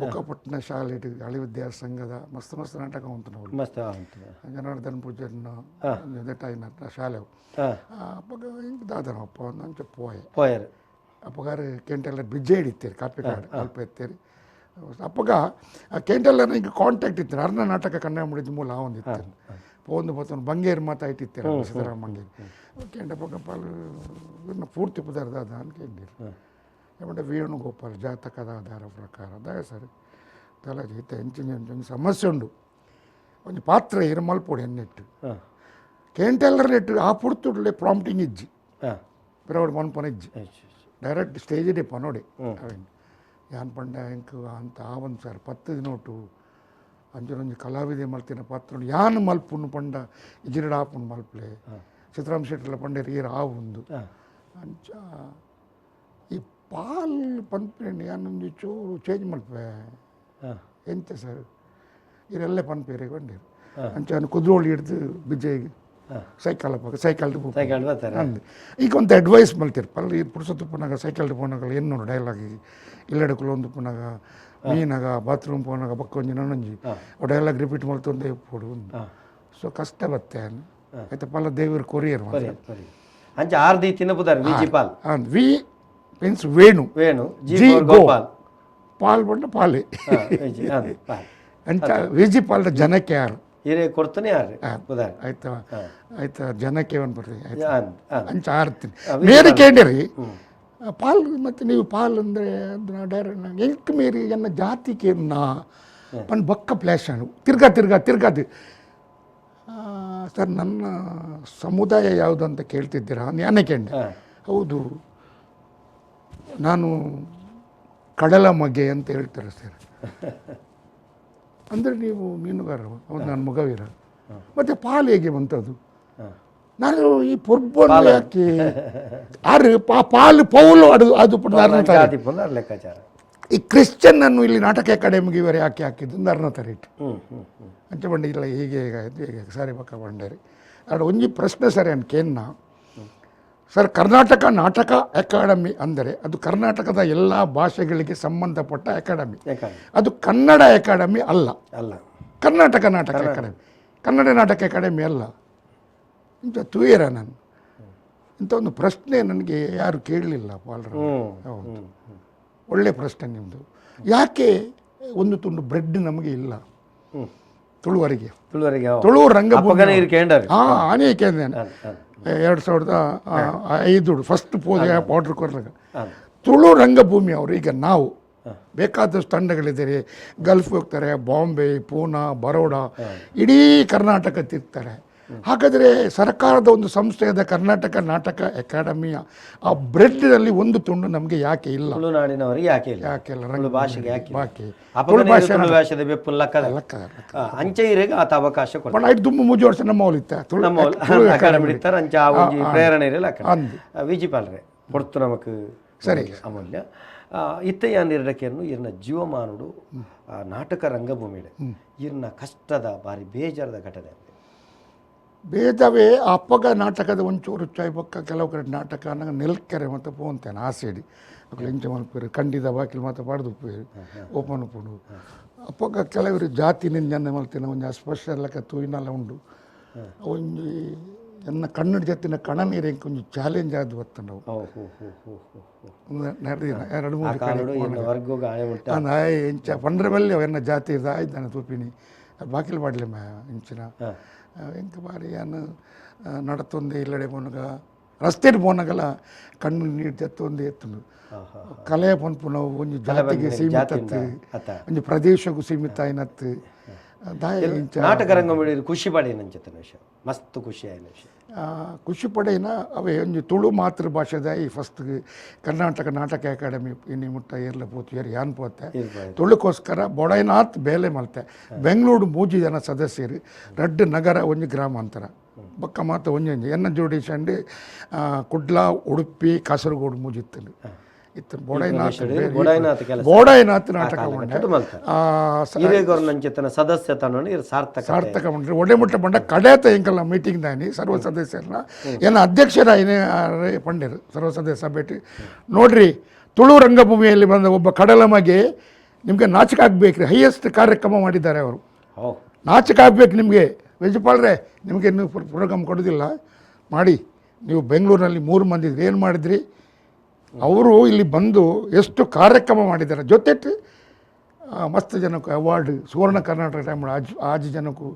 ಬೊಕ್ಕಪಟ್ಟಣ ಶಾಲೆ ಹಳಿ ಸಂಘದ ಮಸ್ತ್ ಮಸ್ತ್ ನಾಟಕ ಉಂಟು ನಾವು ಮಸ್ತ್ ಜನಾರ್ದನ್ ಪೂಜಾರಿನ ಟೈನ ಶಾಲೆ ಅಪ್ಪಗ ಹಿಂಗೆ ದಾದನಪ್ಪ ಅಂಚ ಪೋಯೆ ಪೋಯರು ಅಪ್ಪಗಾರ ಕೆಂಟೆಲ್ಲ ಬಿಜ್ಜೆ ಹಿಡಿತೀರಿ ಕಾಪಿ ಕಾಡು ಅಲ್ಪ ಎತ್ತೀರಿ ಅಪ್ಪಗ ಆ ಕೆಂಟೆಲ್ಲ ಹಿಂಗೆ ಕಾಂಟ್ಯಾಕ್ಟ್ ಇತ್ತು ಅರ್ನ ನಾಟಕ ಕನ್ನಡ ಮುಡಿದ ಮೂಲ ಒಂದು ಇತ್ತು ಪೋಂದು ಪತ್ತೊಂದು ಬಂಗೇರು ಮಾತಾಯ್ತಿತ್ತೀರ ಸಿದ್ದರಾಮ ಬಂಗೇರು ಕೆಂಡ ಪಕ್ಕ ಪಾಲು ಇವ್ರನ್ನ ಪೂರ್ತಿ ಪದಾರ್ಥ ಅದ ಅನ್ಕೊಂಡಿರು ಏಮಂటే ವೇಣುಗೋಪಾಲ್ ಜಾತಕದ ಆಧಾರ ಪ್ರಕಾರ ಅದಾಗ ಸರ್ ತಲಾಜಿ ಇತ್ತ ಎಂಚಿನ ಒಂಜಿ ಸಮಸ್ಯೆ ಉಂಡು ಒಂಜಿ ಪಾತ್ರ ಇರು ಮಲ್ಪೊಡು ಎನ್ನೆಟ್ಟು ಕೇಂಟೆಲ್ಲರ ನೆಟ್ಟು ಆ ಪುಡ್ತುಡ್ಲೆ ಪ್ರಾಂಪ್ಟಿಂಗ್ ಇಜ್ಜಿ ಪಿರವಡು ಮನ್ಪನ ಇಜ್ಜಿ ಡೈರೆಕ್ಟ್ ಸ್ಟೇಜ್ ಪನೋಡಿ ಅವೇನು ಯಾನ್ ಪಂಡ ಎಂಕ್ ಅಂತ ಆ ಒಂದು ಸರ್ 10 ದಿನೋಟು ಅಂಚನೊಂಜಿ ಕಲಾವಿದೆ ಮಲ್ತಿನ ಪಾತ್ರ ಯಾನ್ ಮಲ್ಪುನು ಪಂಡ ಇಜಿರಡ ಆಪುನು ಮಲ್ಪಲೆ ಸೀತಾರಾಮ್ ಶೆಟ್ಟರ್ಲ ಪಂಡೇರು ಈರ್ ಆ ಒಂದು ಅಂಚ ಈ ಪಾಲ್ ಪನ್ಪೇಣಿ ಯಾನೊಂಜಿ ಚೂರು ಚೇಂಜ್ ಮಲ್ಪೆ ಎಂತ ಸರ್ ಇರೆಲ್ಲ ಪನ್ಪೇರೆ ಬಂಡೇರು ಅಂಚ ಕುದ್ರೋಳಿ ಹಿಡ್ದು ಬಿಜೆಗೆ ಸೈಕಲ್ ಅಪ್ಪ ಸೈಕಲ್ ಸೈಕಲ್ ಅಂದು ಈಗ ಒಂದು ಅಡ್ವೈಸ್ ಮಲ್ತಿರ್ ಪಲ್ಲ ಈ ಪುರುಷತ್ತು ಪುನಗ ಸೈಕಲ್ ಪೋನಾಗ ಎನ್ನೋಡು ಡೈಲಾಗ್ ಇಲ್ಲಡೆ ಕುಲೊಂದು ಪುನಗ ಮೀನಾಗ ಬಾತ್ರೂಮ್ ಪೋನಾಗ ಬಕ್ಕ ಒಂಜಿ ನನ್ನೊಂಜಿ ಡೈಲಾಗ್ ರಿಪೀಟ್ ಮಲ್ತೊಂದೇ ಪೋಡು ಒಂದು ಸೊ ಕಷ್ಟ ಬತ್ತೆ ಆಯ್ತು ಪಲ್ಲ ದೇವರು ಕೊರಿಯರ್ ಅಂಚ ಆರ್ದಿ ತಿನ್ನಪುದಾರ್ V G Pal V means Venu Venu G Gopal Pal ಬಂಡ ಪಾಲೆ ಅಂಚ ವಿ ಜಿ ಪಾಲ್ ಜನಕ್ಕೆ ಯಾರು ಹಿರೇ ಕೊಡ್ತಾನೆ ಯಾರು ಆಯ್ತಾ ಆಯ್ತಾ ಜನಕ್ಕೆ ಒಂದು ಬರ್ತದೆ ಅಂಚ ಆರ್ತೀನಿ ಮೇರೆ ಕೇಂಡಿರಿ ಪಾಲ್ ಮತ್ತು ನೀವು ಪಾಲ್ ಅಂದರೆ ಡೈರೆಕ್ಟ್ ಎಂಕ್ ಮೇರಿ ಎನ್ನ ಜಾತಿಗೆ ನಾ ಪನ್ ಬೊಕ್ಕ ಪ್ಲೇಸ್ ತಿರ್ಗಾ ತಿರ್ಗಾ ತಿರ್ಗಾದು ಸರ್ ನನ್ನ ಸಮುದಾಯ ಯಾವುದು ಅಂತ ಕೇಳ್ತಿದ್ದೀರಾ ನಾನೇ ಕೇಂಡೆ ಹೌದು ನಾನು ಕಡಲ ಮಗೆ ಅಂತ ಹೇಳ್ತಾರೆ ಸರ್ ಅಂದರೆ ನೀವು ಮೀನುಗಾರರು ಹೌದು ನಾನು ಮುಗವೀರ ಮತ್ತು ಪಾಲ್ ಹೇಗೆ ಬಂತದು ನಾನು ಈ ಪೊರ್ಬನ್ನು ಯಾಕೆ ಆರು ಪಾಲು ಪೌಲು ಅದು ಅದು ಲೆಕ್ಕಾಚಾರ ಈ ಕ್ರಿಶ್ಚಿಯನ್ ಅನ್ನು ಇಲ್ಲಿ ನಾಟಕ ಅಕಾಡೆಮಿಗೆ ಇವರು ಯಾಕೆ ಹಾಕಿದ್ದು ಅರ್ಣ ತರಿಟ್ಟು ಅಂಚೆ ಬಂಡಿ ಇಲ್ಲ ಹೀಗೆ ಹೇಗಾಯಿತು ಹೇಗೆ ಸರಿ ಪಕ್ಕ ಬಂಡೇರಿ ಅದು ಒಂಜಿ ಪ್ರಶ್ನೆ ಸರಿ ಅನ್ಕೇನ್ನ ಸರ್ ಕರ್ನಾಟಕ ನಾಟಕ ಅಕಾಡೆಮಿ ಅಂದರೆ ಅದು ಕರ್ನಾಟಕದ ಎಲ್ಲ ಭಾಷೆಗಳಿಗೆ ಸಂಬಂಧಪಟ್ಟ ಅಕಾಡೆಮಿ, ಅದು ಕನ್ನಡ ಅಕಾಡೆಮಿ ಅಲ್ಲ ಅಲ್ಲ ಕರ್ನಾಟಕ ನಾಟಕ ಅಕಾಡೆಮಿ, ಕನ್ನಡ ನಾಟಕ ಅಕಾಡೆಮಿ ಅಲ್ಲ. ಇಂಥ ತೂಯರ ನಾನು ಇಂಥ ಒಂದು ಪ್ರಶ್ನೆ ನನಗೆ ಯಾರು ಕೇಳಲಿಲ್ಲ ಪಾಲ್ರ. ಹೌದು, ಒಳ್ಳೆ ಪ್ರಶ್ನೆ ನಿಮ್ಮದು. ಯಾಕೆ ಒಂದು ತುಂಡು ಬ್ರೆಡ್ ನಮಗೆ ಇಲ್ಲ ತುಳುವರಿಗೆ? ತುಳುವರಿಗೆ ತುಳು ರಂಗಭೂಮಿ ಹಾಂ ಅನೇಕ 2005 ಫಸ್ಟ್ ಪೋದ ಆರ್ಡರ್ ಕೊಡ್ಲಾಗ ತುಳು ರಂಗಭೂಮಿ ಅವರು. ಈಗ ನಾವು ಬೇಕಾದಷ್ಟು ತಂಡಗಳಿದ್ದಾರೆ, ಗಲ್ಫ್ ಹೋಗ್ತಾರೆ, ಬಾಂಬೆ, ಪೂನಾ, ಬರೋಡಾ, ಇಡೀ ಕರ್ನಾಟಕ ತಿರ್ತಾರೆ. ಹಾಗಾದರೆ ಸರ್ಕಾರದ ಒಂದು ಸಂಸ್ಥೆಯಾದ ಕರ್ನಾಟಕ ನಾಟಕ ಅಕಾಡೆಮಿಯ ಆ ಬ್ರೆಡ್ನಲ್ಲಿ ಒಂದು ತುಂಡು ನಮಗೆ ಯಾಕೆ ಇಲ್ಲ? ತುಳುನಾಡಿನವರಿಗೆ ಯಾಕೆ ಇಲ್ಲ? ಯಾಕೆ ಇಲ್ಲ? ತುಳು ಭಾಷೆಗೆ ಯಾಕೆ ಬಾಕಿ ತುಳು ಭಾಷೆದ ಬೆಪ್ಪು ಲಕ್ಕದ ಅಂಚೆ ಇರೆಗೆ ಆತ ಅವಕಾಶ ಕೊಡ್ತಾರೆ. ಐದು ದುಂಬು 3 ವರ್ಷ ನಮ್ಮ ಇತ್ತ ತುಳು ಅಕಾಡೆಮಿ ಇತ್ತಾರೆ. ಅಂಚೆ ಆ ಒಂಜಿ ಪ್ರೇರಣೆ ಇರಲ್ಲ. ವಿಜಿ ಪಾಲ್ರೆ ಪೊರ್ತು ನಮಕ್ ಸರಿ ಅಮೂಲ್ಯ ಇತ್ತಯ್ಯ ನಿರ್ಡಕೆಯನ್ನು ಇರ್ನ ಜೀವಮಾನುಡು ನಾಟಕ ರಂಗಭೂಮಿ ಇರ್ನ ಕಷ್ಟದ ಬಾರಿ ಬೇಜಾರದ ಘಟನೆ. ಬೇದವೇ ಅಪ್ಪಗ ನಾಟಕದ ಒಂಚೂರು ಚಾಯ್ ಪಕ್ಕ ಕೆಲವು ಕಡೆ ನಾಟಕ ನಂಗೆ ನೆಲ್ಕೆರೆ ಮತ್ತು ಪೋಂತೇನೆ ಆಸೆಡಿ ಅಕ್ಲು ಎಂಚ ಮಲ್ಪೇರು ಖಂಡಿತ ಬಾಕಿಲ್ ಮಾತ್ರ ಪಾಡ್ದು ಉಪ್ಪೇರು ಓಪನ್ ಉಪ್ಪುಂಡು. ಅಪ್ಪಗ ಕೆಲವರು ಜಾತಿ ನಿಂಜನೆ ಮಲ್ತಿನ ಒಂಜಿ ಅಸ್ಪರ್ಶ ಲೆಕ್ಕ ತೂಯಿನಲ್ಲ ಉಂಡು. ಒಂಜಿ ಎನ್ನ ಕನ್ನಡ ಜತ್ತಿನ ಕಣ ನೀರು ಎಂಕ್ ಒಂಜಿ ಚಾಲೆಂಜ್ ಆದ್ ಬತ್ತಂಡವು. ಎರಡು ಮೂರು ಎಂಚ ಪಂಡ್ರೆ ಬಲ್ಲೆ ಎನ್ನ ಜಾತಿ ಇರ್ದ ಆಯ್ತು ತೂಪಿನಿ ಬಾಕಿಲ್ ಪಾಡ್ಲೆ ಮ ಇಂಚಿನ ಎಂಕ್ ಬಾರಿ ಯಾನ್ ನಡತೊಂದೆ ಇಲ್ಲಡೆ ಪೋನಗ ರಸ್ತೆಡ್ ಪೋನಗಲ ಕಣ್ಣು ನೀರು ಜತ್ತೊಂದೇ ಎತ್ತುಂಡು. ಕಲೆ ಪನ್ಪುನವು ಒಂಜಿ ಜಾತಿಗೆ ಸೀಮಿತ ಒಂಜಿ ಪ್ರದೇಶಕ್ಕೂ ಸೀಮಿತ ಆಯಿನತ್ತು. ನಾಟಕ ರಂಗಭೂಮಿ ಖುಷಿ ಪಡೆಯಿನಂಚಿತ್ತಿನ ವಿಷಯ ಮಸ್ತ್ ಖುಷಿ ಆಯಿನ ವಿಷಯ. ಖುಷಿ ಪಡೆಯಿನ ಅವೇ ಒಂಜಿ ತುಳು ಮಾತೃಭಾಷೆದ ಈ ಫಸ್ಟ್ ಕರ್ನಾಟಕ ನಾಟಕ ಅಕಾಡೆಮಿ ಇನ್ನಿ ಮುಟ್ಟ ಏರ್ಲ ಪೋತು ಏರ್ ಯಾನ್ ಪೋತೆ ತುಳುಕೋಸ್ಕರ ಬೊಡೈನಾಥ್ ಬೇಲೆ ಮಲ್ತೆ. ಬೆಂಗಳೂರು 3 ಜನ ಸದಸ್ಯರು, 2 ನಗರ ಒಂಜಿ ಗ್ರಾಮಾಂತರ ಬೊಕ್ಕ ಮಾತ ಒಂಜೊಂಜಿ ಎನ್ನ ಜೋಡಿ ಸಂಡು ಕುಡ್ಲ ಉಡುಪಿ ಕಾಸರಗೋಡು ಮೂಜಿತ್ತಲು ಇತ್ತು. ಬೋಡೈನಾಥ್ ಬೋಡೈನಾಥ್ ನಾಟಕ ಸದಸ್ಯ ಸಾರ್ಥಕ ಸಾರ್ಥಕ ಮಂಡ್ರಿ ಒಡೆ ಮುಟ್ಟ ಬಂಡ ಕಡೇತ ಎಂಕಲ್ಲ ಮೀಟಿಂಗ್ ದಾನಿ ಸರ್ವ ಸದಸ್ಯರನ್ನ ಏನ ಅಧ್ಯಕ್ಷರ ಏನೇ ಪಂಡರು ಸರ್ವ ಸದಸ್ಯ ಸಭೆಟಿ ನೋಡ್ರಿ ತುಳು ರಂಗಭೂಮಿಯಲ್ಲಿ ಬಂದ ಒಬ್ಬ ಕಡಲಮಗೆ ನಿಮಗೆ ನಾಚಿಕೆ ಆಗ್ಬೇಕ್ರಿ, ಹೈಯೆಸ್ಟ್ ಕಾರ್ಯಕ್ರಮ ಮಾಡಿದ್ದಾರೆ ಅವರು, ನಾಚಿಕೆ ಆಗ್ಬೇಕು ನಿಮಗೆ ವೆಜಪಾಲ್ರೆ, ನಿಮಗೆ ಇನ್ನೂ ಪ್ರೋಗ್ರಾಮ್ ಕೊಡೋದಿಲ್ಲ ಮಾಡಿ, ನೀವು ಬೆಂಗಳೂರಿನಲ್ಲಿ 3 ಮಂದಿ ಇದ್ರಿ ಏನು ಮಾಡಿದ್ರಿ, ಅವರು ಇಲ್ಲಿ ಬಂದು ಎಷ್ಟು ಕಾರ್ಯಕ್ರಮ ಮಾಡಿದ್ದಾರೆ, ಜೊತೆ ಮಸ್ತ್ ಜನಕ್ಕೂ ಅವಾರ್ಡ್ ಸುವರ್ಣ ಕರ್ನಾಟಕ ಟೈಮ್ ಆಜ್ ಜನಕ್ಕೂ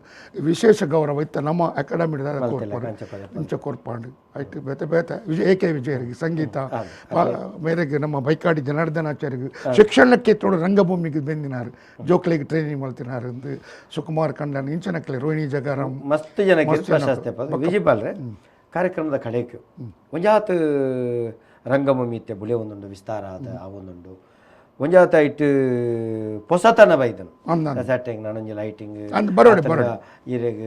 ವಿಶೇಷ ಗೌರವ ಇತ್ತು ನಮ್ಮ ಅಕಾಡೆಮಿ ಇಂಚ ಕೊರ್ಪಾಂಡು ಆಯ್ತು ಬೇತೆ ಬೇತೆ ವಿಜಯ ಎ ಕೆ ವಿಜಯರಿಗೆ ಸಂಗೀತ ಮೇರೆಗೆ ನಮ್ಮ ಬೈಕಾಡಿ ಜನಾರ್ದನಾಚಾರ್ಯಗೆ ಶಿಕ್ಷಣಕ್ಕೆ ತೋಡು ರಂಗಭೂಮಿಗೆ ಬೆಂದಿನಾರು ಜೋಕ್ಲಿಗೆ ಟ್ರೈನಿಂಗ್ ಮಾಡ್ತಿನಾರು ಅಂದು ಸುಕುಮಾರ್ ಕಂಡನ್ ಇಂಚನಕ್ಲೆ ರೋಹಿಣಿ ಜಗಾರಾಮ್ ಮಸ್ತ್ ಜನಕ್ಕೆ ಪ್ರಶಸ್ತಿ ವಿಜಯಪಾಲ್ರೆ. ಕಾರ್ಯಕ್ರಮದ ಕಡೆಗೆ ಒಂಜಾತ್ ರಂಗಭೂಮಿ ಇತ್ತೆ ಬುಳೆ ಒಂದುಂಡು ವಿಸ್ತಾರ ಆದ ಆ ಒಂದುಂಡು ಒಂಜಾತ ಇಟ್ಟು ಪೊಸತನ ಬೈದನು ಸೆಟ್ಟಿಂಗ್ ನಾನೊಂಜಿ ಲೈಟಿಂಗ್ ಇರೆಗ್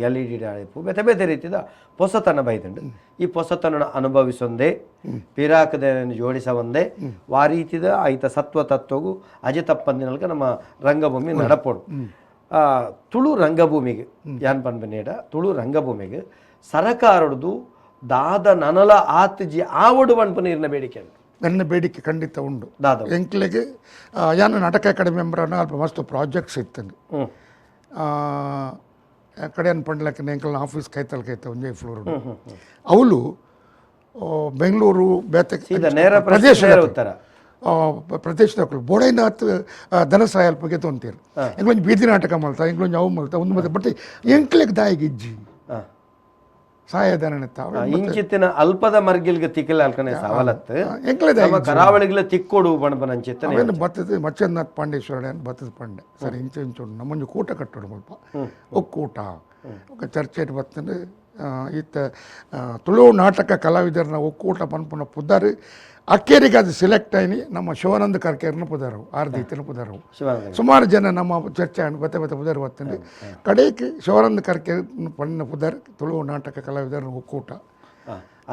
L E D ಅಳಿಪು ಬೇತೆ ಬೇತೆ ರೀತಿದ ಪೊಸತನ ಬೈದುಂಡು. ಈ ಪೊಸತನ ಅನುಭವಿಸೊಂದೇ ಪಿರಾಕದ ಜೋಡಿಸ ಒಂದೇ ವಾ ರೀತಿದ ಐತ ಸತ್ವ ತತ್ವಗೂ ಅಜೆ ತಪ್ಪಂದಿನಲ್ಕ ನಮ್ಮ ರಂಗಭೂಮಿ ನಡಪೋಡು. ತುಳು ರಂಗಭೂಮಿಗೆ ಯಾನ್ ಪನ್ಪನೇಡ ತುಳು ರಂಗಭೂಮಿಗೆ ಸರಕಾರದ್ದು ದಾದ ನನಲ ಆತ್ಜಿ ಆವಡು ಪನ್ಪು ನೀರಿನ ಬೇಡಿಕೆ ನನ್ನ ಬೇಡಿಕೆ ಖಂಡಿತ ಉಂಡು. ದಾದ ಎಂಕ್ಲೆಗೆ ಯಾನು ನಾಟಕ ಅಕಾಡೆಮಿ ಮೆಂಬರ್ ಅಲ್ಪ ಮಸ್ತ್ ಪ್ರಾಜೆಕ್ಟ್ಸ್ ಇತ್ತು ಕಡೆ ಪಂಡ್ಲಕ್ಕೆ ಎಂಕಲ್ನ ಆಫೀಸ್ ಕೈತಲ್ ಕೈತ ಒಂಜೇ ಫ್ಲೋರ್ ಅವಳು ಬೆಂಗಳೂರು ಬೇತೆ ಪ್ರದೇಶ ಪ್ರದೇಶದ ಬೋಡೈನಾಥ್ ಧನಸಹಾಯ ಅಲ್ಪಗೆ ತೊಂತೀರು ಎಂಕ್ಲೊಂಜಿ ಬೀದಿ ನಾಟಕ ಮಲ್ತ ಎಂಕ್ಲೊಂಜಿ ಅವು ಮಲ್ತ ಒಂದು ಮತ್ತೆ ಬಟ್ ಎಂಕ್ಲೆಗ್ ದಾಯಿಗೆ ಇಜ್ಜಿ ಸಹಾಯಧನ ಇಂಚಿತ್ತಿನ ಅಲ್ಪದ ಮರ್ಗಿಲ್ಗೆ ತಿಕ್ಕಲ ಅಲ್ಕನೆ ಸವಲತ್ತು ನಮ್ಮ ಕರಾವಳಿಗಳ ತಿಕ್ಕೋಡು ಬಣಬನ ಅಂಚಿತ್ತನೆ ಅವೇನು ಬತ್ತದ ಮಚ್ಚಂದ್ರನಾಥ್ ಪಾಂಡೇಶ್ವರ ಬತ್ತದ ಪಂಡೆ ಸರಿ ಇಂಚ ಇಂಚು ನಮ್ಮೊಂಜಿ ಕೂಟ ಕಟ್ಟೋಡು ಮುಲ್ಪ ಒಕ್ಕೂಟ ఒక ಚರ್ಚೆಟ್ ಬತ್ತಂದು ಈತ ತುಳು ನಾಟಕ ಕಲಾವಿದರನ್ನ ಒಕ್ಕೂಟ ಪನ್ಪುನ ಪುದಾರು ಅಕ್ಕೇರಿಗೆ ಅದು ಸೆಲೆಕ್ಟ್ ಆಯ್ನಿ ನಮ್ಮ ಶಿವಾನಂದ ಕರ್ಕೇರ್ನ ಪುದಾರವು ಆರ್ದೀತನ ಪುದಾರವು ಸುಮಾರು ಜನ ನಮ್ಮ ಚರ್ಚೆ ಬತ್ತೆ ಬತ್ತೆ ಪುದಾರು ಬತ್ತಂದು ಕಡೆಗೆ ಶಿವಾನಂದ ಕರ್ಕೇರ್ ಪಣ್ಣ ಪುದಾರ್ ತುಳು ನಾಟಕ ಕಲಾವಿದರನ್ನ ಒಕ್ಕೂಟ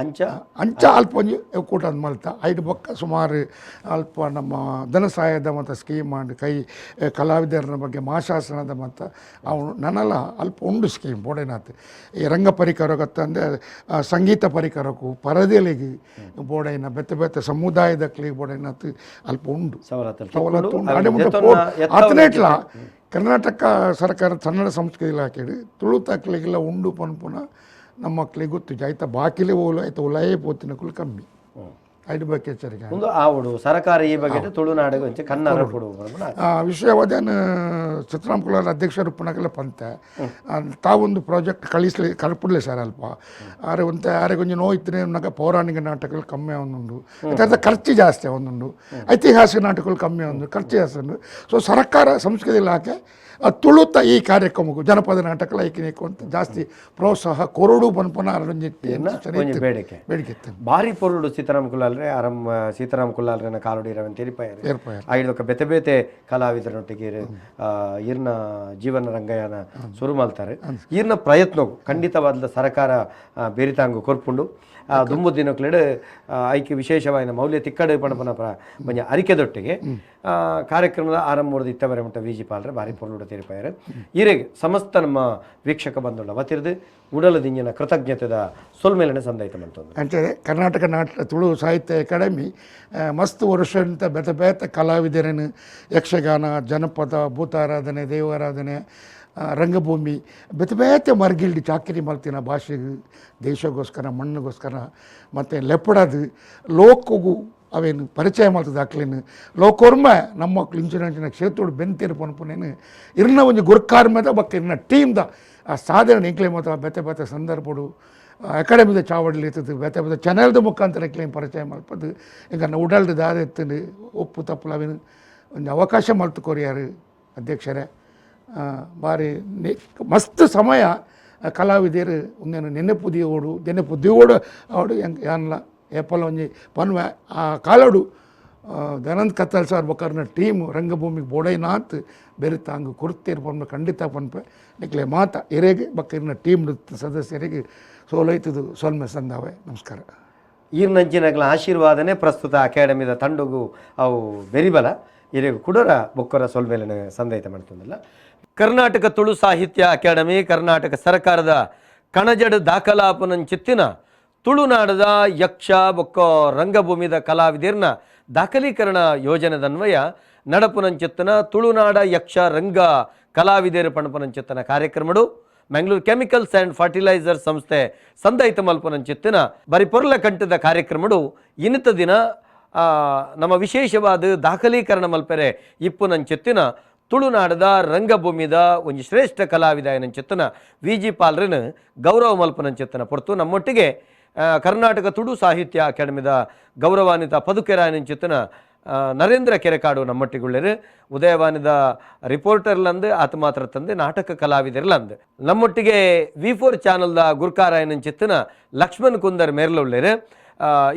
ಅಂಚ ಅಂಚ ಅಲ್ಪ ಒಂಜಿ ಒಕ್ಕೂಟ ಅಂದ್ ಮಲ್ತ ಐದು ಬೊಕ್ಕ ಸುಮಾರು ಅಲ್ಪ ನಮ್ಮ ಧನಸಹಾಯದ ಮತ್ತು ಸ್ಕೀಮ್ ಮಾಡಿ ಕೈ ಕಲಾವಿದರನ ಬಗ್ಗೆ ಮಾಶಾಸನದ ಮತ್ತು ಅವನು ನನ್ನಲ್ಲ ಅಲ್ಪ ಉಂಡು ಸ್ಕೀಮ್ ಬೋಡೇನಾಥ್ ಈ ರಂಗ ಪರಿಕರಗತ್ತಂದೆ ಸಂಗೀತ ಪರಿಕರಕ್ಕೂ ಪರದೆಲಿಗೆ ಬೋಡೈನ ಬೆತ್ತೆ ಬೆತ್ತೆ ಸಮುದಾಯದಕ್ಲಿಗೆ ಬೋಡೈನಾಥ್ ಅಲ್ಪ ಉಂಡು ಸವಲತ್ತು ಉಂಡು. ಅತನೇಟ್ಲ ಕರ್ನಾಟಕ ಸರ್ಕಾರ ಕನ್ನಡ ಸಂಸ್ಕೃತಿ ಇಲಾಖೆ ತುಳು ತಕ್ಲಿಗೆಲ್ಲ ಉಂಡು ಪನ್ಪುನ ನಮ್ಮ ಮಕ್ಕಳಿಗೆ ಗೊತ್ತು ಆಯ್ತಾ ಬಾಕಿಲೆ ಓಲು ಆಯ್ತಾ ಉಲಾಯೇ ಪೋತಿನಕುಲು ಕಮ್ಮಿ ಐದು ಬಗ್ಗೆ ಎಚ್ಚರಿಕೆ ಒಂದು ಆವಡು ಸರಕಾರ ಈ ಬಗ್ಗೆ ತುಳುನಾಡಿಗೆ ಒಂಚೆ ಕನ್ನಡ ಕೊಡು ವಿಷಯವಾದ ಚಿತ್ರಾಮ್ ಕುಲಾರ್ ಅಧ್ಯಕ್ಷರು ಪುನಕೆಲ್ಲ ಪಂತೆ ತಾವೊಂದು ಪ್ರಾಜೆಕ್ಟ್ ಕಳಿಸ್ಲಿ ಕಲ್ಪುಡ್ಲೆ ಸರ್ ಅಲ್ಪ ಆರೆ ಒಂತೆ ಆರೆ ಕೊಂಚ ನೋಯ್ತನೆ ನಗ ಪೌರಾಣಿಕ ನಾಟಕಗಳು ಕಮ್ಮಿ ಒಂದುಂಡು ಅರ್ಥ ಖರ್ಚು ಜಾಸ್ತಿ ಒಂದುಂಡು ಐತಿಹಾಸಿಕ ನಾಟಕಗಳು ಕಮ್ಮಿ ಒಂದು ಖರ್ಚು ಜಾಸ್ತಿ ಉಂಟು. ಸೊ ಸರ್ಕಾರ ಸಂಸ್ಕೃತಿ ಇಲಾಖೆ ತುಳುತ ಈ ಕಾರ್ಯಕ್ರಮಕ್ಕೂ ಜನಪದ ನಾಟಕ ಐಕಿನೇಕು ಅಂತ ಜಾಸ್ತಿ ಪ್ರೋತ್ಸಾಹ ಕೊರಡು ಪನ್ಪುನ ಬೇಡಿಕೆ ಬೇಡಿಕೆ ಇತ್ತು. ಭಾರಿ ಪೊರುಡು ಸೀತಾರಾಮ್ ಕುಲಾಲ್ರೆ ಅರಂ ಸೀತಾರಾಮ್ ಕುಲಾಲ್ರೆನ ಕಾಲುಡಿ ರವನ್ ತೆರಿಪಾಯರು ಐದೊಕ್ಕ ಬೇತೆ ಬೇತೆ ಕಲಾವಿದರೊಟ್ಟಿಗೆ ಇರ್ನ ಜೀವನ ರಂಗಯಾನ ಶುರು ಮಾಡ್ತಾರೆ. ಇರ್ನ ಪ್ರಯತ್ನವು ಖಂಡಿತವಾದ ಸರ್ಕಾರ ಬೇರಿತಾಂಗು ಕೊರ್ಪುಂಡು ದುಂಬು ದಿನಕ್ಲೆಡ್ ಐಕೆ ವಿಶೇಷವಾಯಿನ ಮೌಲ್ಯ ತಿಕ್ಕಡು ಪಣಪನ ಒಂಜಿ ಅರಿಕೆದೊಟ್ಟಿಗೆ ಕಾರ್ಯಕ್ರಮದ ಆರಂಭದ ಇತ್ತವರೆ ಮಟ್ಟ ವಿ ಜಿ ಪಾಲ್ರೆ ಭಾರಿ ಪೊರ್ಲುಡು ತೆರಿಪಾಯರು. ಈರೆಗೆ ಸಮಸ್ತ ನಮ್ಮ ವೀಕ್ಷಕ ಬಂಧುಗಳ ವತಿರ್ದು ಉಡಲ ದಿಂಜಿನ ಕೃತಜ್ಞತೆದ ಸೊಲ್ಮೇಲನೆ ಸಂದಾಯಿತ ಮಂತೊಂದು. ಅಂತೇಳಿ ಕರ್ನಾಟಕ ನಾಟಕ ತುಳು ಸಾಹಿತ್ಯ ಅಕಾಡೆಮಿ ಮಸ್ತ್ ವರ್ಷಂತ ಬೇತೆ ಬೇತೆ ಕಲಾವಿದರನ್ನು ಯಕ್ಷಗಾನ ಜನಪದ ಭೂತಾರಾಧನೆ ದೇವಾರಾಧನೆ ರಂಗಭೂಮಿ ಬೇತೆ ಬೇತೆ ಮರ್ಗಿಲ್ಡಿ ಚಾಕಿರಿ ಮಲ್ತಿನ ಭಾಷೆಗೆ ದೇಶಗೋಸ್ಕರ ಮಣ್ಣಿಗೋಸ್ಕರ ಮತ್ತು ಲೆಪ್ಪಡದು ಲೋಕಗೂ ಅವೇನು ಪರಿಚಯ ಮಲ್ತದ ಅಕ್ಲೇನು ಲೋಕೋರ್ಮ ನಮ್ಮ ಮಕ್ಳು ಇಂಚಿನ ಇಂಚಿನ ಕ್ಷೇತ್ರೋಡು ಬೆಂತೇರು ಪನ್ಪುನೇನು ಇರ್ನ ಒಂಜಿ ಗುರ್ಕಾರ್ಮೆದ ಬೊಕ್ಕ ಇರ್ನ ಟೀಮ್ದ ಆ ಸಾಧನೆ ಎಂಕ್ಲೆ ಮಾತ್ರ ಬೇತೆ ಬೇತೆ ಸಂದರ್ಭಡು ಅಕಾಡೆಮಿದ ಚಾವಡಿಲಿ ಇರ್ತದೆ ಬೇತೆ ಬೇತೆ ಚಾನೆಲ್ದ ಮುಖಾಂತರ ಎಂಕ್ಲೇನು ಪರಿಚಯ ಮಲ್ಪದು ಎಂಕನ್ನ ಉಡಲ್ದು ದಾದ ಎತ್ತುಂಡು ಒಪ್ಪು ತಪ್ಪುಲ ಅವೇನು ಒಂದು ಅವಕಾಶ ಮಲ್ತು ಕೊರಿಯಾರು ಅಧ್ಯಕ್ಷರೇ. ಬಾರಿ ಮಸ್ತ್ ಸಮಯ ಕಲಾವಿದರು ಒಂದೇನು ನೆನಪು ದಿಯೋಡು ನೆನಪು ದಿಯೋಡು ಅವಡು ಯಾನ್ಲ ಏಪಲ ಒಂಜಿ ಪನ್ವೆ ಆ ಕಾಲೋಡು ದಯಾನಂದ್ ಕತ್ತಲ್ ಸಾರ್ ಬೊಕ್ಕರ್ನ ಟೀಮ್ ರಂಗಭೂಮಿಗೆ ಬೋಡೈನಾಥ್ ಬೆರಿತಾಂಗ್ ಕೊರ್ತೀರ್ ಪನ್ಪೆ ಖಂಡಿತ ಪನ್ಪೆ ನಿಕ್ಲೆ ಮಾತ ಎರೆಗೆ ಬೊಕ್ಕರ್ನ ಟೀಮ್ ಸದಸ್ಯರಿಗೆ ಸೋಲೈತದು ಸೊಲ್ಮೆ ಸಂದಾವೆ. ನಮಸ್ಕಾರ. ಈರ್ನಂಚಿನಗಳ ಆಶೀರ್ವಾದನೆ ಪ್ರಸ್ತುತ ಅಕಾಡೆಮಿದ ತಂಡಗು ಅವು ಬೆರಿಬಲ ಇರೆಗ್ ಕುಡರ ಬೊಕ್ಕರ ಸೊಲ್ಮೇಲಿನ ಸಂದೈತ ಮಾಡ್ತಂದಿಲ್ಲ. ಕರ್ನಾಟಕ ತುಳು ಸಾಹಿತ್ಯ ಅಕಾಡೆಮಿ ಕರ್ನಾಟಕ ಸರ್ಕಾರದ ಕಣಜಡ್ ದಾಖಲಾಪುನಂಚಿತ್ತಿನ ತುಳುನಾಡದ ಯಕ್ಷ ಬೊಕ್ಕ ರಂಗಭೂಮಿದ ಕಲಾವಿದರ್ನ ದಾಖಲೀಕರಣ ಯೋಜನೆದನ್ವಯ ನಡಪುನಂಚಿತ್ತನ ತುಳುನಾಡ ಯಕ್ಷ ರಂಗ ಕಲಾವಿದರು ಪಣಪುನಂಚಿತ್ತನ ಕಾರ್ಯಕ್ರಮಡು ಮಂಗಳೂರು chemicals and fertiliser ಸಂಸ್ಥೆ ಸಂದೈತ ಮಲ್ಪುನಂಚಿತ್ತಿನ ಬರಿ ಪೊರ್ಲ ಕಂಠದ ಕಾರ್ಯಕ್ರಮಡು ಇನ್ನಿತ ದಿನ ನಮ್ಮ ವಿಶೇಷವಾದ ದಾಖಲೀಕರಣ ಮಲ್ಪೆರೆ ಇಪ್ಪುನಂಚಿತ್ತಿನ ತುಳುನಾಡದ ರಂಗಭೂಮಿದ ಒಂಜಿ ಶ್ರೇಷ್ಠ ಕಲಾವಿದ ಏನಂಚಿತ್ತನ ವಿ ಜಿ ಪಾಲ್ರನ್ ಗೌರವ ಮಲ್ಪುನಂಚಿತ್ತನ ಪೊರ್ತು ನಮ್ಮೊಟ್ಟಿಗೆ ಕರ್ನಾಟಕ ತುಳು ಸಾಹಿತ್ಯ ಅಕಾಡೆಮಿದ ಗೌರವಾನ್ವಿತ ಪದುಕೆರಾಯನಂಚಿತ್ತನ ನರೇಂದ್ರ ಕೆರೆಕಾಡು ನಮ್ಮೊಟ್ಟಿಗುಳ್ಳೇರು, ಉದಯವಾನಿದ ರಿಪೋರ್ಟರ್ಲಂದು ಆತ ಮಾತ್ರ ತಂದೆ ನಾಟಕ ಕಲಾವಿದರ್ಲಂದು ನಮ್ಮೊಟ್ಟಿಗೆ V4 ಚಾನಲ್ದ ಗುರ್ಕಾರಾಯನಂಚಿತ್ತನ ಲಕ್ಷ್ಮಣ್ ಕುಂದರ್ ಮೇರ್ಲುಳ್ಳೇರು.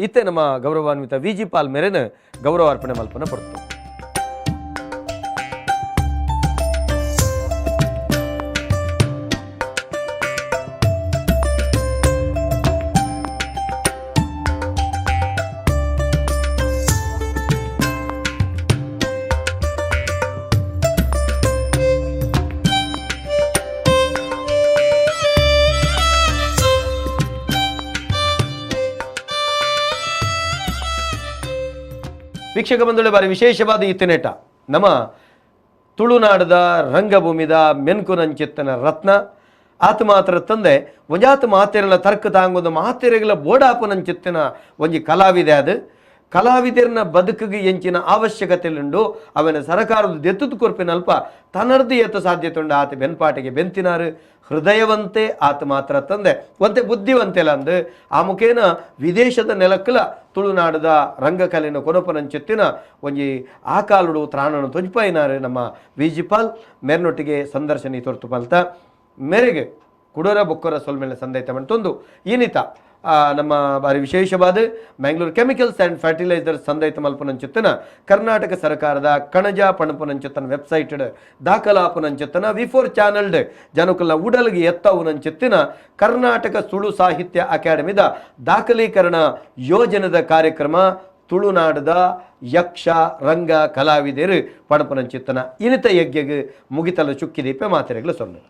ಇತ್ತೆ ನಮ್ಮ ಗೌರವಾನ್ವಿತ V G Pal ಮೇರೆನ ಗೌರವಾರ್ಪಣೆ ಮಲ್ಪನ ಪಡ್ತು. ವೀಕ್ಷಕ ಬಂಧುಗಳೇ, ಬಾರಿ ವಿಶೇಷವಾದ ಇತ್ತನೇಟ ನಮ್ಮ ತುಳುನಾಡದ ರಂಗಭೂಮಿದ ಮೆನ್ಕುನಂಚಿತ್ತನ ರತ್ನ ಆತ ಮಾತ್ರ ತಂದೆ ಒಂಜಾತ ಮಾತೆರಲ ತರ್ಕ ತಾಂಗೊಂದು ಮಾತೆರೆಗಳ ಬೋಡಾಪುನಂಚಿತ್ತನ ಒಂಜಿ ಕಲಾವಿದೆ. ಅದು ಕಲಾವಿದರನ ಬದುಕಿಗೆ ಎಂಚಿನ ಅವಶ್ಯಕತೆಲುಂಡು ಅವನ ಸರಕಾರದ ದೆತ್ತದ ಕೊರ್ಪಿನಲ್ಪ ತನರ್ದು ಏತ ಸಾಧ್ಯತೆ ಉಂಡು. ಆತ ಬೆನ್ಪಾಟಿಗೆ ಬೆಂತಿನಾರು ಹೃದಯವಂತೆ ಆತ ಮಾತ್ರ ತಂದೆ ಒಂತೆ ಬುದ್ಧಿವಂತೆಲ ಅಂದು ಆ ಮುಖೇನ ವಿದೇಶದ ನೆಲಕ್ಕಲ ತುಳುನಾಡದ ರಂಗಕಲೆನ ಕೊನಪನಂಚೆತ್ತಿನ ಒಂಜಿ ಆ ಕಾಲುಡು ತ್ರಾಣನು ತೊಜ್ಪಾಯಿನಾರು ನಮ್ಮ V G Pal ಮೇರ್ನೊಟ್ಟಿಗೆ ಸಂದರ್ಶನ ತೋರ್ತು ಪಲ್ತ ಮೇರೆಗೆ ಕುಡೋರ ಬೊಕ್ಕೊರ ಸೊಲ್ಮೇಲೆ ಸಂದೈತ ಮಂಟೊಂದು ಈನಿತ ನಮ್ಮ ಬಾರಿ ವಿಶೇಷವಾದ Mangalore chemicals and fertilisers ಸಂದೈತ ಮಲ್ಪುನಂಚಿತ್ತನ Karnataka ಸರ್ಕಾರದ ಕಣಜ ಪಣಪುನಂಚಿತ್ತನ ವೆಬ್ಸೈಟ್ ದಾಖಲಾಪುನಂಚಿತ್ತನ V4 ಚಾನಲ್ಡ್ ಜನಕುಲ ಉಡಲ್ಗೆ ಎತ್ತವುನಂಚಿತ್ತಿನ ಕರ್ನಾಟಕ ತುಳು ಸಾಹಿತ್ಯ ಅಕಾಡೆಮಿದ ದಾಖಲೀಕರಣ ಯೋಜನೆದ ಕಾರ್ಯಕ್ರಮ ತುಳುನಾಡದ ಯಕ್ಷ ರಂಗ ಕಲಾವಿದರು ಪಣಪುನಂಚಿತ್ತನ ಇನಿತ ಯಜ್ಞಗೆ ಮುಗಿತಲ ಚುಕ್ಕಿದೀಪೆ ಮಾತೆರೆಗಳು ಸೊನ್ನೆ.